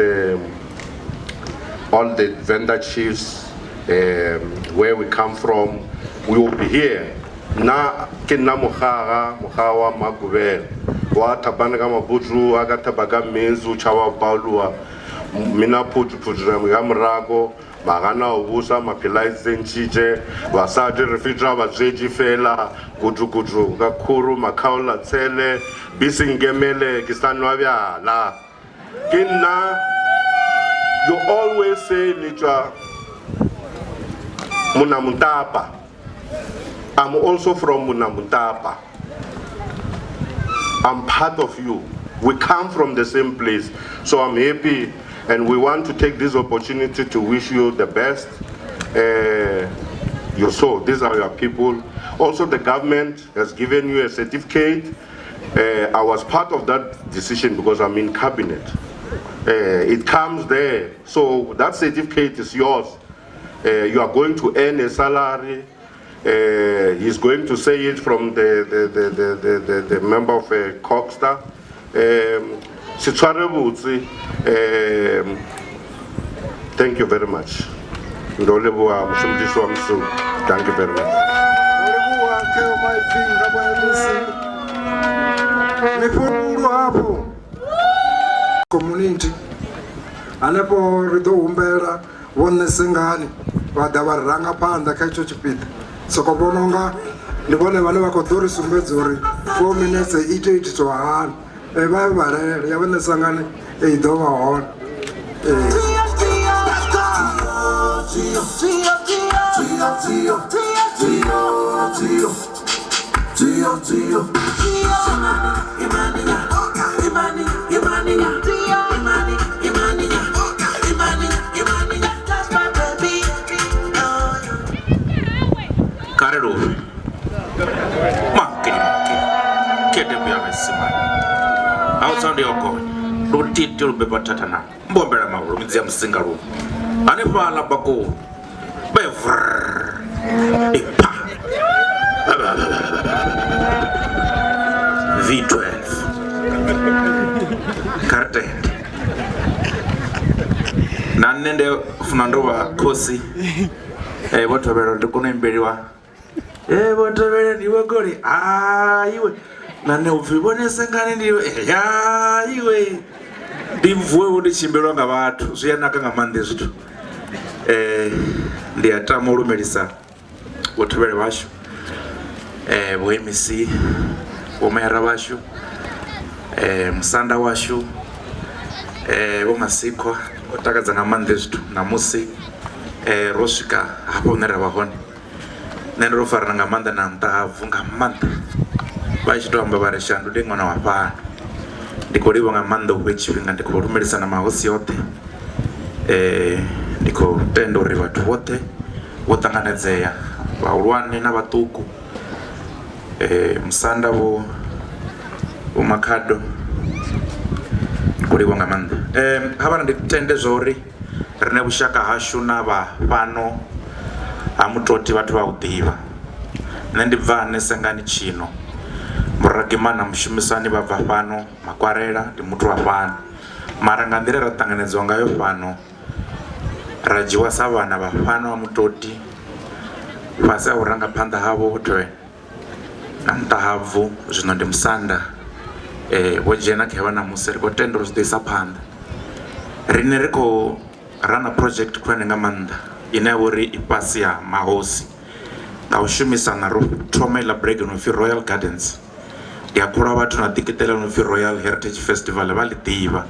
all the Venda chiefs, where we come from. We will be here. Na ke nna mogara, mogara wa Makubela. Wa thapana ka mabutsu, a ka thapa ka metsi, o tšhaba Paulua. Mina phuthu phuthu ya morako, magana o busa, maphela a itsentšhitše, basadi re feta batswetši fela, kutu kutu ka khuru, makhaola tshele, bese nkemele, ke sa nwa bjala. Ke nna, you always say le tšwa Munamutapa. I'm also from Munamutapa. I'm part of you. We come from the same place. So I'm happy, and we want to take this opportunity to wish you the best. Your soul, these are your people. Also, the government has given you a certificate. I was part of that decision because I'm in cabinet. It comes there. So that certificate is yours. You are going to earn a salary. He's going to say it from the member of CoGHSTA. Thank you very much. Ndo leboha mošomediši wa Mosou. Thank you very much. Community hanefho ri ḓo humbela vho Ṋesengani vha ḓa vha ri ranga phanḓa kha itsho tshipiḓa. Soko vhona unga ndi vhone vhane vha khou ḓo ri sumbedza uri 4 minutes i tea u itiswa hani. Vha vhalele ya vho Ṋesengani i ḓo vha hone. Karelo makini kede buya besimane awutsandi yokonya lutiti lubeba thathana mbombela mahulu midzi ya musinga lu hanefhaḽa bakoni bevrr ipa V12 karitende na nṋe ndi funa ndo vha khosi vho thovhela ndi kona u imbeliwa vho thovhela ndi vho goli iwe na nṋe upfhi vhone sengani ndi ya iwe ndi mvuwe vho ndi tshi imbelwa nga vhathu zwi a naka nga maanḓa zwithu. Ndi a tama u lumelisa vho thovhele vhashu vho MEC vho mayara vhashu musanda washu vho Masikwa o takadza nga maanḓa zwithu namusi ro swika hafha hune ra vha hone. Nṋe ndo farana nga maanḓa na muṱahabvu nga maanḓa vha tshi to amba vha ri shandu ndi ṅwana wa fhano. Ndi khou livha nga maanḓa u fhe tshifhinga ndi khou lumelisa na mahosi oṱhe. Ndi khou tenda uri vhathu vhoṱhe vho ṱanganedzea vhahulwane na vhaṱuku musanda vho Makhado ndi khou livha nga maanḓa. Havha ndi tende zwa uri rine vhushaka hashu na vha fhano ha Mutoti vhathu vha u ḓivha. Nṋe ndi bva Ṋesengani tshino muragimana mushumisani vha bva fhano Makwarela ndi muthu wa fhano mara nga nḓila ra ṱanganedziwa ngayo fhano ra dzhiwa sa vhana vha fhano ha Mutoti fhasi ha vhurangaphanḓa havho vho Thovhele na muṱahabvu zwino ndi musanda vho dzhena kha vha ṋamusi ri khou tenda uri zwi ḓo isa phanḓa. Riṋe ri khou rana project khulwane nga maanḓa ine ya vha uri i fhasi ha mahosi nga u shumisana ro thoma iḽa break no pfi Royal Gardens. Ndi a kholwa vhathu na ḓikitela no pfi Royal Heritage Festival vha ḽi ḓivha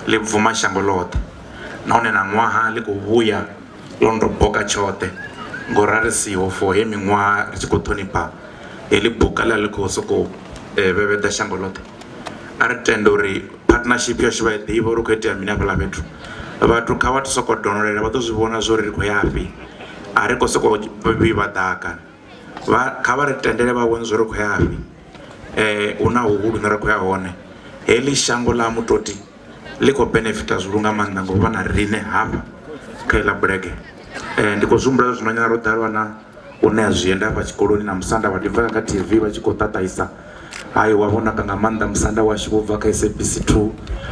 ḽi bvuma shango ḽoṱhe nahone na ṅwaha ḽi khou vhuya ḽo ndo boka tshoṱhe ngori ri siho for he miṅwaha ri tshi khou ṱhonifha heḽi buka ḽa ḽi khou sokou vhevheḓa shango ḽoṱhe. A ri tenda uri partnership yashu vha i ḓivha uri hu khou itea mini hafhaḽa fhethu. Vhathu kha vha soko donolela vha ḓo zwi vhona zwori ri khou yafhi, a ri khou soko vhivha ḓaka. Vha kha vha ri tendele vha vhone zwori ri khou yafhi, hu na huhulu hune ra khou ya hone. Heḽi shango ḽa Mutoti ḽi khou benefita zwihulu nga maanḓa ngo vha na riṋe hafha kha iḽa bulege. Ndi khou zwi humbula zwino nyana ro ḓalwa na u ṋea zwienda hafha tshikoloni na musanda vha ḓi bva kha TV vha tshi khou ṱaṱaisa. Hai wa vhonaka nga maanḓa musanda washu vho bva kha SABC 2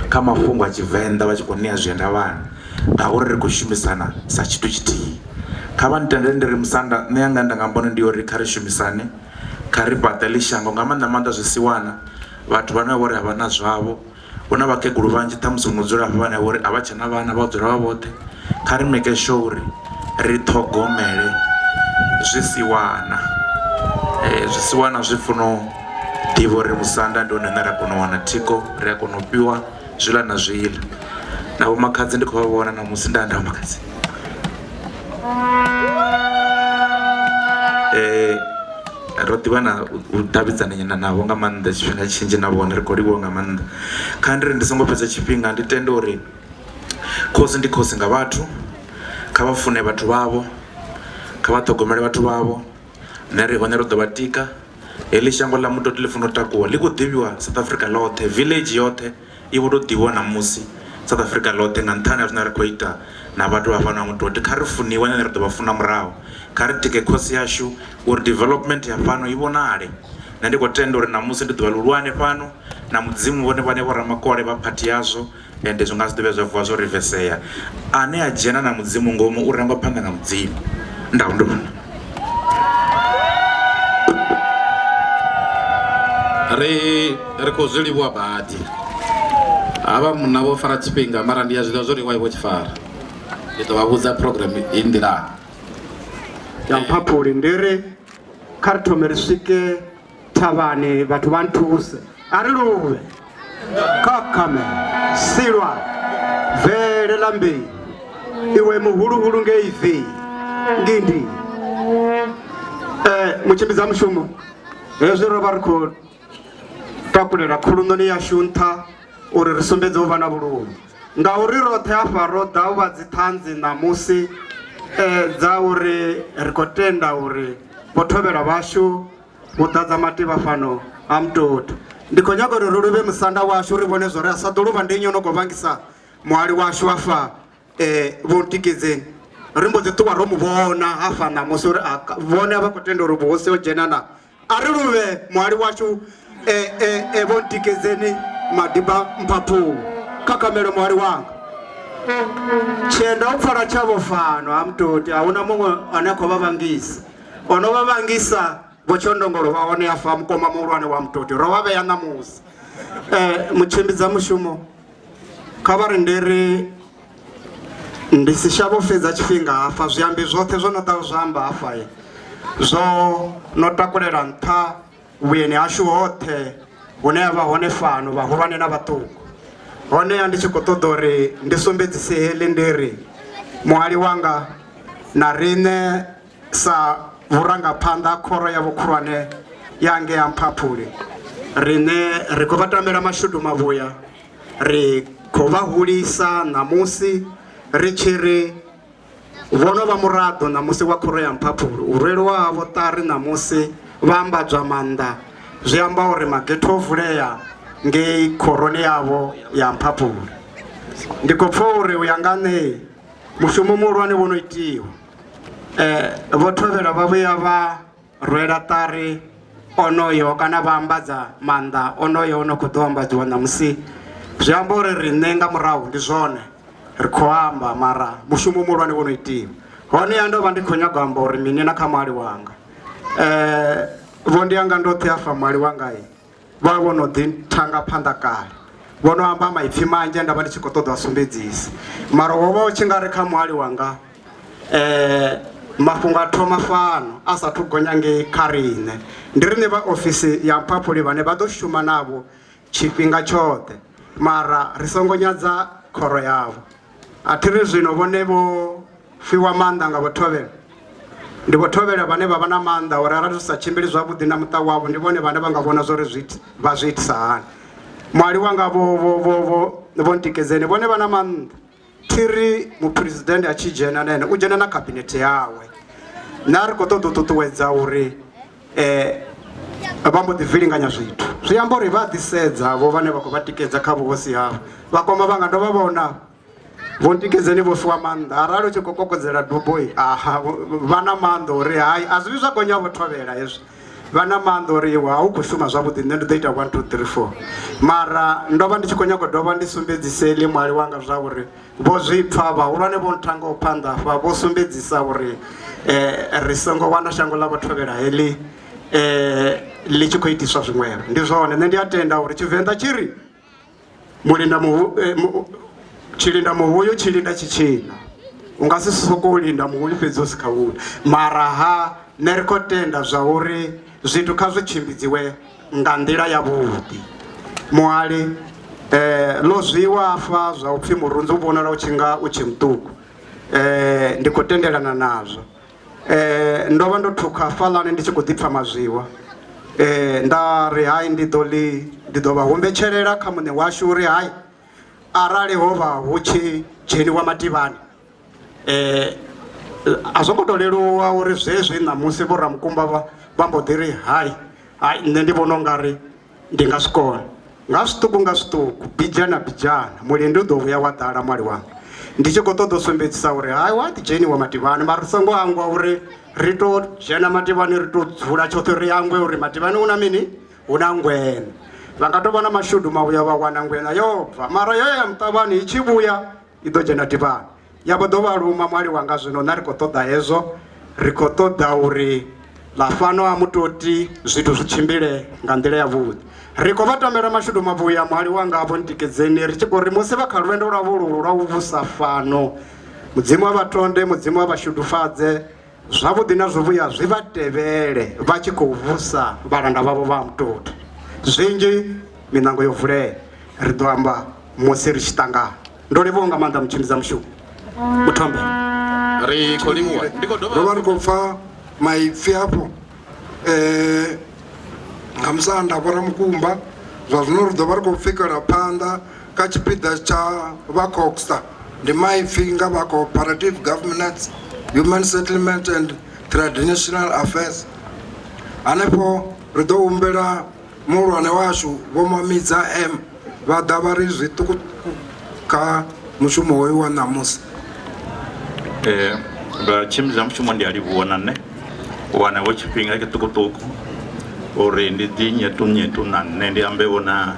kha mafhungo a Tshivenḓa vha tshi khou ṋea zwienda vhana ngauri ri khou shumisana sa tshithu tshithihi. Kha vha ntendele ndi ri musanda nṋe yanga nda nga mbono ndi uri kha ri shumisane, kha ri fhaṱe ḽi shango nga maanḓa maanḓa zwisiwana vhathu vhane vha vhori a vha na zwavho. Hu na vhakegulu vhanzhi ṱhamusi vho no dzula hafha vhane vha vhori a vha tshena vhana vha dzula vha vhoṱhe. Kha ri make sure uri ri ṱhogomele zwisiwana, zwisiwana zwi funa u ḓivha uri musanda ndi hone hune ra kona u wana thikho, ri a kona u fhiwa zwiḽa na zwiḽa. Na vho makhadzi ndi khou vha vhona ṋamusi nda nda vho makhadzi. Ro ḓivha na u davhidzana nyana navho nga maanḓa tshifhinga tshinzhi na vhone ri khou livhuwa nga maanḓa. Kha ndi ri ndi songo fhedza tshifhinga ndi tende uri khosi ndi khosi nga vhathu, kha vha fune vhathu vhavho, kha vha ṱhogomele vhathu vhavho, nṋe ri hone ro ḓo vha tika. Heḽi shango ḽa Mutoti ḽi funa u takuwa ḽi khou ḓivhiwa South Africa ḽoṱhe, village yoṱhe i vho tou ḓivhiwa ṋamusi South Africa ḽoṱhe nga nṱhani ha zwine ra khou ita na vhathu vha fhano ha Mutoti. Kha ri funiwe nṋe ri ḓo vha funa murahu, kha ri tike khosi yashu uri development ya fhano i vhonale. Nṋe ndi khou tenda uri ṋamusi ndi ḓuvha ḽihulwane fhano na mudzimu vhone vhane vho ramakole vha phathi yazwo ende zwi nga si ḓo vhuya zwa vuwa zwo rivesea. Ane a dzhena na mudzimu ngomu u rangwa phanḓa nga mudzimu. Ndau ndo Ri ri khou zwi livhuwa badi. Havha munna vho fara tshifhinga mara ndi ya zwiḽiwa zwo ri wai vho tshi fara. Ndi ḓo vha vhudza program i nḓilani. Ya Mphaphuli ndi ri kha ri thome ri swike thavhani vhathu vha nthuse. A ri luvhe kha khame silwa bvele ḽa mbei iwe muhuluhulu ngei vei ngindi. Mutshimbidza mushumo hezwi ro vha ri khou takulela khulunoni yashu nṱha uri ri sumbedze u vha na vhuluvhi ngauri roṱhe hafha ro ḓa u vha dziṱhanzi ṋamusi dza uri ri khou tenda uri vho thovhela vhashu vho ḓadza mativha fhano ha Mutoti. Ndi khou nyaga uri ri luvhe musanda washu ri vhone zwori a sa ḓo luvha ndi nnyi o no khou vhangisa muhali washu hafha vho ntikedzeni. Ri mbo ḓi ṱuwa ro mu vhona hafha ṋamusi uri vhone a vha khou tenda uri vhuhosi ho dzhena na. A ri luvhe muhali washu vho ntikedzeni Madiba Mphaphuli kha khamelo muhali wanga. Tshienda u pfala tshavho fhano ha Mutoti a huna muṅwe ane a khou vha vhangisa. O no vha vhangisa vho Tshondongolo vha hone hafha mukoma muhulwane wa Mutoti ro vha vhea ṋamusi. Mutshimbidza mushumo kha vha ri ndi ri ndi si shavho fhedza tshifhinga hafha zwiambi zwoṱhe zwo no ḓa zwa amba hafha zwo no takulela nṱha vhuyeni hashu hoṱhe hune ha vha hone fhano vhahulwane na vhaṱuku. Honeha ndi tshi khou ṱoḓa uri ndi sumbedzise heḽi ndi ri muhali wanga na riṋe sa vhurangaphanḓa khoro ya vhukhulwane ya ngei ha Mphaphuli riṋe ri khou vha tambela mashudu mavhuya, ri khou vha hulisa ṋamusi ri tshi ri vho no vha muraḓo ṋamusi wa khoro ya Mphaphuli. U rweliwa havho ṱari ṋamusi vha ambadzwa maanḓa zwi amba uri magethe o vulea ngei khoroni yavho ya Mphaphuli. Ndi khou pfa uri u ya nga nṋe mushumo muhulwane wo no itiwa. Vho thovhela vha vhuya vha rwela ṱari onoyo kana vha ambadza maanḓa onoyo ono khou ḓo ambadziwa ṋamusi, zwi amba uri riṋe nga murahu ndi zwone ri khou amba mara mushumo muhulwane wo no itiwa. Honeha ndo vha ndi khou nyaga u amba uri mini na kha muhali wanga. Vho ndi anga ndoṱhe hafha muhali wanga vha vho no ḓi thanga phanḓa kale vho no amba maipfi manzhi nda vha ndi tshi khou ṱoḓa u sumbedzisa, mara wo vha u tshi nga ri kha muhali wanga mafhungo a thoma fhano a sathu gonya ngei kha riṋe. Ndi riṋe vha ofisi ya Mphaphuli vhane vha ḓo shuma navho tshifhinga tshoṱhe, mara ri songo nyadza khoro yavho. A thi ri zwino vhone vho fhiwa maanḓa nga vho thovhela, ndi vho thovhela vhane vha vha na maanḓa uri arali zwi sa tshimbili zwavhuḓi na muṱa wavho ndi vhone vhane vha nga vhona zwori vha zwi itisa hani. Muhali wanga vho ntikedzeni vhone vha na maanḓa. Thiri muphuresidennde a tshi dzhena na ene u dzhena na khabinethe yawe. Na ri khou ṱoḓa u ṱuṱuwedza uri vha mbo ḓi vilinganya zwithu. Zwi amba uri vha ḓisedza vho vhane vha khou vha tikedza kha vhuhosi havho. Vhakoma vhanga ndo vha vhona vho ntikedzeni vho fiwa maanḓa, arali u tshi khou kokodzela duboi, aha, vha na maanḓa uri hai a zwi vhi zwa gonya vho thovhela hezwi. Vha na maanḓa uri iwe a u khou shuma zwavhuḓi, nṋe ndi ḓo ita 1 2 3 4. Mara ndo vha ndi tshi khou nyaga u dovha ndi sumbedzise ḽiṅwali wanga zwa uri vho zwi pfa vhahulwane vho nthangaho phanḓa hafha vho sumbedzisa uri ri songo wana shango ḽa vho thovhela heḽi ḽi tshi khou itiswa zwiṅwevho. Ndi zwone, nṋe ndi a tenda uri Tshivenḓa tshi ri mulinda tshilinda muhuyu tshi linda tshi tshina, u nga si sokou linda muhuyu fhedzi u si kha wule. Mara ha nṋe ri khou tenda zwa uri zwithu kha zwi tshimbidziwe nga nḓila ya vhuḓi. Muhali ḽo zwiwa afha zwa upfhi murunzi u vhonala u tshi nga u tshe muṱuku, ndi khou tendelana nazwo. Ndo vha ndo thukha hafhaḽani ndi tshi khou ḓipfa mazwiwa, nda ri hai ndi ḓo ḽi ndi ḓo vha humbetshelela kha muṋe washu uri hai arali ho vha hu tshi dzheniwa mativhani a zwo ngo to leluwa uri zwezwi ṋamusi vho Ramukumba vha mbo ḓi ri hai hai nṋe ndi vhona ungari ndi nga zwi kona. Nga zwiṱuku nga zwiṱuku, bidzhana bidzhana, mulindi u ḓo vhuya wa ḓala mwali wanga. Ndi tshi khou ṱoḓa u sumbedzisa uri hai wa ḓi dzheniwa mativhani, mara ri songo hangwa uri ri to dzhena mativhani ri to dzula tshoṱhe ri hangwe uri mativhani hu na mini, hu na ngwena. Vha nga tou vha na mashudu mavhuya vha wana ngwena yo bva, mara yo ya muṱavhani i tshi vhuya i ḓo dzhena tivhani ya vho ḓo vha luma mwali wanga. Zwino nṋe ri khou ṱoḓa hezwo, ri khou ṱoḓa uri ḽa fhano ha Mutoti zwithu zwi tshimbile nga nḓila ya vhuḓi. Ri khou vha tamela mashudu mavhuya muhali wanga vho ntikedzeni, ri tshi khou ri musi vha kha lwendo lwavho lulu lwa u vhusa fhano, Mudzimu a vha tonde, Mudzimu a vha shudufhadze, zwavhuḓi na zwivhuya zwi vha tevhele vha tshi khou vhusa vhalanda vhavho vha Mutoti. Zwinzhi miṋango yo vulea, ri ḓo amba musi ri tshi ṱangana. Ndo livhuwa nga maanḓa mutshimbidza mushumo Muthombe. Ri khou livhuwa. Ndi khou dovha Ro vha ri khou pfa maipfi hafho nga musanda Vho Ramukumba. Zwa zwino ri ḓo vha ri khou pfhikela phanḓa kha tshipiḓa tsha vha CoGHSTA. Ndi maipfi nga vha Cooperative Governance, Human Settlement and Traditional Affairs. Hanefho ri ḓo humbela muhulwane washu Vho Mamidza M vha ḓa vha ri zwiṱukuṱuku kha mushumo hoyu wa ṋamusi. Vha tshimbidza mushumo ndi a livhuwa na nṋe u wana vho tshifhinga tshiṱukuṱuku uri ndi ḓi nyetunyetu na nṋe ndi ambe vho na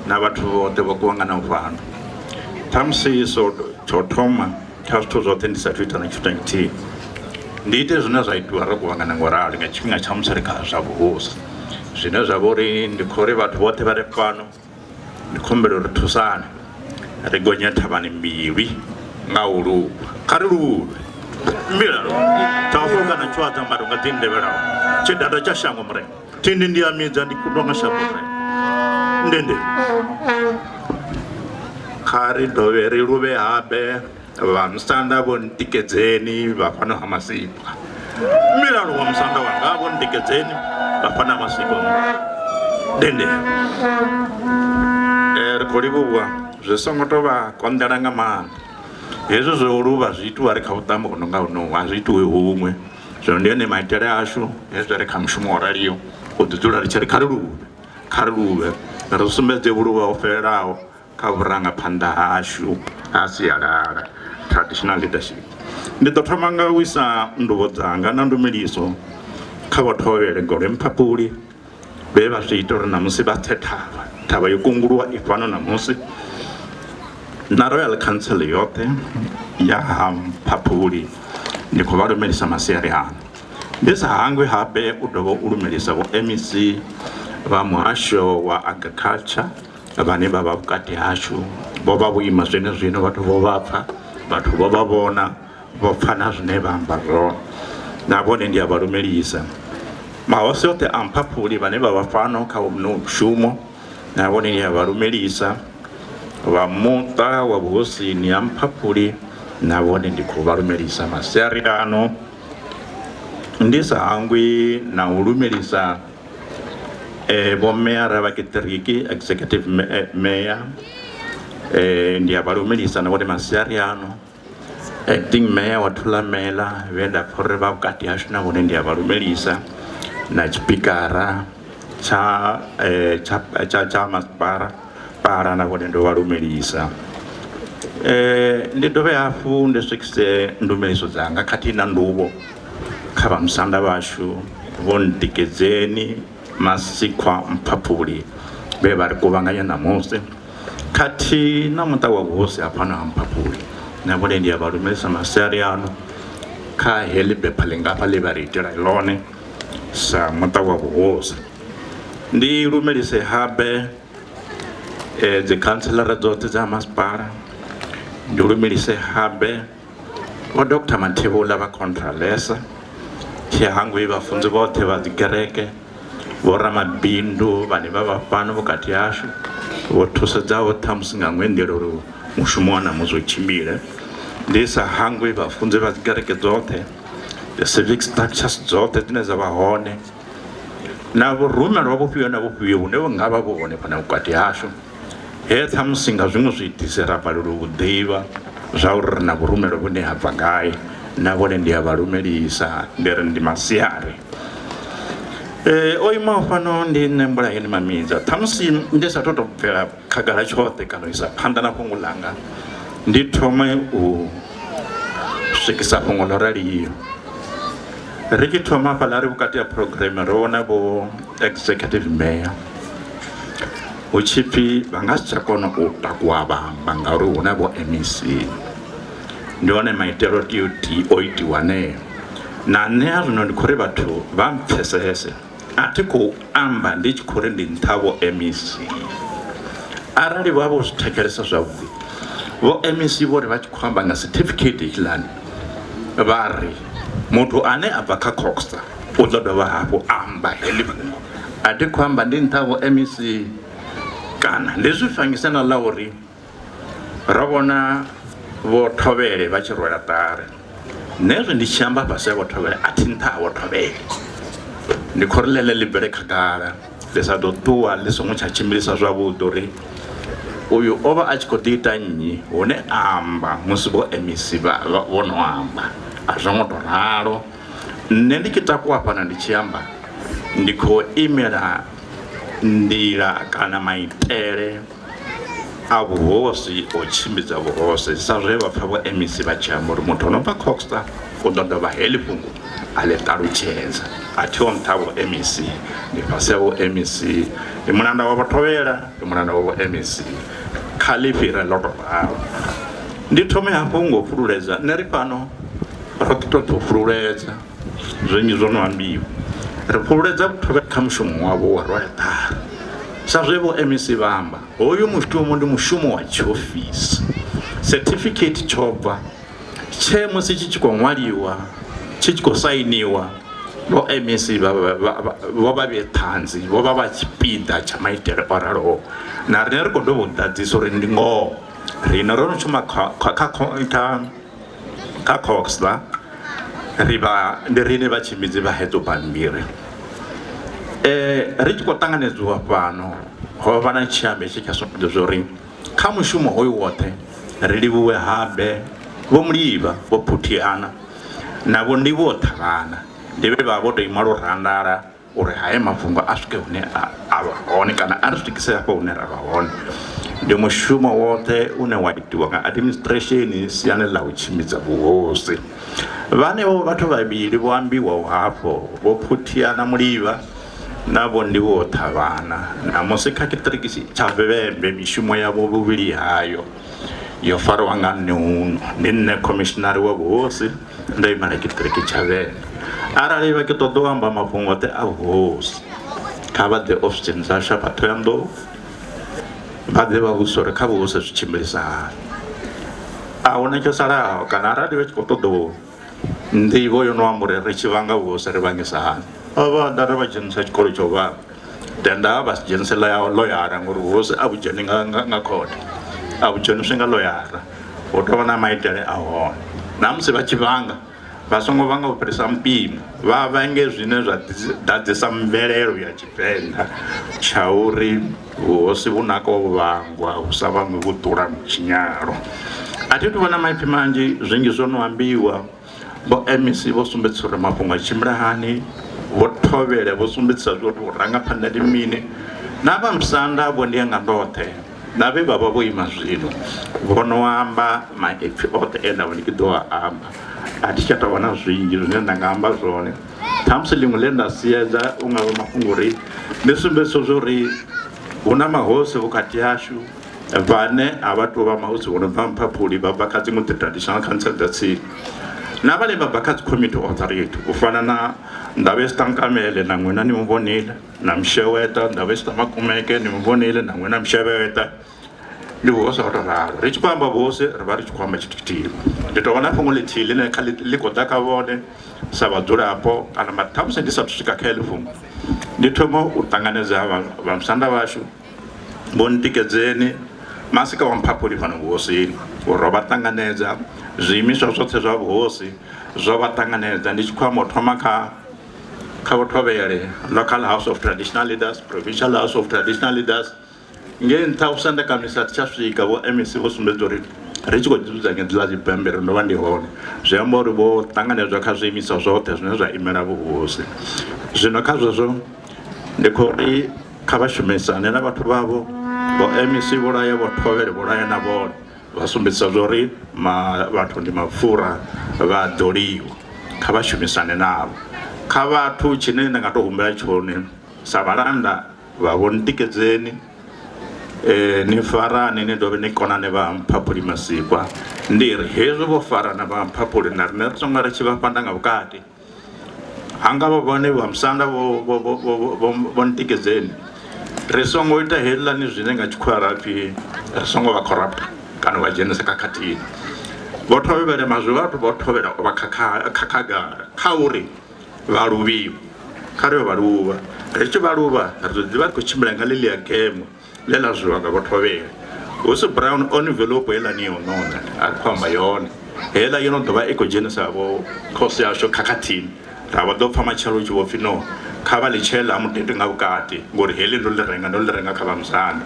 vhathu vhoṱhe vho kuvhanganaho fhano. Ṱhamusi so tsho thoma kha zwithu zwoṱhe ndi sathu ita na tshithu na tshithihi ndi ite zwine zwa itiwa ro kuvhangana ngo rali nga tshifhinga tsha musi ri kha zwa vhuhosi, zwine zwa vha uri ndi khou ri vhathu vhoṱhe vha re fhano ndi khou humbela uri thusane ri gonye thavhani mbili nga u luvha. Kha ri luvhe mbilalo tsha kana tsho adza mbado nga dzi ndevhelaho tshidada tsha shango murena thindi ndi a midza ndi kundwa nga shango murena ndende. Kha ri dovhe ri luvhe habe vha musanda vho ntikedzeni vha fhano ha Masikwa. Milalo wa musanda wanga vho ntikedzeni vha fhano ha Masikwa ndende. Ri khou livhuwa zwi songo tou vha konḓela nga maanḓa. Hezwi zwo luvha zwi itiwa ri kha vhuṱambo ho no nga honohu, a zwi itiwi huṅwe. Zwino ndi ene maitele ashu hezwi ri kha mushumo wo raliho u ḓi dzula ri tshi ri kha ri luvhe, kha ri luvhe ri sumbedze vhuluvha ho fhelelaho kha vhurangaphanḓa hashu ha sialala, traditional leadership. Ndi ḓo thoma nga u isa nduvho dzanga na ndumeliso kha vho Thovhele Golwe Mphaphuli vhe vha zwi ita uri ṋamusi vha tse thavha, thavha yo kunguluwa i fhano ṋamusi, na Royal Council yoṱhe ya ha Mphaphuli ndi khou vha lumelisa masiari ano. Ndi sa hangwi habe u dovha u lumelisa vho MEC vha muhasho wa Agriculture vhane vha vha vhukati hashu, vho vha vho ima zwenezwino, vhathu vho vha pfa, vhathu vho vha vhona, vho pfa na zwine vha amba zwone, na vhone ndi a vha lumelisa. Mahosi oṱhe a Mphaphuli vhane vha vha fhano kha mushumo na vhone ndi a vha lumelisa. Vha muṱa wa vhuhosini ha Mphaphuli na vhone ndi khou vha lumelisa masiari ano. Ndi sa hangwi na u lumelisa vho meara vha kiṱiriki, executive mayor, Ndi a vha lumelisa na vhone masiari ano. Acting mayor wa Thulamela vhe nda pfa uri vha vhukati hashu na vhone ndi a vha lumelisa, na tshipikara tsha tsha tsha tsha masipala pala na vhone ndo vha lumelisa. Ndi dovhe hafhu ndi swikise ndumeliso dzanga khathihi na nduvho kha vhamusanda vhashu Vho Ntikedzeni Masikhwa Mphaphuli vhe vha ri kuvhanganya ṋamusi khathihi na muṱa wa vhuhosi ha fhano ha Mphaphuli. Na vhone ndi a vha lumelisa masiari ano kha heḽi bepha ḽingafha ḽe vha ri itela ḽone sa muṱa wa vhuhosi. Ndi lumelise habe dzikhantselara dzoṱhe dza masipala, ndi lumelise habe Vho Dr Mathebula vha Contralesa, tshihangwi vhafunzi vhoṱhe vha dzikereke, vho ramabindu vhane vha vha fhano vhukati hashu vho thusedzaho ṱhamusi nga ṅwe nḓila uri mushumo wa ṋamusi u tshimbile. Ndi sa hangwi vhafunzi vha dzikereke dzoṱhe, the civic structures dzoṱhe dzine dza vha hone na vhurumelwa vhufhio na vhufhio vhune vhu nga vha vhu hone fhano vhukati hashu. He ṱhamusi nga zwiṅwe zwiitisi ra balelwa u ḓivha zwa uri ri na vhurumelo vhune ha bva gai, na vhone ndi a vha lumelisa ndi ri ndi masiari. O imaho fhano ndi nṋe Mbulaheni Mamidza. Ṱhamusi ndi sa thu tou bvela khagala tshoṱhe kana u isa phanḓa na fhungo ḽanga, ndi thome u swikisa fhungo ḽo raliho. Ri tshi thoma hafhaḽa ri vhukati ha phurogireme ro vhona vho executive mayor hu tshi pfi vha nga si tsha kona u takuwa vha amba ngauri hu na vho MEC. Ndi hone maitele o tea o itiwa aneo. Na nṋe ha zwino ndi khou ri vhathu vha mpfesese, a thi khou amba ndi tshi khou ri ndi nṱha vho MEC. Arali vha vho zwi thetshelesa zwavhuḓi, vho MEC vho ri vha tshi khou amba nga certificate hetshiḽani vha ri muthu ane a bva kha COGHSA u ḓo dovha hafhu amba heḽi fhungo. A thi khou amba ndi nṱha vho MEC kana ndi zwi fanyise na ḽa uri ro vhona vho Thovhele vha tshi rwela ṱari. Nṋe hezwi ndi tshi amba fhasi ha vho Thovhele a thi nṱha ha vho Thovhele, ndi khou ri ḽeḽe ḽi bvele khagala ḽi sa ḓo ṱuwa ḽi songo tsha tshimbilisa zwavhuḓi uri uyu o vha a tshi khou ḓi ita nnyi hune a amba musi vho MEC vho no amba. A zwo ngo tou ralo. Nṋe ndi tshi takuwa fhano ndi tshi amba ndi khou imela nḓila kana maitele a vhuhosi o tshimbidza vhuhosi sa zwe vha pfa vho MEC vha tshi amba uri muthu o no bva COGHSA u ḓo dovha heḽi fhungo a ḽi ṱalutshedza. A thiho nṱha vho MEC, ndi fhasi ha vho MEC, ndi mulanda wa vho Thovhela, ndi mulanda wa vho MEC, kha ḽi fhire ḽo tou ralo. Ndi thome hafhu ngo fhululedza, nṋe ri fhano ro ḓi tou ḓo fhululedza zwinzhi zwo no ambiwa. Ri fhululedza Thovhela kha mushumo wavho wa rwela ṱari sa zwe vho MEC vha amba, hoyu mushumo ndi mushumo wa tshiofisi. Certificate tsho bva tshe musi tshi tshi khou ṅwaliwa tshi tshi khou sainiwa vho MEC vho vha vhe ṱhanzi, vho vha vha tshipiḓa tsha maitele o raloho. Na riṋe ri khou dovha u ḓadzisa uri ndi ngoho riṋe ro no shuma kha COGHSA ri vha ndi riṋe vhatshimbidzi vha hedzo bammbiri. Ri tshi khou ṱanganedziwa fhano ho vha na tshiambe tshe tsha sumbedza zwa uri kha mushumo hoyu woṱhe ri livhuwe habe Vho Muliva, Vho Phuthiana na Vho Ndivhuwo Ṱhavhana ndi vhe vha vha vho tou ima lurandala uri haya mafhungo a swike hune a vha hone kana a ri swikise hafho hune ra vha hone. Ndi mushumo woṱhe une wa itiwa nga administration siani ḽa u tshimbidza vhuhosi. Vhanevho vhathu vhavhili vho ambiwaho hafho, Vho Phuthiana Muliva na Vho Ndivhuwo Ṱhavhana, ṋamusi kha tshiṱiriki tsha Vhembe mishumo yavho vhuvhili hayo yo fariwa nga nṋe huno ndi nṋe khomishinari wa vhuhosi ndo imela tshiṱiriki tsha Vhembe. Arali vha tshi ṱoḓa u amba mafhungo oṱhe a vhuhosi kha vha ḓe ofisini dzashu hafha Ṱhohoyanḓou vha ḓe vha vhudzise uri kha vhuhosi zwi tshimbilisa hani. A huna tsho salaho kana arali vha tshi khou ṱoḓa u nḓivho yo no amba uri ri tshi vhanga vhuhosi ri vhangisa hani, vha ḓa ra vha dzhenisa tshikolo tsha u vhanga. Tenda vha si dzhenise ḽoyara ngori vhuhosi a vhu dzheni nga khothe, a vhu dzheniswi nga ḽoyara, hu tou vha na maitele a hone. Na musi vha tshi vhanga vha songo vhanga u fhirisa mpimo, vha vhange zwine zwa ḓadzisa mvelelo ya Tshivenḓa tsha uri. Vhuhosi vhu naka u vhangwa hu sa vhangwi vhu ṱula mutshinyalo. A thi tu vha na maipfi manzhi, zwinzhi zwo no ambiwa. Vho MEC vho sumbedzisa uri mafhungo a tshimbila hani, vho Thovhele vho sumbedzisa zwa uri vhurangaphanḓa ndi mini, na vha Musanda vho ndi anga ndoṱhe na vhe vha vha vho ima zwino vho no amba maipfi oṱhe e nda vha ndi tshi ḓo a amba. A thi tsha tou vha na zwinzhi zwine nda nga amba zwone, ṱhamusi ḽiṅwe ḽe nda siedza u nga vha mafhungo uri ndi sumbedzisa zwa uri hu na mahosi vhukati hashu vhane a vha tou vha mahosi vho no bva Mphaphuli, vha bva kha dziṅwe dzi traditional council dza tsini na vhane vha bva kha dzi community authority u fana na Ndavhesita Nkamele na n'wina ni mu vhonile, na Msheweta, Ndavhesita Makumeke ni mu vhonile na n'wina Msheweta. Ndi vhuhosi ho tou ralo, ri tshi khou amba vhuhosi ri vha ri tshi khou amba tshithu tshithihi. Ndi tou vha na fhungo ḽithihi ḽine kha ḽi khou ḓa kha vhone sa vhadzulapo kana mara ṱhamusi ndi sathu swika kha heḽi fhungo ndi thoma u ṱanganedza vha musanda vhashu vho ntikedzeni masika wa Mphaphuli fhano vhuhosini uri ro vha ṱanganedza, zwiimiswa zwoṱhe zwa vhuhosi zwo vha ṱanganedza. Ndi tshi khou amba u thoma kha vho Thovhele local house of traditional leaders, provincial house of traditional leaders. Ngei nṱha u sendekamisa thi tsha swika, vho MEC vho sumbedza uri ri tshi khou dzudzanya dziḽa dzibammbiri ndo vha ndi hone, zwi amba uri vho ṱanganedzwa kha zwiimiswa zwoṱhe zwine zwa imela vhuhosi. Zwino kha zwezwo ndi khou ri kha vha shumisane na vhathu vhavho, vho MEC vho laya, vho Thovhele vho laya na vhone vha sumbedzisa zwa uri vhathu ndi mapfura vha ḓoliwa, kha vha shumisane navho. Kha vhathu tshine nda nga to humbela tshone sa vhalanda vha vho ntikedzeni, ni farane ni dovhe ni konane vha Mphaphuli Masikwa. Ndi ri hezwi vho farana vha Mphaphuli na riṋe ri songo ri tshi vha fhanda nga vhukati, hanga vha vhone vha musanda vho ntikedzeni, ri songo ita hezwiḽani zwine nga tshikhuwa ra pfhi ri songo vha corrupt kana vha dzhenisa khakhathini. Vho Thovhele mazwi vhathu vho Thovhela o vha khagala kha uri vha luvhiwe, kha ri yo vha luvha. Ri tshi vha luvha ri ḓo ḓivha ri khou tshimbila nga ḽeḽia gemo ḽe ḽa zwiwa nga vho Thovhele, hu si brown envelope heiḽani yo nona a ri khou amba yone, heiḽa yo no ḓo vha i khou dzhenisa vho khosi yashu khakhathini, ra vha ḓo pfha matshelo hu tshi vho pfhi no kha vha ḽi tshee ḽa mutete nga vhukati ngori heḽi ndo ḽi renga, ndo ḽi renga kha vha musanda.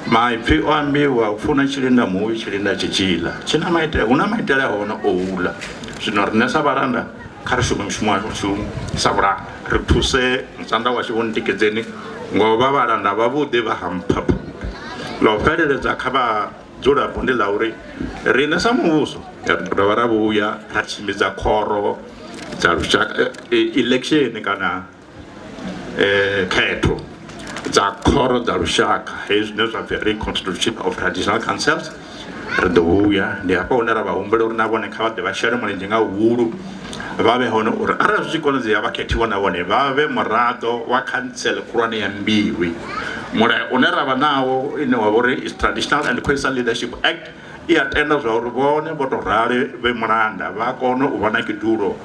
Maipfi o ambiwa u funa tshilinda muhuvhi tshilinda tshitshiḽa tshi na maitele, hu na maitele a hone o uḽa. Zwino riṋe sa vhalanda kha ri shume mushumo washu sa vhulanda, ri thuse musanda washu vho ntikedzeni ngo vha vhalanda vhavhuḓi vha ha Mphaphuli. Ḽa u fheleledza kha vhadzulapo ndi ḽa uri riṋe sa muvhuso ri ḓo dovha ra vhuya ra tshimbidza khoro dza lushaka election kana khetho dza khoro dza lushaka, hezwi zwine zwa pfhi reconstitution of traditional councils. Ri ḓo vhuya, ndi hafha hune ra vha humbela uri na vhone kha vha ḓe vha shele mulenzhe nga huhulu, vha vhe hone uri arali zwi tshi konadzea vha khethiwa na vhone vha vhe muraḓo wa khantsele khulwane ya Mbilwi. Mulayo une ra vha nawo ine wa vha uri is Traditional and Khoisan Leadership Act i a tenda zwa uri vhone vho tou rali vhe mulanda vha kone u vha na tshidulo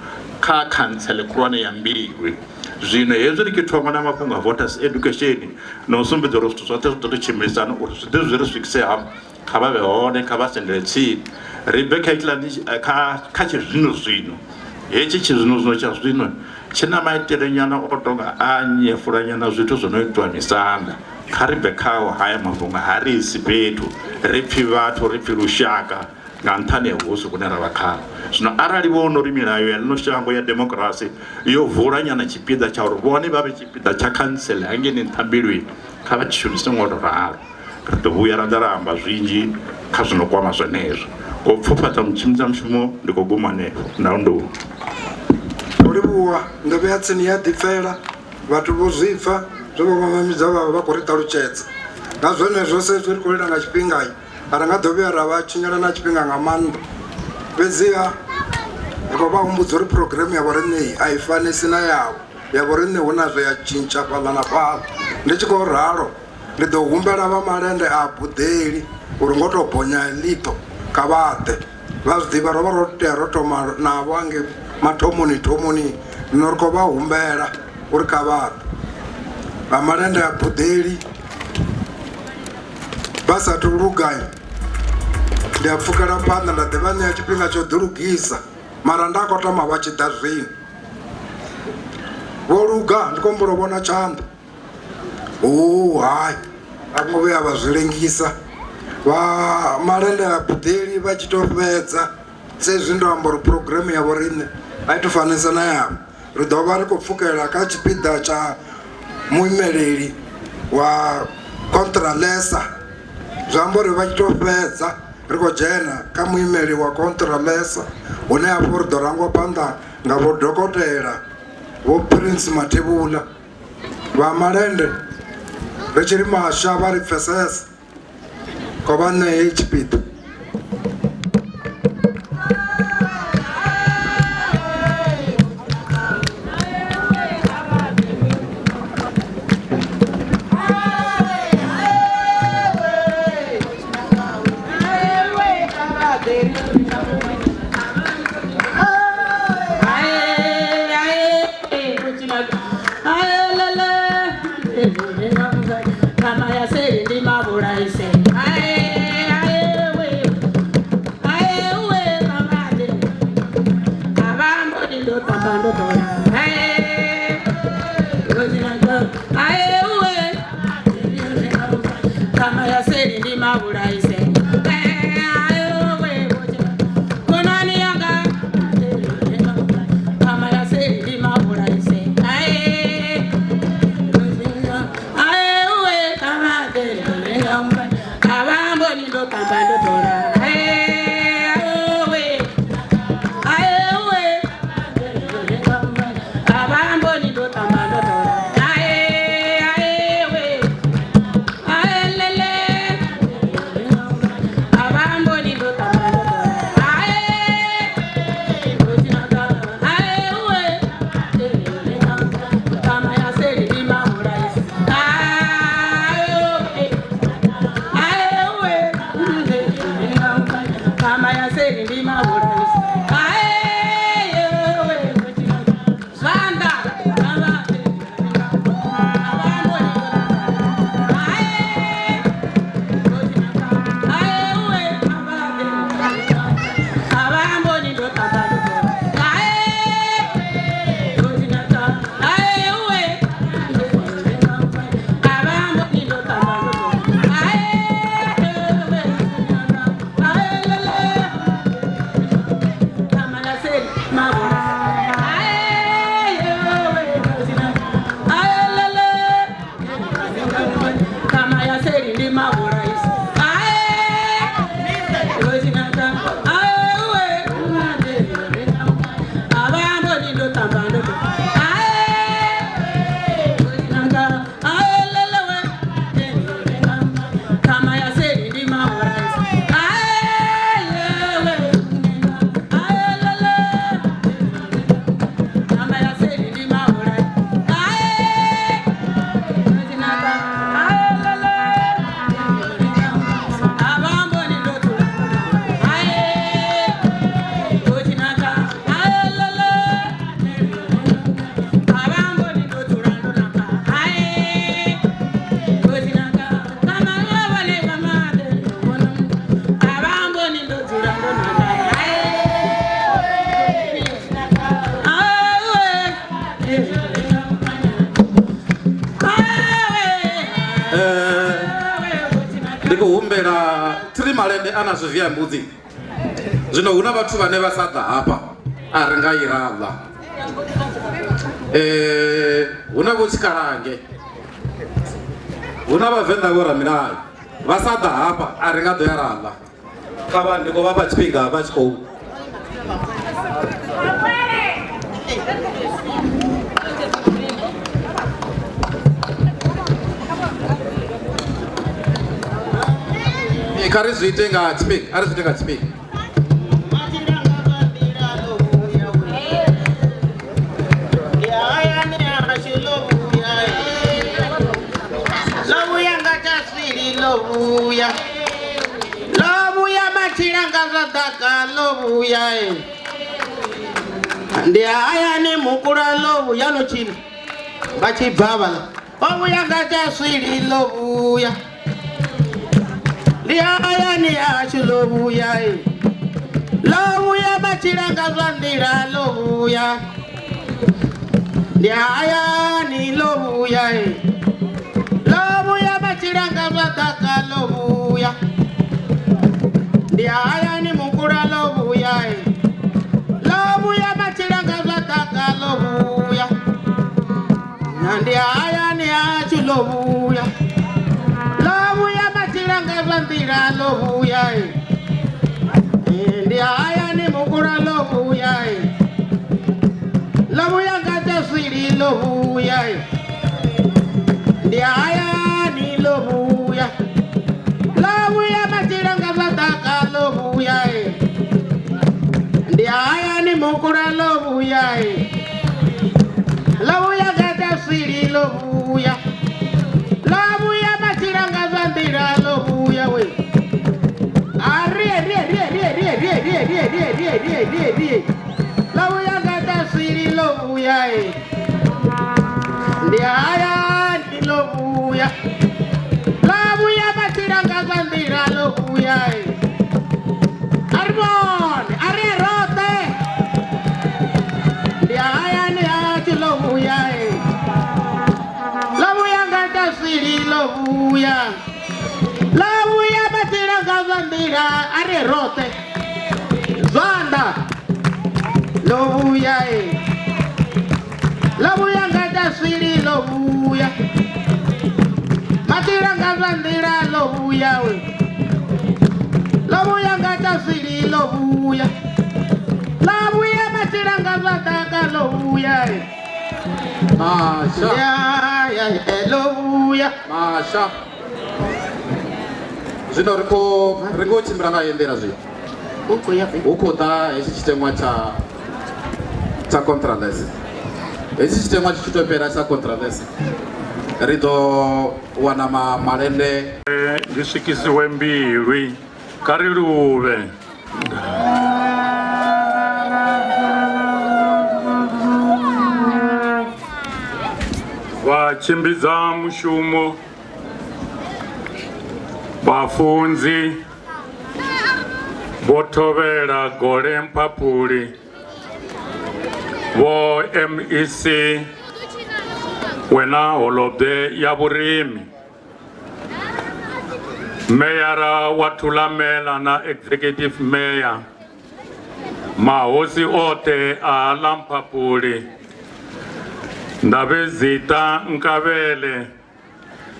kha khantsele khulwane ya Mbilwi. Zwino hezwi ri tshi thoma na mafhungo a voters education na u sumbedza uri zwithu zwoṱhe zwi ḓo tou tshimbilisana uri zwi ḓe zwi ri swikise hafho, kha vha vhe hone, kha vha sendele tsini, ri bve kha hetshiḽani kha kha tshizwino zwino. Hetshi tshizwino zwino tsha zwino tshi na maitele nyana o tonga a nyefula nyana zwithu zwo no itwa misanda, kha ri bve khao haya mafhungo, ha ri isi fhethu, ri pfhi vhathu, ri pfhi lushaka nga nṱhani ha vhuhosi vhune ra vha khaho. Zwino arali vho no ri milayo ya ḽino shango ya demokirasi yo vula nyana tshipiḓa tsha uri vhone vha vhe tshipiḓa tsha khantsele hangeini nṱha mbilwini, kha vha tshi shumise ngo tou ralo. Ri ḓo vhuya ra ḓa ra amba zwinzhi kha zwi no kwama zwenezwo. Ngo pfufhadza mutshimbidza mushumo ndi khou guma hanefho. Ndau ndou. Ro livhuwa nḓevhe ya tsini ya ḓipfela, vhathu vho zwi pfa zwe vho vhamamidza vha vha vha khou ri ṱalutshedza. Nga zwenezwo sa izwi ri khou lila nga tshifhinga, a ri nga ḓo vhuya ra vha tshinyela na tshifhinga nga maanḓa. Fhedziha ri khou vha humbudza uri phurogireme ya vhoriṋe a i fanisi na yavho, ya vhoriṋe hu na zwe ya tshintsha fhaḽa na fhaḽa. Ndi tshi khou ralo ndi ḓo humbela vha malende a buḓeli uri ngo tou bonya ḽiṱo kha vha ḓe. Vha zwi ḓivha ro vha ro tea ro thoma navho hangei mathomoni thomoni, zwino ri khou vha humbela uri kha vha ḓe. Vha malende a buḓeli vha sathu luga ndi a pfukela phanḓa nda ḓi vha ṋea tshifhinga tsho ḓilugisa, mara nda khou tama vha tshi ḓa zwino. Vho luga ndi khou humbula u vhona tshanḓa. Huu hai A vho ngo vhuya vha zwi lengisa. Vha malende a buḓeli vha tshi to fhedza sa izwi ndo amba uri phurogireme ya vhoriṋe a i to fanesa na yavho. Ri ḓo vha ri khou pfukela kha tshipiḓa tsha muimeleli wa Contralesa, zwi amba uri vha tshi to fhedza ri khou dzhena kha muimeli wa Contralesa, hune hafho ri ḓo rangwa phanḓa nga vho dokotela vho Prince Mathebula. Vha malende ri tshi ri masha vha ri pfesesa, kho vha ṋee tshipiḓa. Ndi khou humbela thiri malende ana zwivia mbudzi. Zwino hu na vhathu vhane vha sa ḓa hafha a ri nga i ra ḽa. Hu na vho Tshikalange, hu na vhavenḓa vho ramilayo vha sa ḓa hafha a ri nga ḓo ya ra ḽa. Kha vha ndi khou vha fha tshifhinga vha tshi khou kha ri zwi ite nga tshifhinga, a ri zwi ite nga tshifhinga. Lovuya matshilanga zwa ḓaka lovuya ndi hayani mukula lovuya no tshina vha tshi bva vhaḽa o vhuya nga tsha swili lovuya ndi hayani hashu lovuya lovuya matshilanga zwa nḓila lovuya ndi hayani lovuya lovuya matshilanga zwa Ndi hayani mukula ḽo vhuya ḽo vhuya matshilanga zwa ḓaka ḽo vhuya. Ndi hayani hashu ḽo vhuya ḽo vhuya matshilanga zwa nḓila ḽo vhuya. Ndi hayani mukula ḽo vhuya ḽo vhuya nga taswili ḽo vhuya. Ndi hayani ḽo vhuya ḽo vhuya matshilanga zwa ḓaka ḽo vhuya. Ndi hayani mukula ḽo vhuya ḽo vhuya nga taswili ḽo vhuya ḽo vhuya matshilanga zwa nḓila ḽo vhuya we. Arie rie rie rie rie rie rie rie rie rie rie rie rie ḽo vhuya nga taswili ḽo vhuya. Ndi hayani ḽo vhuya ḽo vhuya matshilanga zwa nḓila ḽo vhuya. A ri vhone a ri roṱhe. Ndi hayani hashu ḽo vhuya ḽo vhuya nga taswili ḽo vhuya ḽo vhuya matshilanga zwa nḓila a ri roṱhe zwanḓa ḽo vhuya ḽo vhuya nga taswili ḽo vhuya matshilanga zwa nḓila ḽo vhuya we ḽo vhuya nga taswili ḽo vhuya ḽo vhuya matshilanga zwa ḓaka ḽo vhuya. Masha. Ya ḽo vhuya. Masha. Zwino ri khou tshimbila nga heyi nḓila zwino. Hu khou ḓa hetshi tshiteṅwa tsha contraless. Hetshi tshiteṅwa tshi tshi tou fhela tsha contraless ri ḓo wana malende. Ndi swikisiwe mbilwi kha ri luvhe. Vha tshimbidza mushumo vhafunzi vho Thovhela Gole Mphaphuli vho MEC wena holobye ya vhurimi meyara wa Thulamela na executive mayor mahosi oṱhe a ḽa Mphaphuli Ndabezitha Nkavhele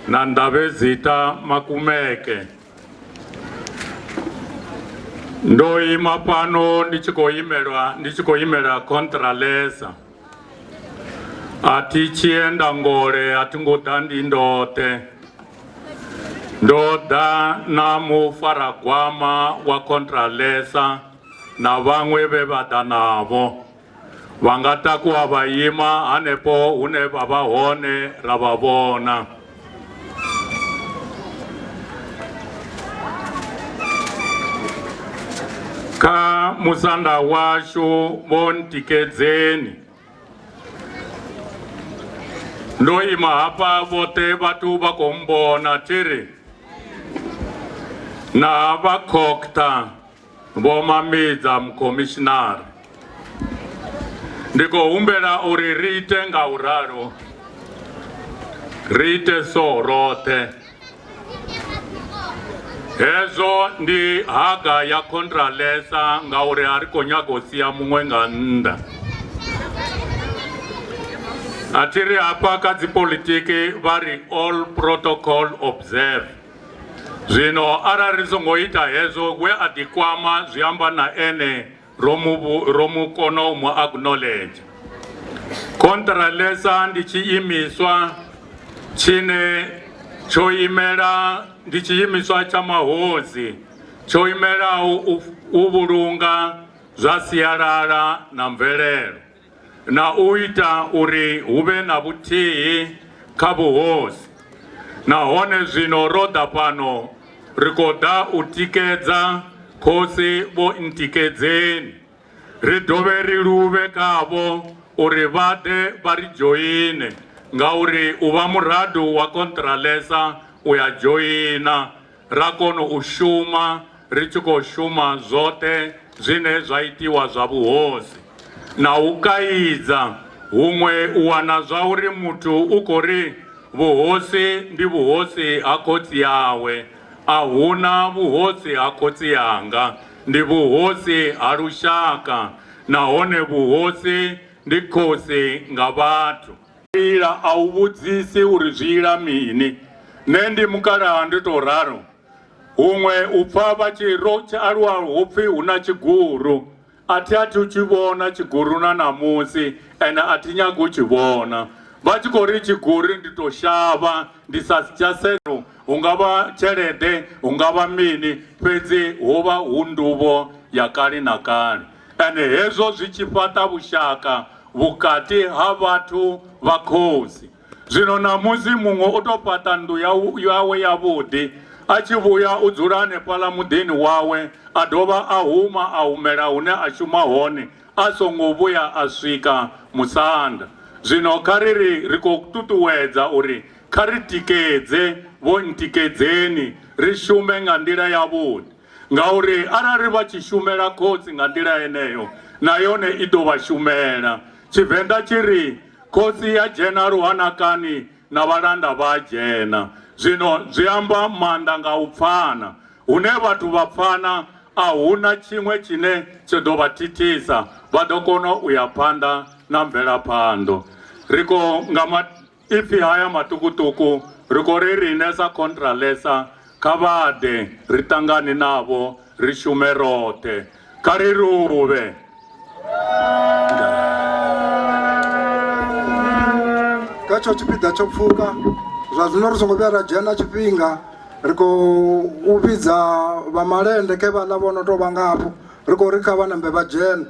na Ndabezitha Makumeke. Ndo ima fhano ndi tshi khou imela Contralesa. A thi tshienda ngole, a thi ngo ḓa ndi ndoṱhe. Ndo ḓa na mufaragwama wa Contralesa na vhaṅwe vhe vha ḓa navho. Vha nga takuwa vha ima hanefho hune vha vha hone ra vha vhona. Kha musanda washu vho ntikedzeni. Ndo ima hafha vhoṱhe vhathu vha khou mbona thiri na vha khokta vho Mamidza mukhomishinari. Ndi khou humbela uri ri ite nga u ralo, ri ite so roṱhe. Hezwo ndi haga ya Contralesa ngauri a ri khou nyaga u sia muṅwe nga nnḓa. A thi ri hafha kha dzipolitiki vha ri all protocol observe. Zwino arali ri songo ita hezwo we a ḓikwama zwi amba na ene ro mu kona u mu acknowledge. Contralesa ndi tshiimiswa tshine tsho imela, ndi tshiimiswa tsha mahosi tsho imelaho u vhulunga zwa sialala na mvelelo na u ita uri hu vhe na vhuthihi kha vhuhosi. Nahone zwino ro ḓa fhano ri khou ḓa u tikedza khosi vho ntikedzeni. Ri dovhe ri luvhe khavho uri vha ḓe vha ri dzhoine ngauri u vha murado wa Contralesa u ya dzhoina ra kona u shuma ri tshi khou shuma zwoṱhe zwine zwa itiwa zwa vhuhosi. Na u kaidza huṅwe u wana zwa uri muthu u khou ri vhuhosi ndi vhuhosi ha khotsi yawe. A huna vhuhosi ha khotsi yanga, ndi vhuhosi ha lushaka, nahone vhuhosi ndi khosi nga vhathu. Ila a u vhudzisi uri zwi ila mini. Nṋe ndi mukalaha ndi tou ralo. Huṅwe u pfa vha tshi ro tshi aluwa hu pfi hu na tshiguru. A thi athu tshi vhona tshiguru na ṋamusi ende a thi nyagi u tshi vhona. Vha tshi khou ri tshiguri ndi tou shavha ndi sa si tsha sedza hu nga vha tshelede hu nga vha mini fhedzi hu vha hu nduvho ya kale na kale. Ende hezwo zwi tshi fhaṱa vhushaka vhukati ha vhathu vha khosi. Zwino ṋamusi muṅwe u tou fhaṱa nnḓu yawe yavhuḓi, a tshi vhuya u dzula hanefhaḽa muḓini wawe, a dovha a huma a humela hune a shuma hone a songo vhuya a swika musanda. Zwino kha ri ri ri khou ṱuṱuwedza uri kha ri tikedze Vho Ntikedzeni ri shume nga nḓila yavhuḓi, ngauri arali vha tshi shumela khosi nga nḓila yeneyo, na yone i ḓo vha shumela. Tshivenḓa tshi ri, Khosi ya dzhena luhanakani na vhalanda vha a dzhena. Zwino zwi amba maanḓa nga u pfana. Hune vhathu vha pfana, a hu na tshiṅwe tshine tsha ḓo vha thithisa, vha ḓo kona u ya phanḓa na mvelaphanḓa. Ri khou, nga maipfi haya maṱukuṱuku, ri khou ri riṋe sa Contralesa kha vha ḓe ri ṱangane navho ri shume roṱhe. Kha ri luvhe. Kha tsho tshipiḓa tsho pfuka zwa zwino ri songo vhuya ra dzhena tshifhinga ri khou u vhidza vha malende khe vhaḽa vho no tou vha nga hafho ri khou ri kha vha nambe vha dzhene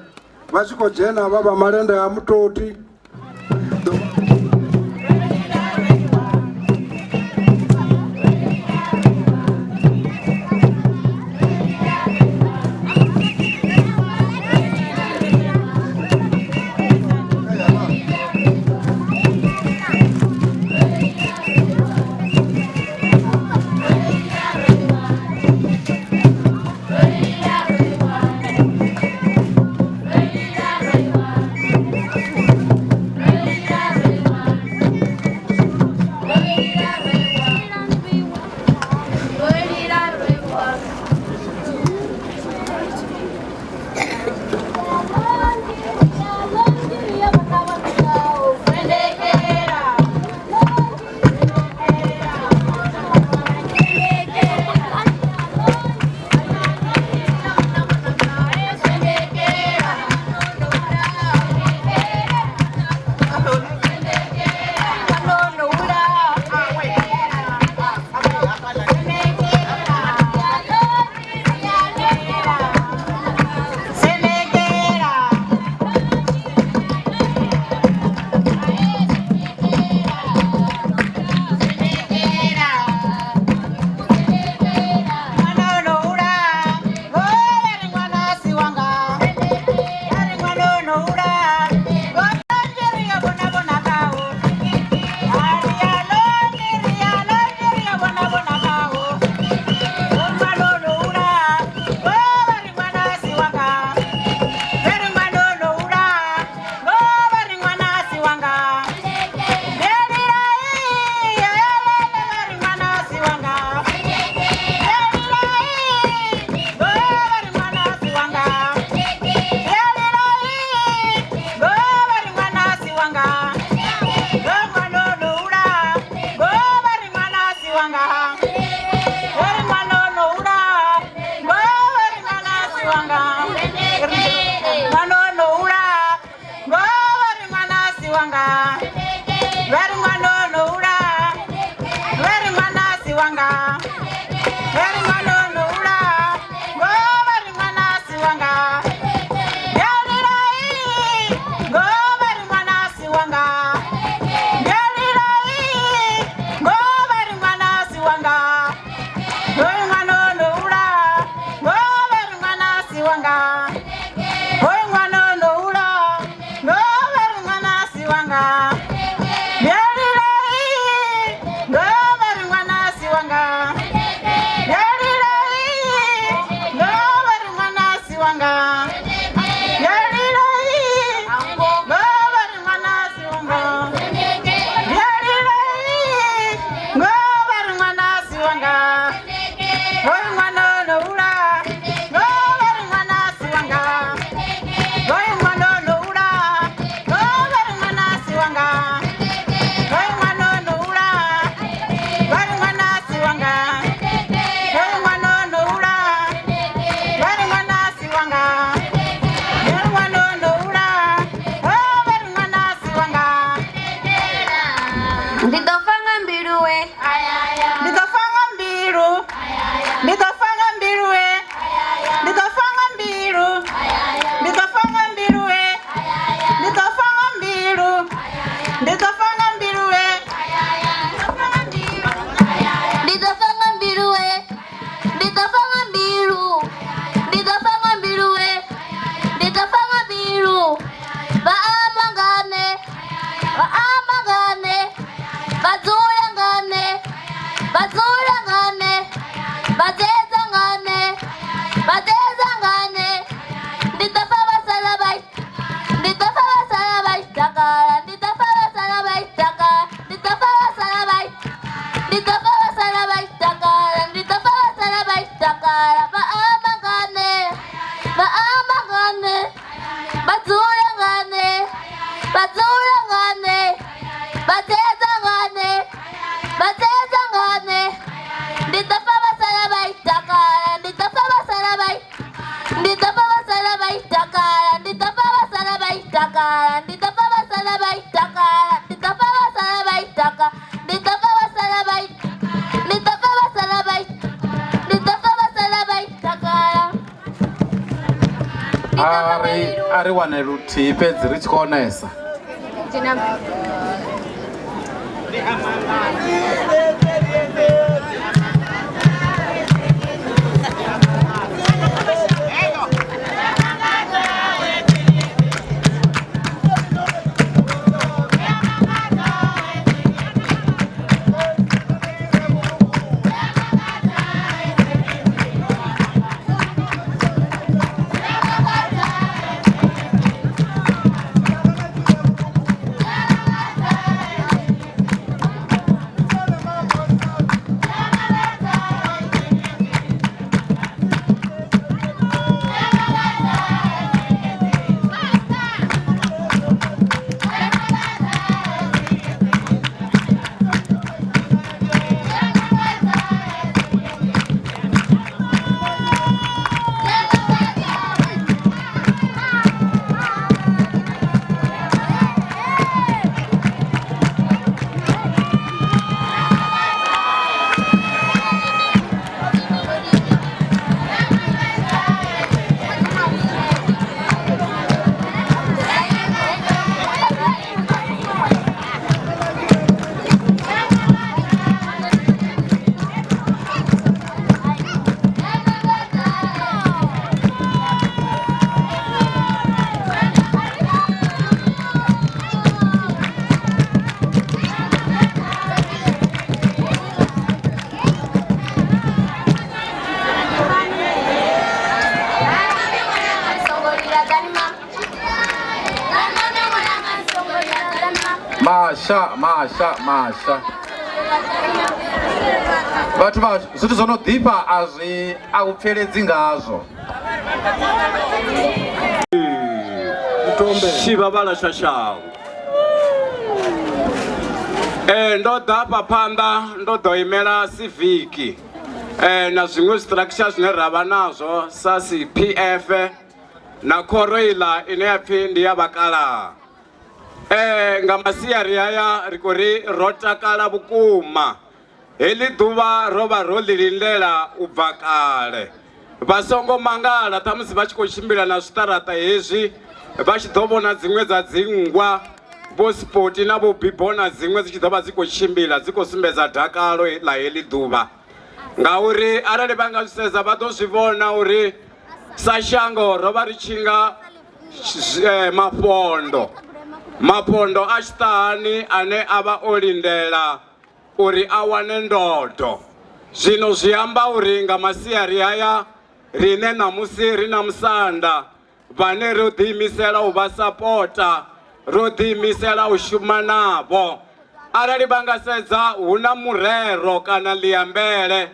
vha tshi khou dzhena vha vha malende ha mutoti. Vha dzula nga nṋe, vha sedza nga nṋe, vha sedza nga nṋe. Ndi ḓo pfa vha sala vha i takala, ndi ḓo pfa vha sala vha i, ndi ḓo pfa vha sala vha i takala, ndi ḓo pfa vha sala vha i takala, ndi ḓo pfa vha sala vha i takala, ndi ḓo pfa vha sala vha i takala, ndi ḓo pfa vha sala vha i, ndi ḓo pfa vha sala vha i, ndi ḓo pfa vha sala vha i takala. A ri wane luthihi fhedzi ri tshi khou onesa. Masha, masha, masha. Vhathu vha zwithu zwo no ḓifha a zwi a u pfeledzi ngazwo. Tshivhavhala tsha shango. Ndo ḓa hafha phanḓa ndo ḓo imela siviki na zwiṅwe structure zwine ra vha nazwo sa CPF na khoro iḽa ine ya pfhi ndi ya vhakalaha. Nga masiari haya ri khou ri ro takala vhukuma. Heḽi ḓuvha ro vha ro ḽi lindela u bva kale. Vha songo mangala ṱhamusi vha tshi khou tshimbila na zwiṱaraṱa hezwi vha tshi ḓo vhona dziṅwe dza dzinngwa vho Spoti na vho Bibo na dziṅwe dzi tshi ḓo vha dzi khou tshimbila dzi khou sumbedza dakalo ḽa heḽi ḓuvha. Ngauri arali vha nga zwi sedza vha ḓo zwi vhona uri sa shango ro vha ri tshi nga mafhondo. Mafhondo a tshiṱahani ane a vha o lindela uri a wane ndodo. Zwino zwi amba uri nga masiari haya riṋe ṋamusi ri na musanda vhane ro ḓiimisela u vha sapota, ro ḓiimisela u shuma navho. Arali vha nga sedza hu na murero kana ḽiambele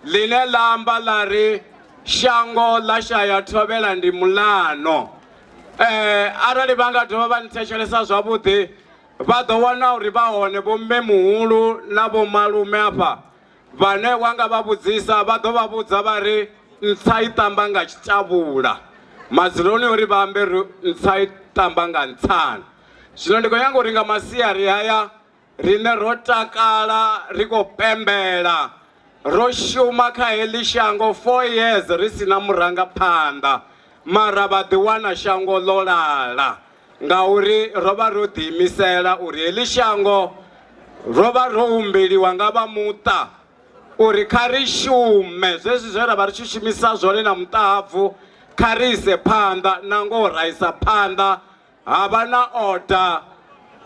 ḽine ḽa amba ḽa ri shango ḽa shaya thovhela ndi mulano. Arali vha nga dovha vha nthetshelesa zwavhuḓi vha ḓo wana uri vha hone vho mme muhulu na vho malume afha vhane wa nga vha vhudzisa vha ḓo vha vhudza vha ri ntsa i tamba nga tshitavhula, madzuloni uri vha ambe ri ntsa i tamba nga ntsana. Zwino ndi khou nyanga uri nga masiari haya riṋe ro takala ri khou pembela, ro shuma kha heḽi shango 4 years ri si na murangaphanḓa, mara vha ḓi wana shango ḽo lala ngauri ro vha ro ḓiimisela uri heḽi shango ro vha ro humbeliwa nga vha muṱa uri kha ri shume zwezwi zwe ra vha ri tshi shumisa zwone na muṱahabvu, kha ri ise phanḓa na ngoho ra isa phanḓa ha vha na order,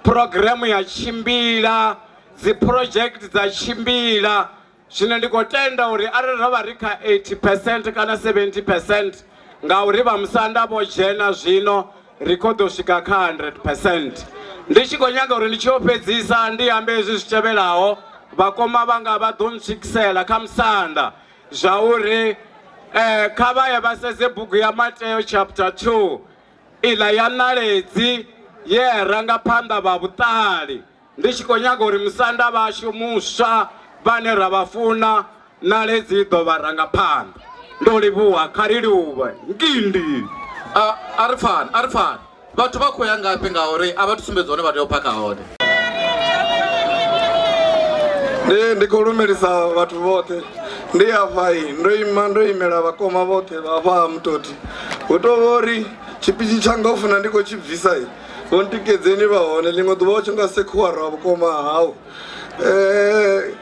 phurogiremu ya tshimbila, dzi project dza tshimbila. Zwino ndi khou tenda uri arali ro vha ri kha 80% kana 70% ngauri vha musanda vho dzhena zwino ri khou ḓo swika kha 100%. Ndi tshi khou nyaga uri ndi tshi yo fhedzisa ndi ambe hezwi zwi tevhelaho, vhakoma vhanga vha ḓo ntswikisela kha musanda zwa uri kha vha ye vha sedze bugu ya Mateo chapter 2 iḽa ya ṋaledzi ye ya ranga phanḓa vha vhuṱali. Ndi tshi khou nyaga uri musanda vhashu muswa vhane ra vha funa ṋaledzi i ḓo vha ranga phanḓa. Ndo livhuwa, kha ri livhuwe. Ngindi. A ri pfani, a ri pfani. Vhathu vha khou ya ngafhi ngauri a vha thu sumbedza hone vha tea u phakha hone. Ndi khou lumelisa vhathu vhoṱhe. Ndi hafha ndo ima ndo imela vhakoma vhoṱhe vha hafha ha Mutoti. Hu tou vha uri tshipitshi tshanga u funa ndi khou tshi bvisa vho ntikedzeni vha hone ḽiṅwe ḓuvha u tshi nga sekhuwa ra vhukoma hau.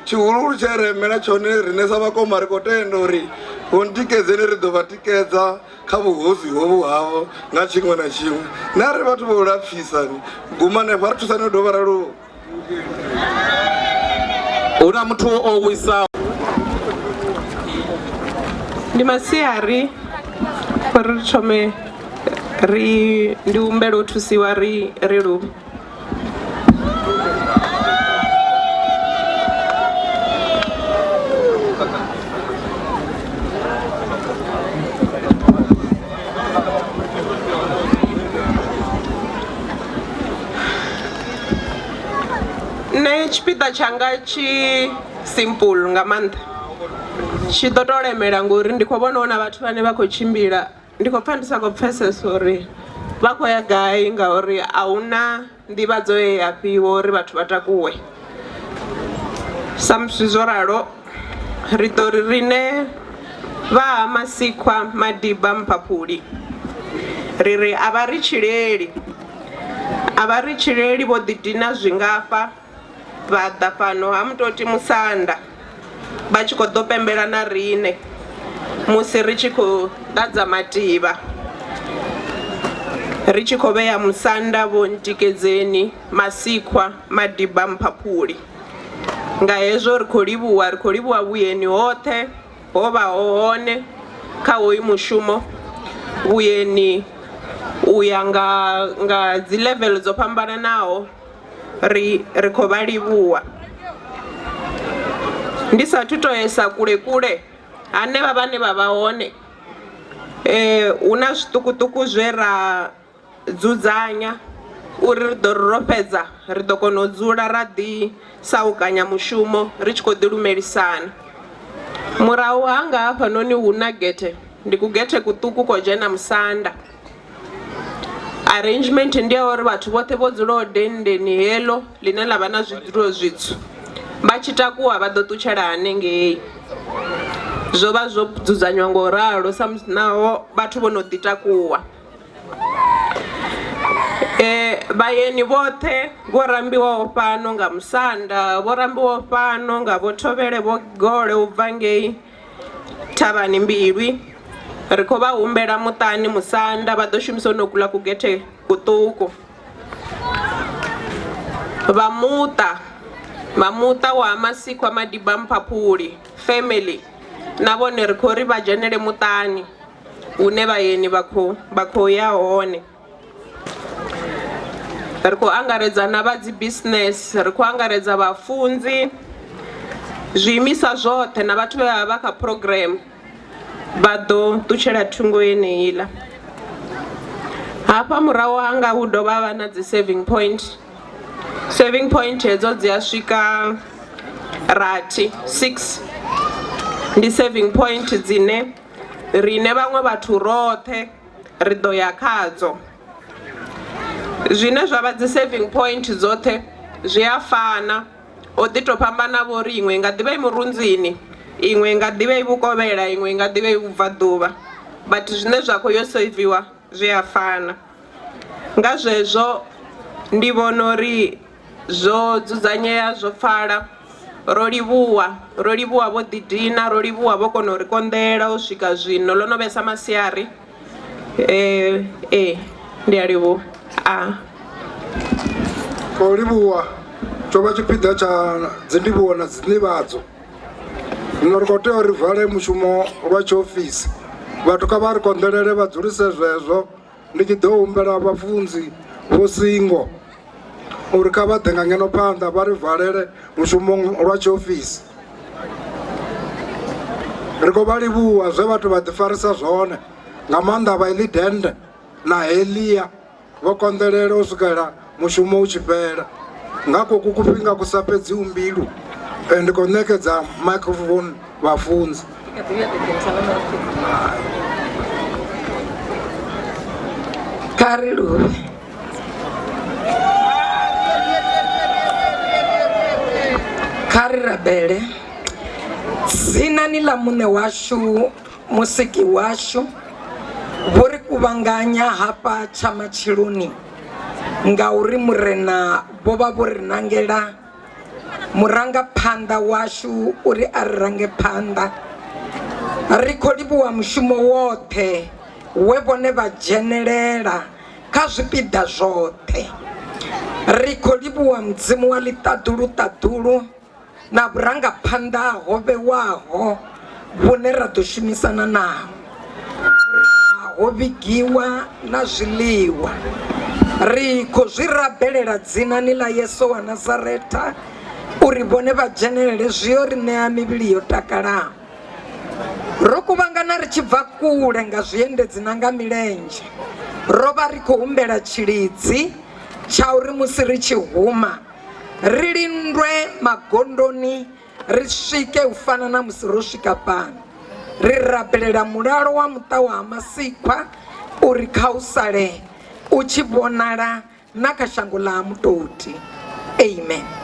Tshihuluhulu tshe ra imela tshone riṋe sa vhakoma ri khou tenda uri vho ntikedzeni ri ḓo vha tikedza kha vhuhosi hovhu havho nga tshiṅwe na tshiṅwe. Na ri vhathu vho lapfisa ni guma hanefha ri thusane u dovha ra luvha. Hu na muthu o wisaho. Ndi masiari uri ri thome ri ndi humbela u thusiwa ri ri luvhe. Nṋe tshipiḓa tshanga tshi simple nga maanḓa, tshi ḓo to lemela ngori ndi khou vhona hu na vhathu vhane vha khou tshimbila ndi khou pfha ndi sa khou pfhesesa uri vha khou ya gai ngauri a hu na nḓivhadzo ye ya fhiwa uri vhathu vha takuwe. Sa musi zwo ralo ri ḓo ri riṋe vha ha Masikhwa Madiba Mphaphuli ri ri a vha ri tshileli, a vha ri tshileli vho ḓidina zwingafha vha ḓa fhano ha Mutoti Musanda vha tshi khou ḓo pembela na riṋe musi ri tshi khou ḓadza mativha ri tshi khou vhea musanda vho ntikedzeni Masikhwa Madiba Mphaphuli. Nga hezwo ri khou livhuwa, ri khou livhuwa vhuyeni hoṱhe ho vhaho hone kha hoyu mushumo, vhuyeni u ya nga nga dzi level dzo fhambananaho ri ri khou vha livhuwa. Ndi sathu to yesa kule kule hanevha vhane vha vha hone hu na zwiṱukuṱuku zwe ra dzudzanya uri ri ḓo ri ro fhedza ri ḓo kona u dzula ra ḓi saukanya mushumo ri tshi khou ḓi lumelisana. Murahu hanga hafhanoni hu na gethe, ndi kugethe kuṱuku ko dzhena musanda. Arrangement ndi ya uri vhathu vhoṱhe vho dzulaho denndeni heḽo ḽine ḽa vha na zwidzulo zwitswu vha tshi takuwa vha ḓo ṱutshela hanengei. Zwo vha zwo dzudzanywa ngo ralo sa musi naho vhathu vho no ḓi takuwa. Vhaeni vhoṱhe vho rambiwaho fhano nga musanda, vho rambiwaho fhano nga vho Thovhele vho Gole u bva ngei Thavhani Mbilwi, ri khou vha humbela muṱani musanda vha ḓo shumisa honokuḽa kugethe kuṱuku. Vha muṱa, vha muṱa wa Masikhwa Madiba Mphaphuli family na vhone ri khou ri vha dzhenele muṱani hune vhaeni vha khou ya hone. Ri khou angaredza na vha dzi business, ri khou angaredza vhafunzi, zwiimiswa zwoṱhe na vhathu vhe vha vha kha program vha ḓo ṱutshela thungo yeneiḽa. Hafha murahu hanga hu dovha vha na dzi saving point. Saving point hedzo dzi a swika rathi, 6 ndi saving point dzine riṋe vhaṅwe vhathu roṱhe ri ḓo ya khadzo. Zwine zwa vha dzi saving point dzoṱhe zwi a fana, ho ḓi tou fhambana vho uri iṅwe i nga ḓivha i murunzini, iṅwe i nga ḓivha i vhukovhela, iṅwe i nga ḓivha i vhubvaḓuvha, but zwine zwa khou yo seviwa zwi a fana. Nga zwezwo ndi vhona uri zwo dzudzanyea zwo pfala, ro livhuwa, ro livhuwa vho ḓidina, ro livhuwa vho kona u ri konḓelela u swika zwino ḽo no vhesa masiari. Ee ndi a livhuwa. A. Khou livhuwa tsho vha tshipiḓa tsha dzindivhuwo na dzinḓivhadzo. Zwino ri khou tea uri vale mushumo lwa tshiofisi, vhathu kha vha ri konḓelele vha dzulise zwezwo. Ndi tshi ḓo humbela vhafunzi vho Singo uri kha vha ḓe nga ngeno phanḓa vha ri valele mushumo lwa tshiofisi. Ri khou vha livhuwa zwe vhathu vha ḓifarisa zwone, nga maanḓa vha iḽi dennde na heḽia. Vho konḓelela u swikela mushumo u tshi fhela. Nga koku kufhinga ku sa fhedziho mbilu, ndi khou ṋekedza microphone vhafunzi. Kha ri luvhe. Kha ri rabele. Dzinani ḽa Muṋe washu Musiki washu, vho ri kuvhanganya hafha tsha matsheloni ngauri Murena vho vha vho ri nangela murangaphanḓa washu uri a ri range phanḓa. Ri khou livhuwa mushumo woṱhe we vhone vha dzhenelela kha zwipiḓa zwoṱhe. Ri khou livhuwa Mudzimu wa ḽiṱaḓulu-ṱaḓulu na vhurangaphanḓa ho vhewaho vhune ra ḓo shumisana naho. Ho vhigiwa na zwiḽiwa. Ri khou zwi rabelela dzinani ḽa Yesu wa Nazaretha uri vhone vha dzhenelele zwi yo ri ṋea mivhili yo takalaho. Ro kuvhangana ri tshi bva kule nga zwiendedzi na nga milenzhe. Ro vha ri khou humbela tshilidzi tsha uri musi ri tshi huma ri lindwe magondoni ri swike u fana na musi ro swika fhano. Ri rabelela mulalo wa muṱa wa ha Masikhwa uri kha u sale u tshi vhonala na kha shango ḽa ha Mutoti. Amen.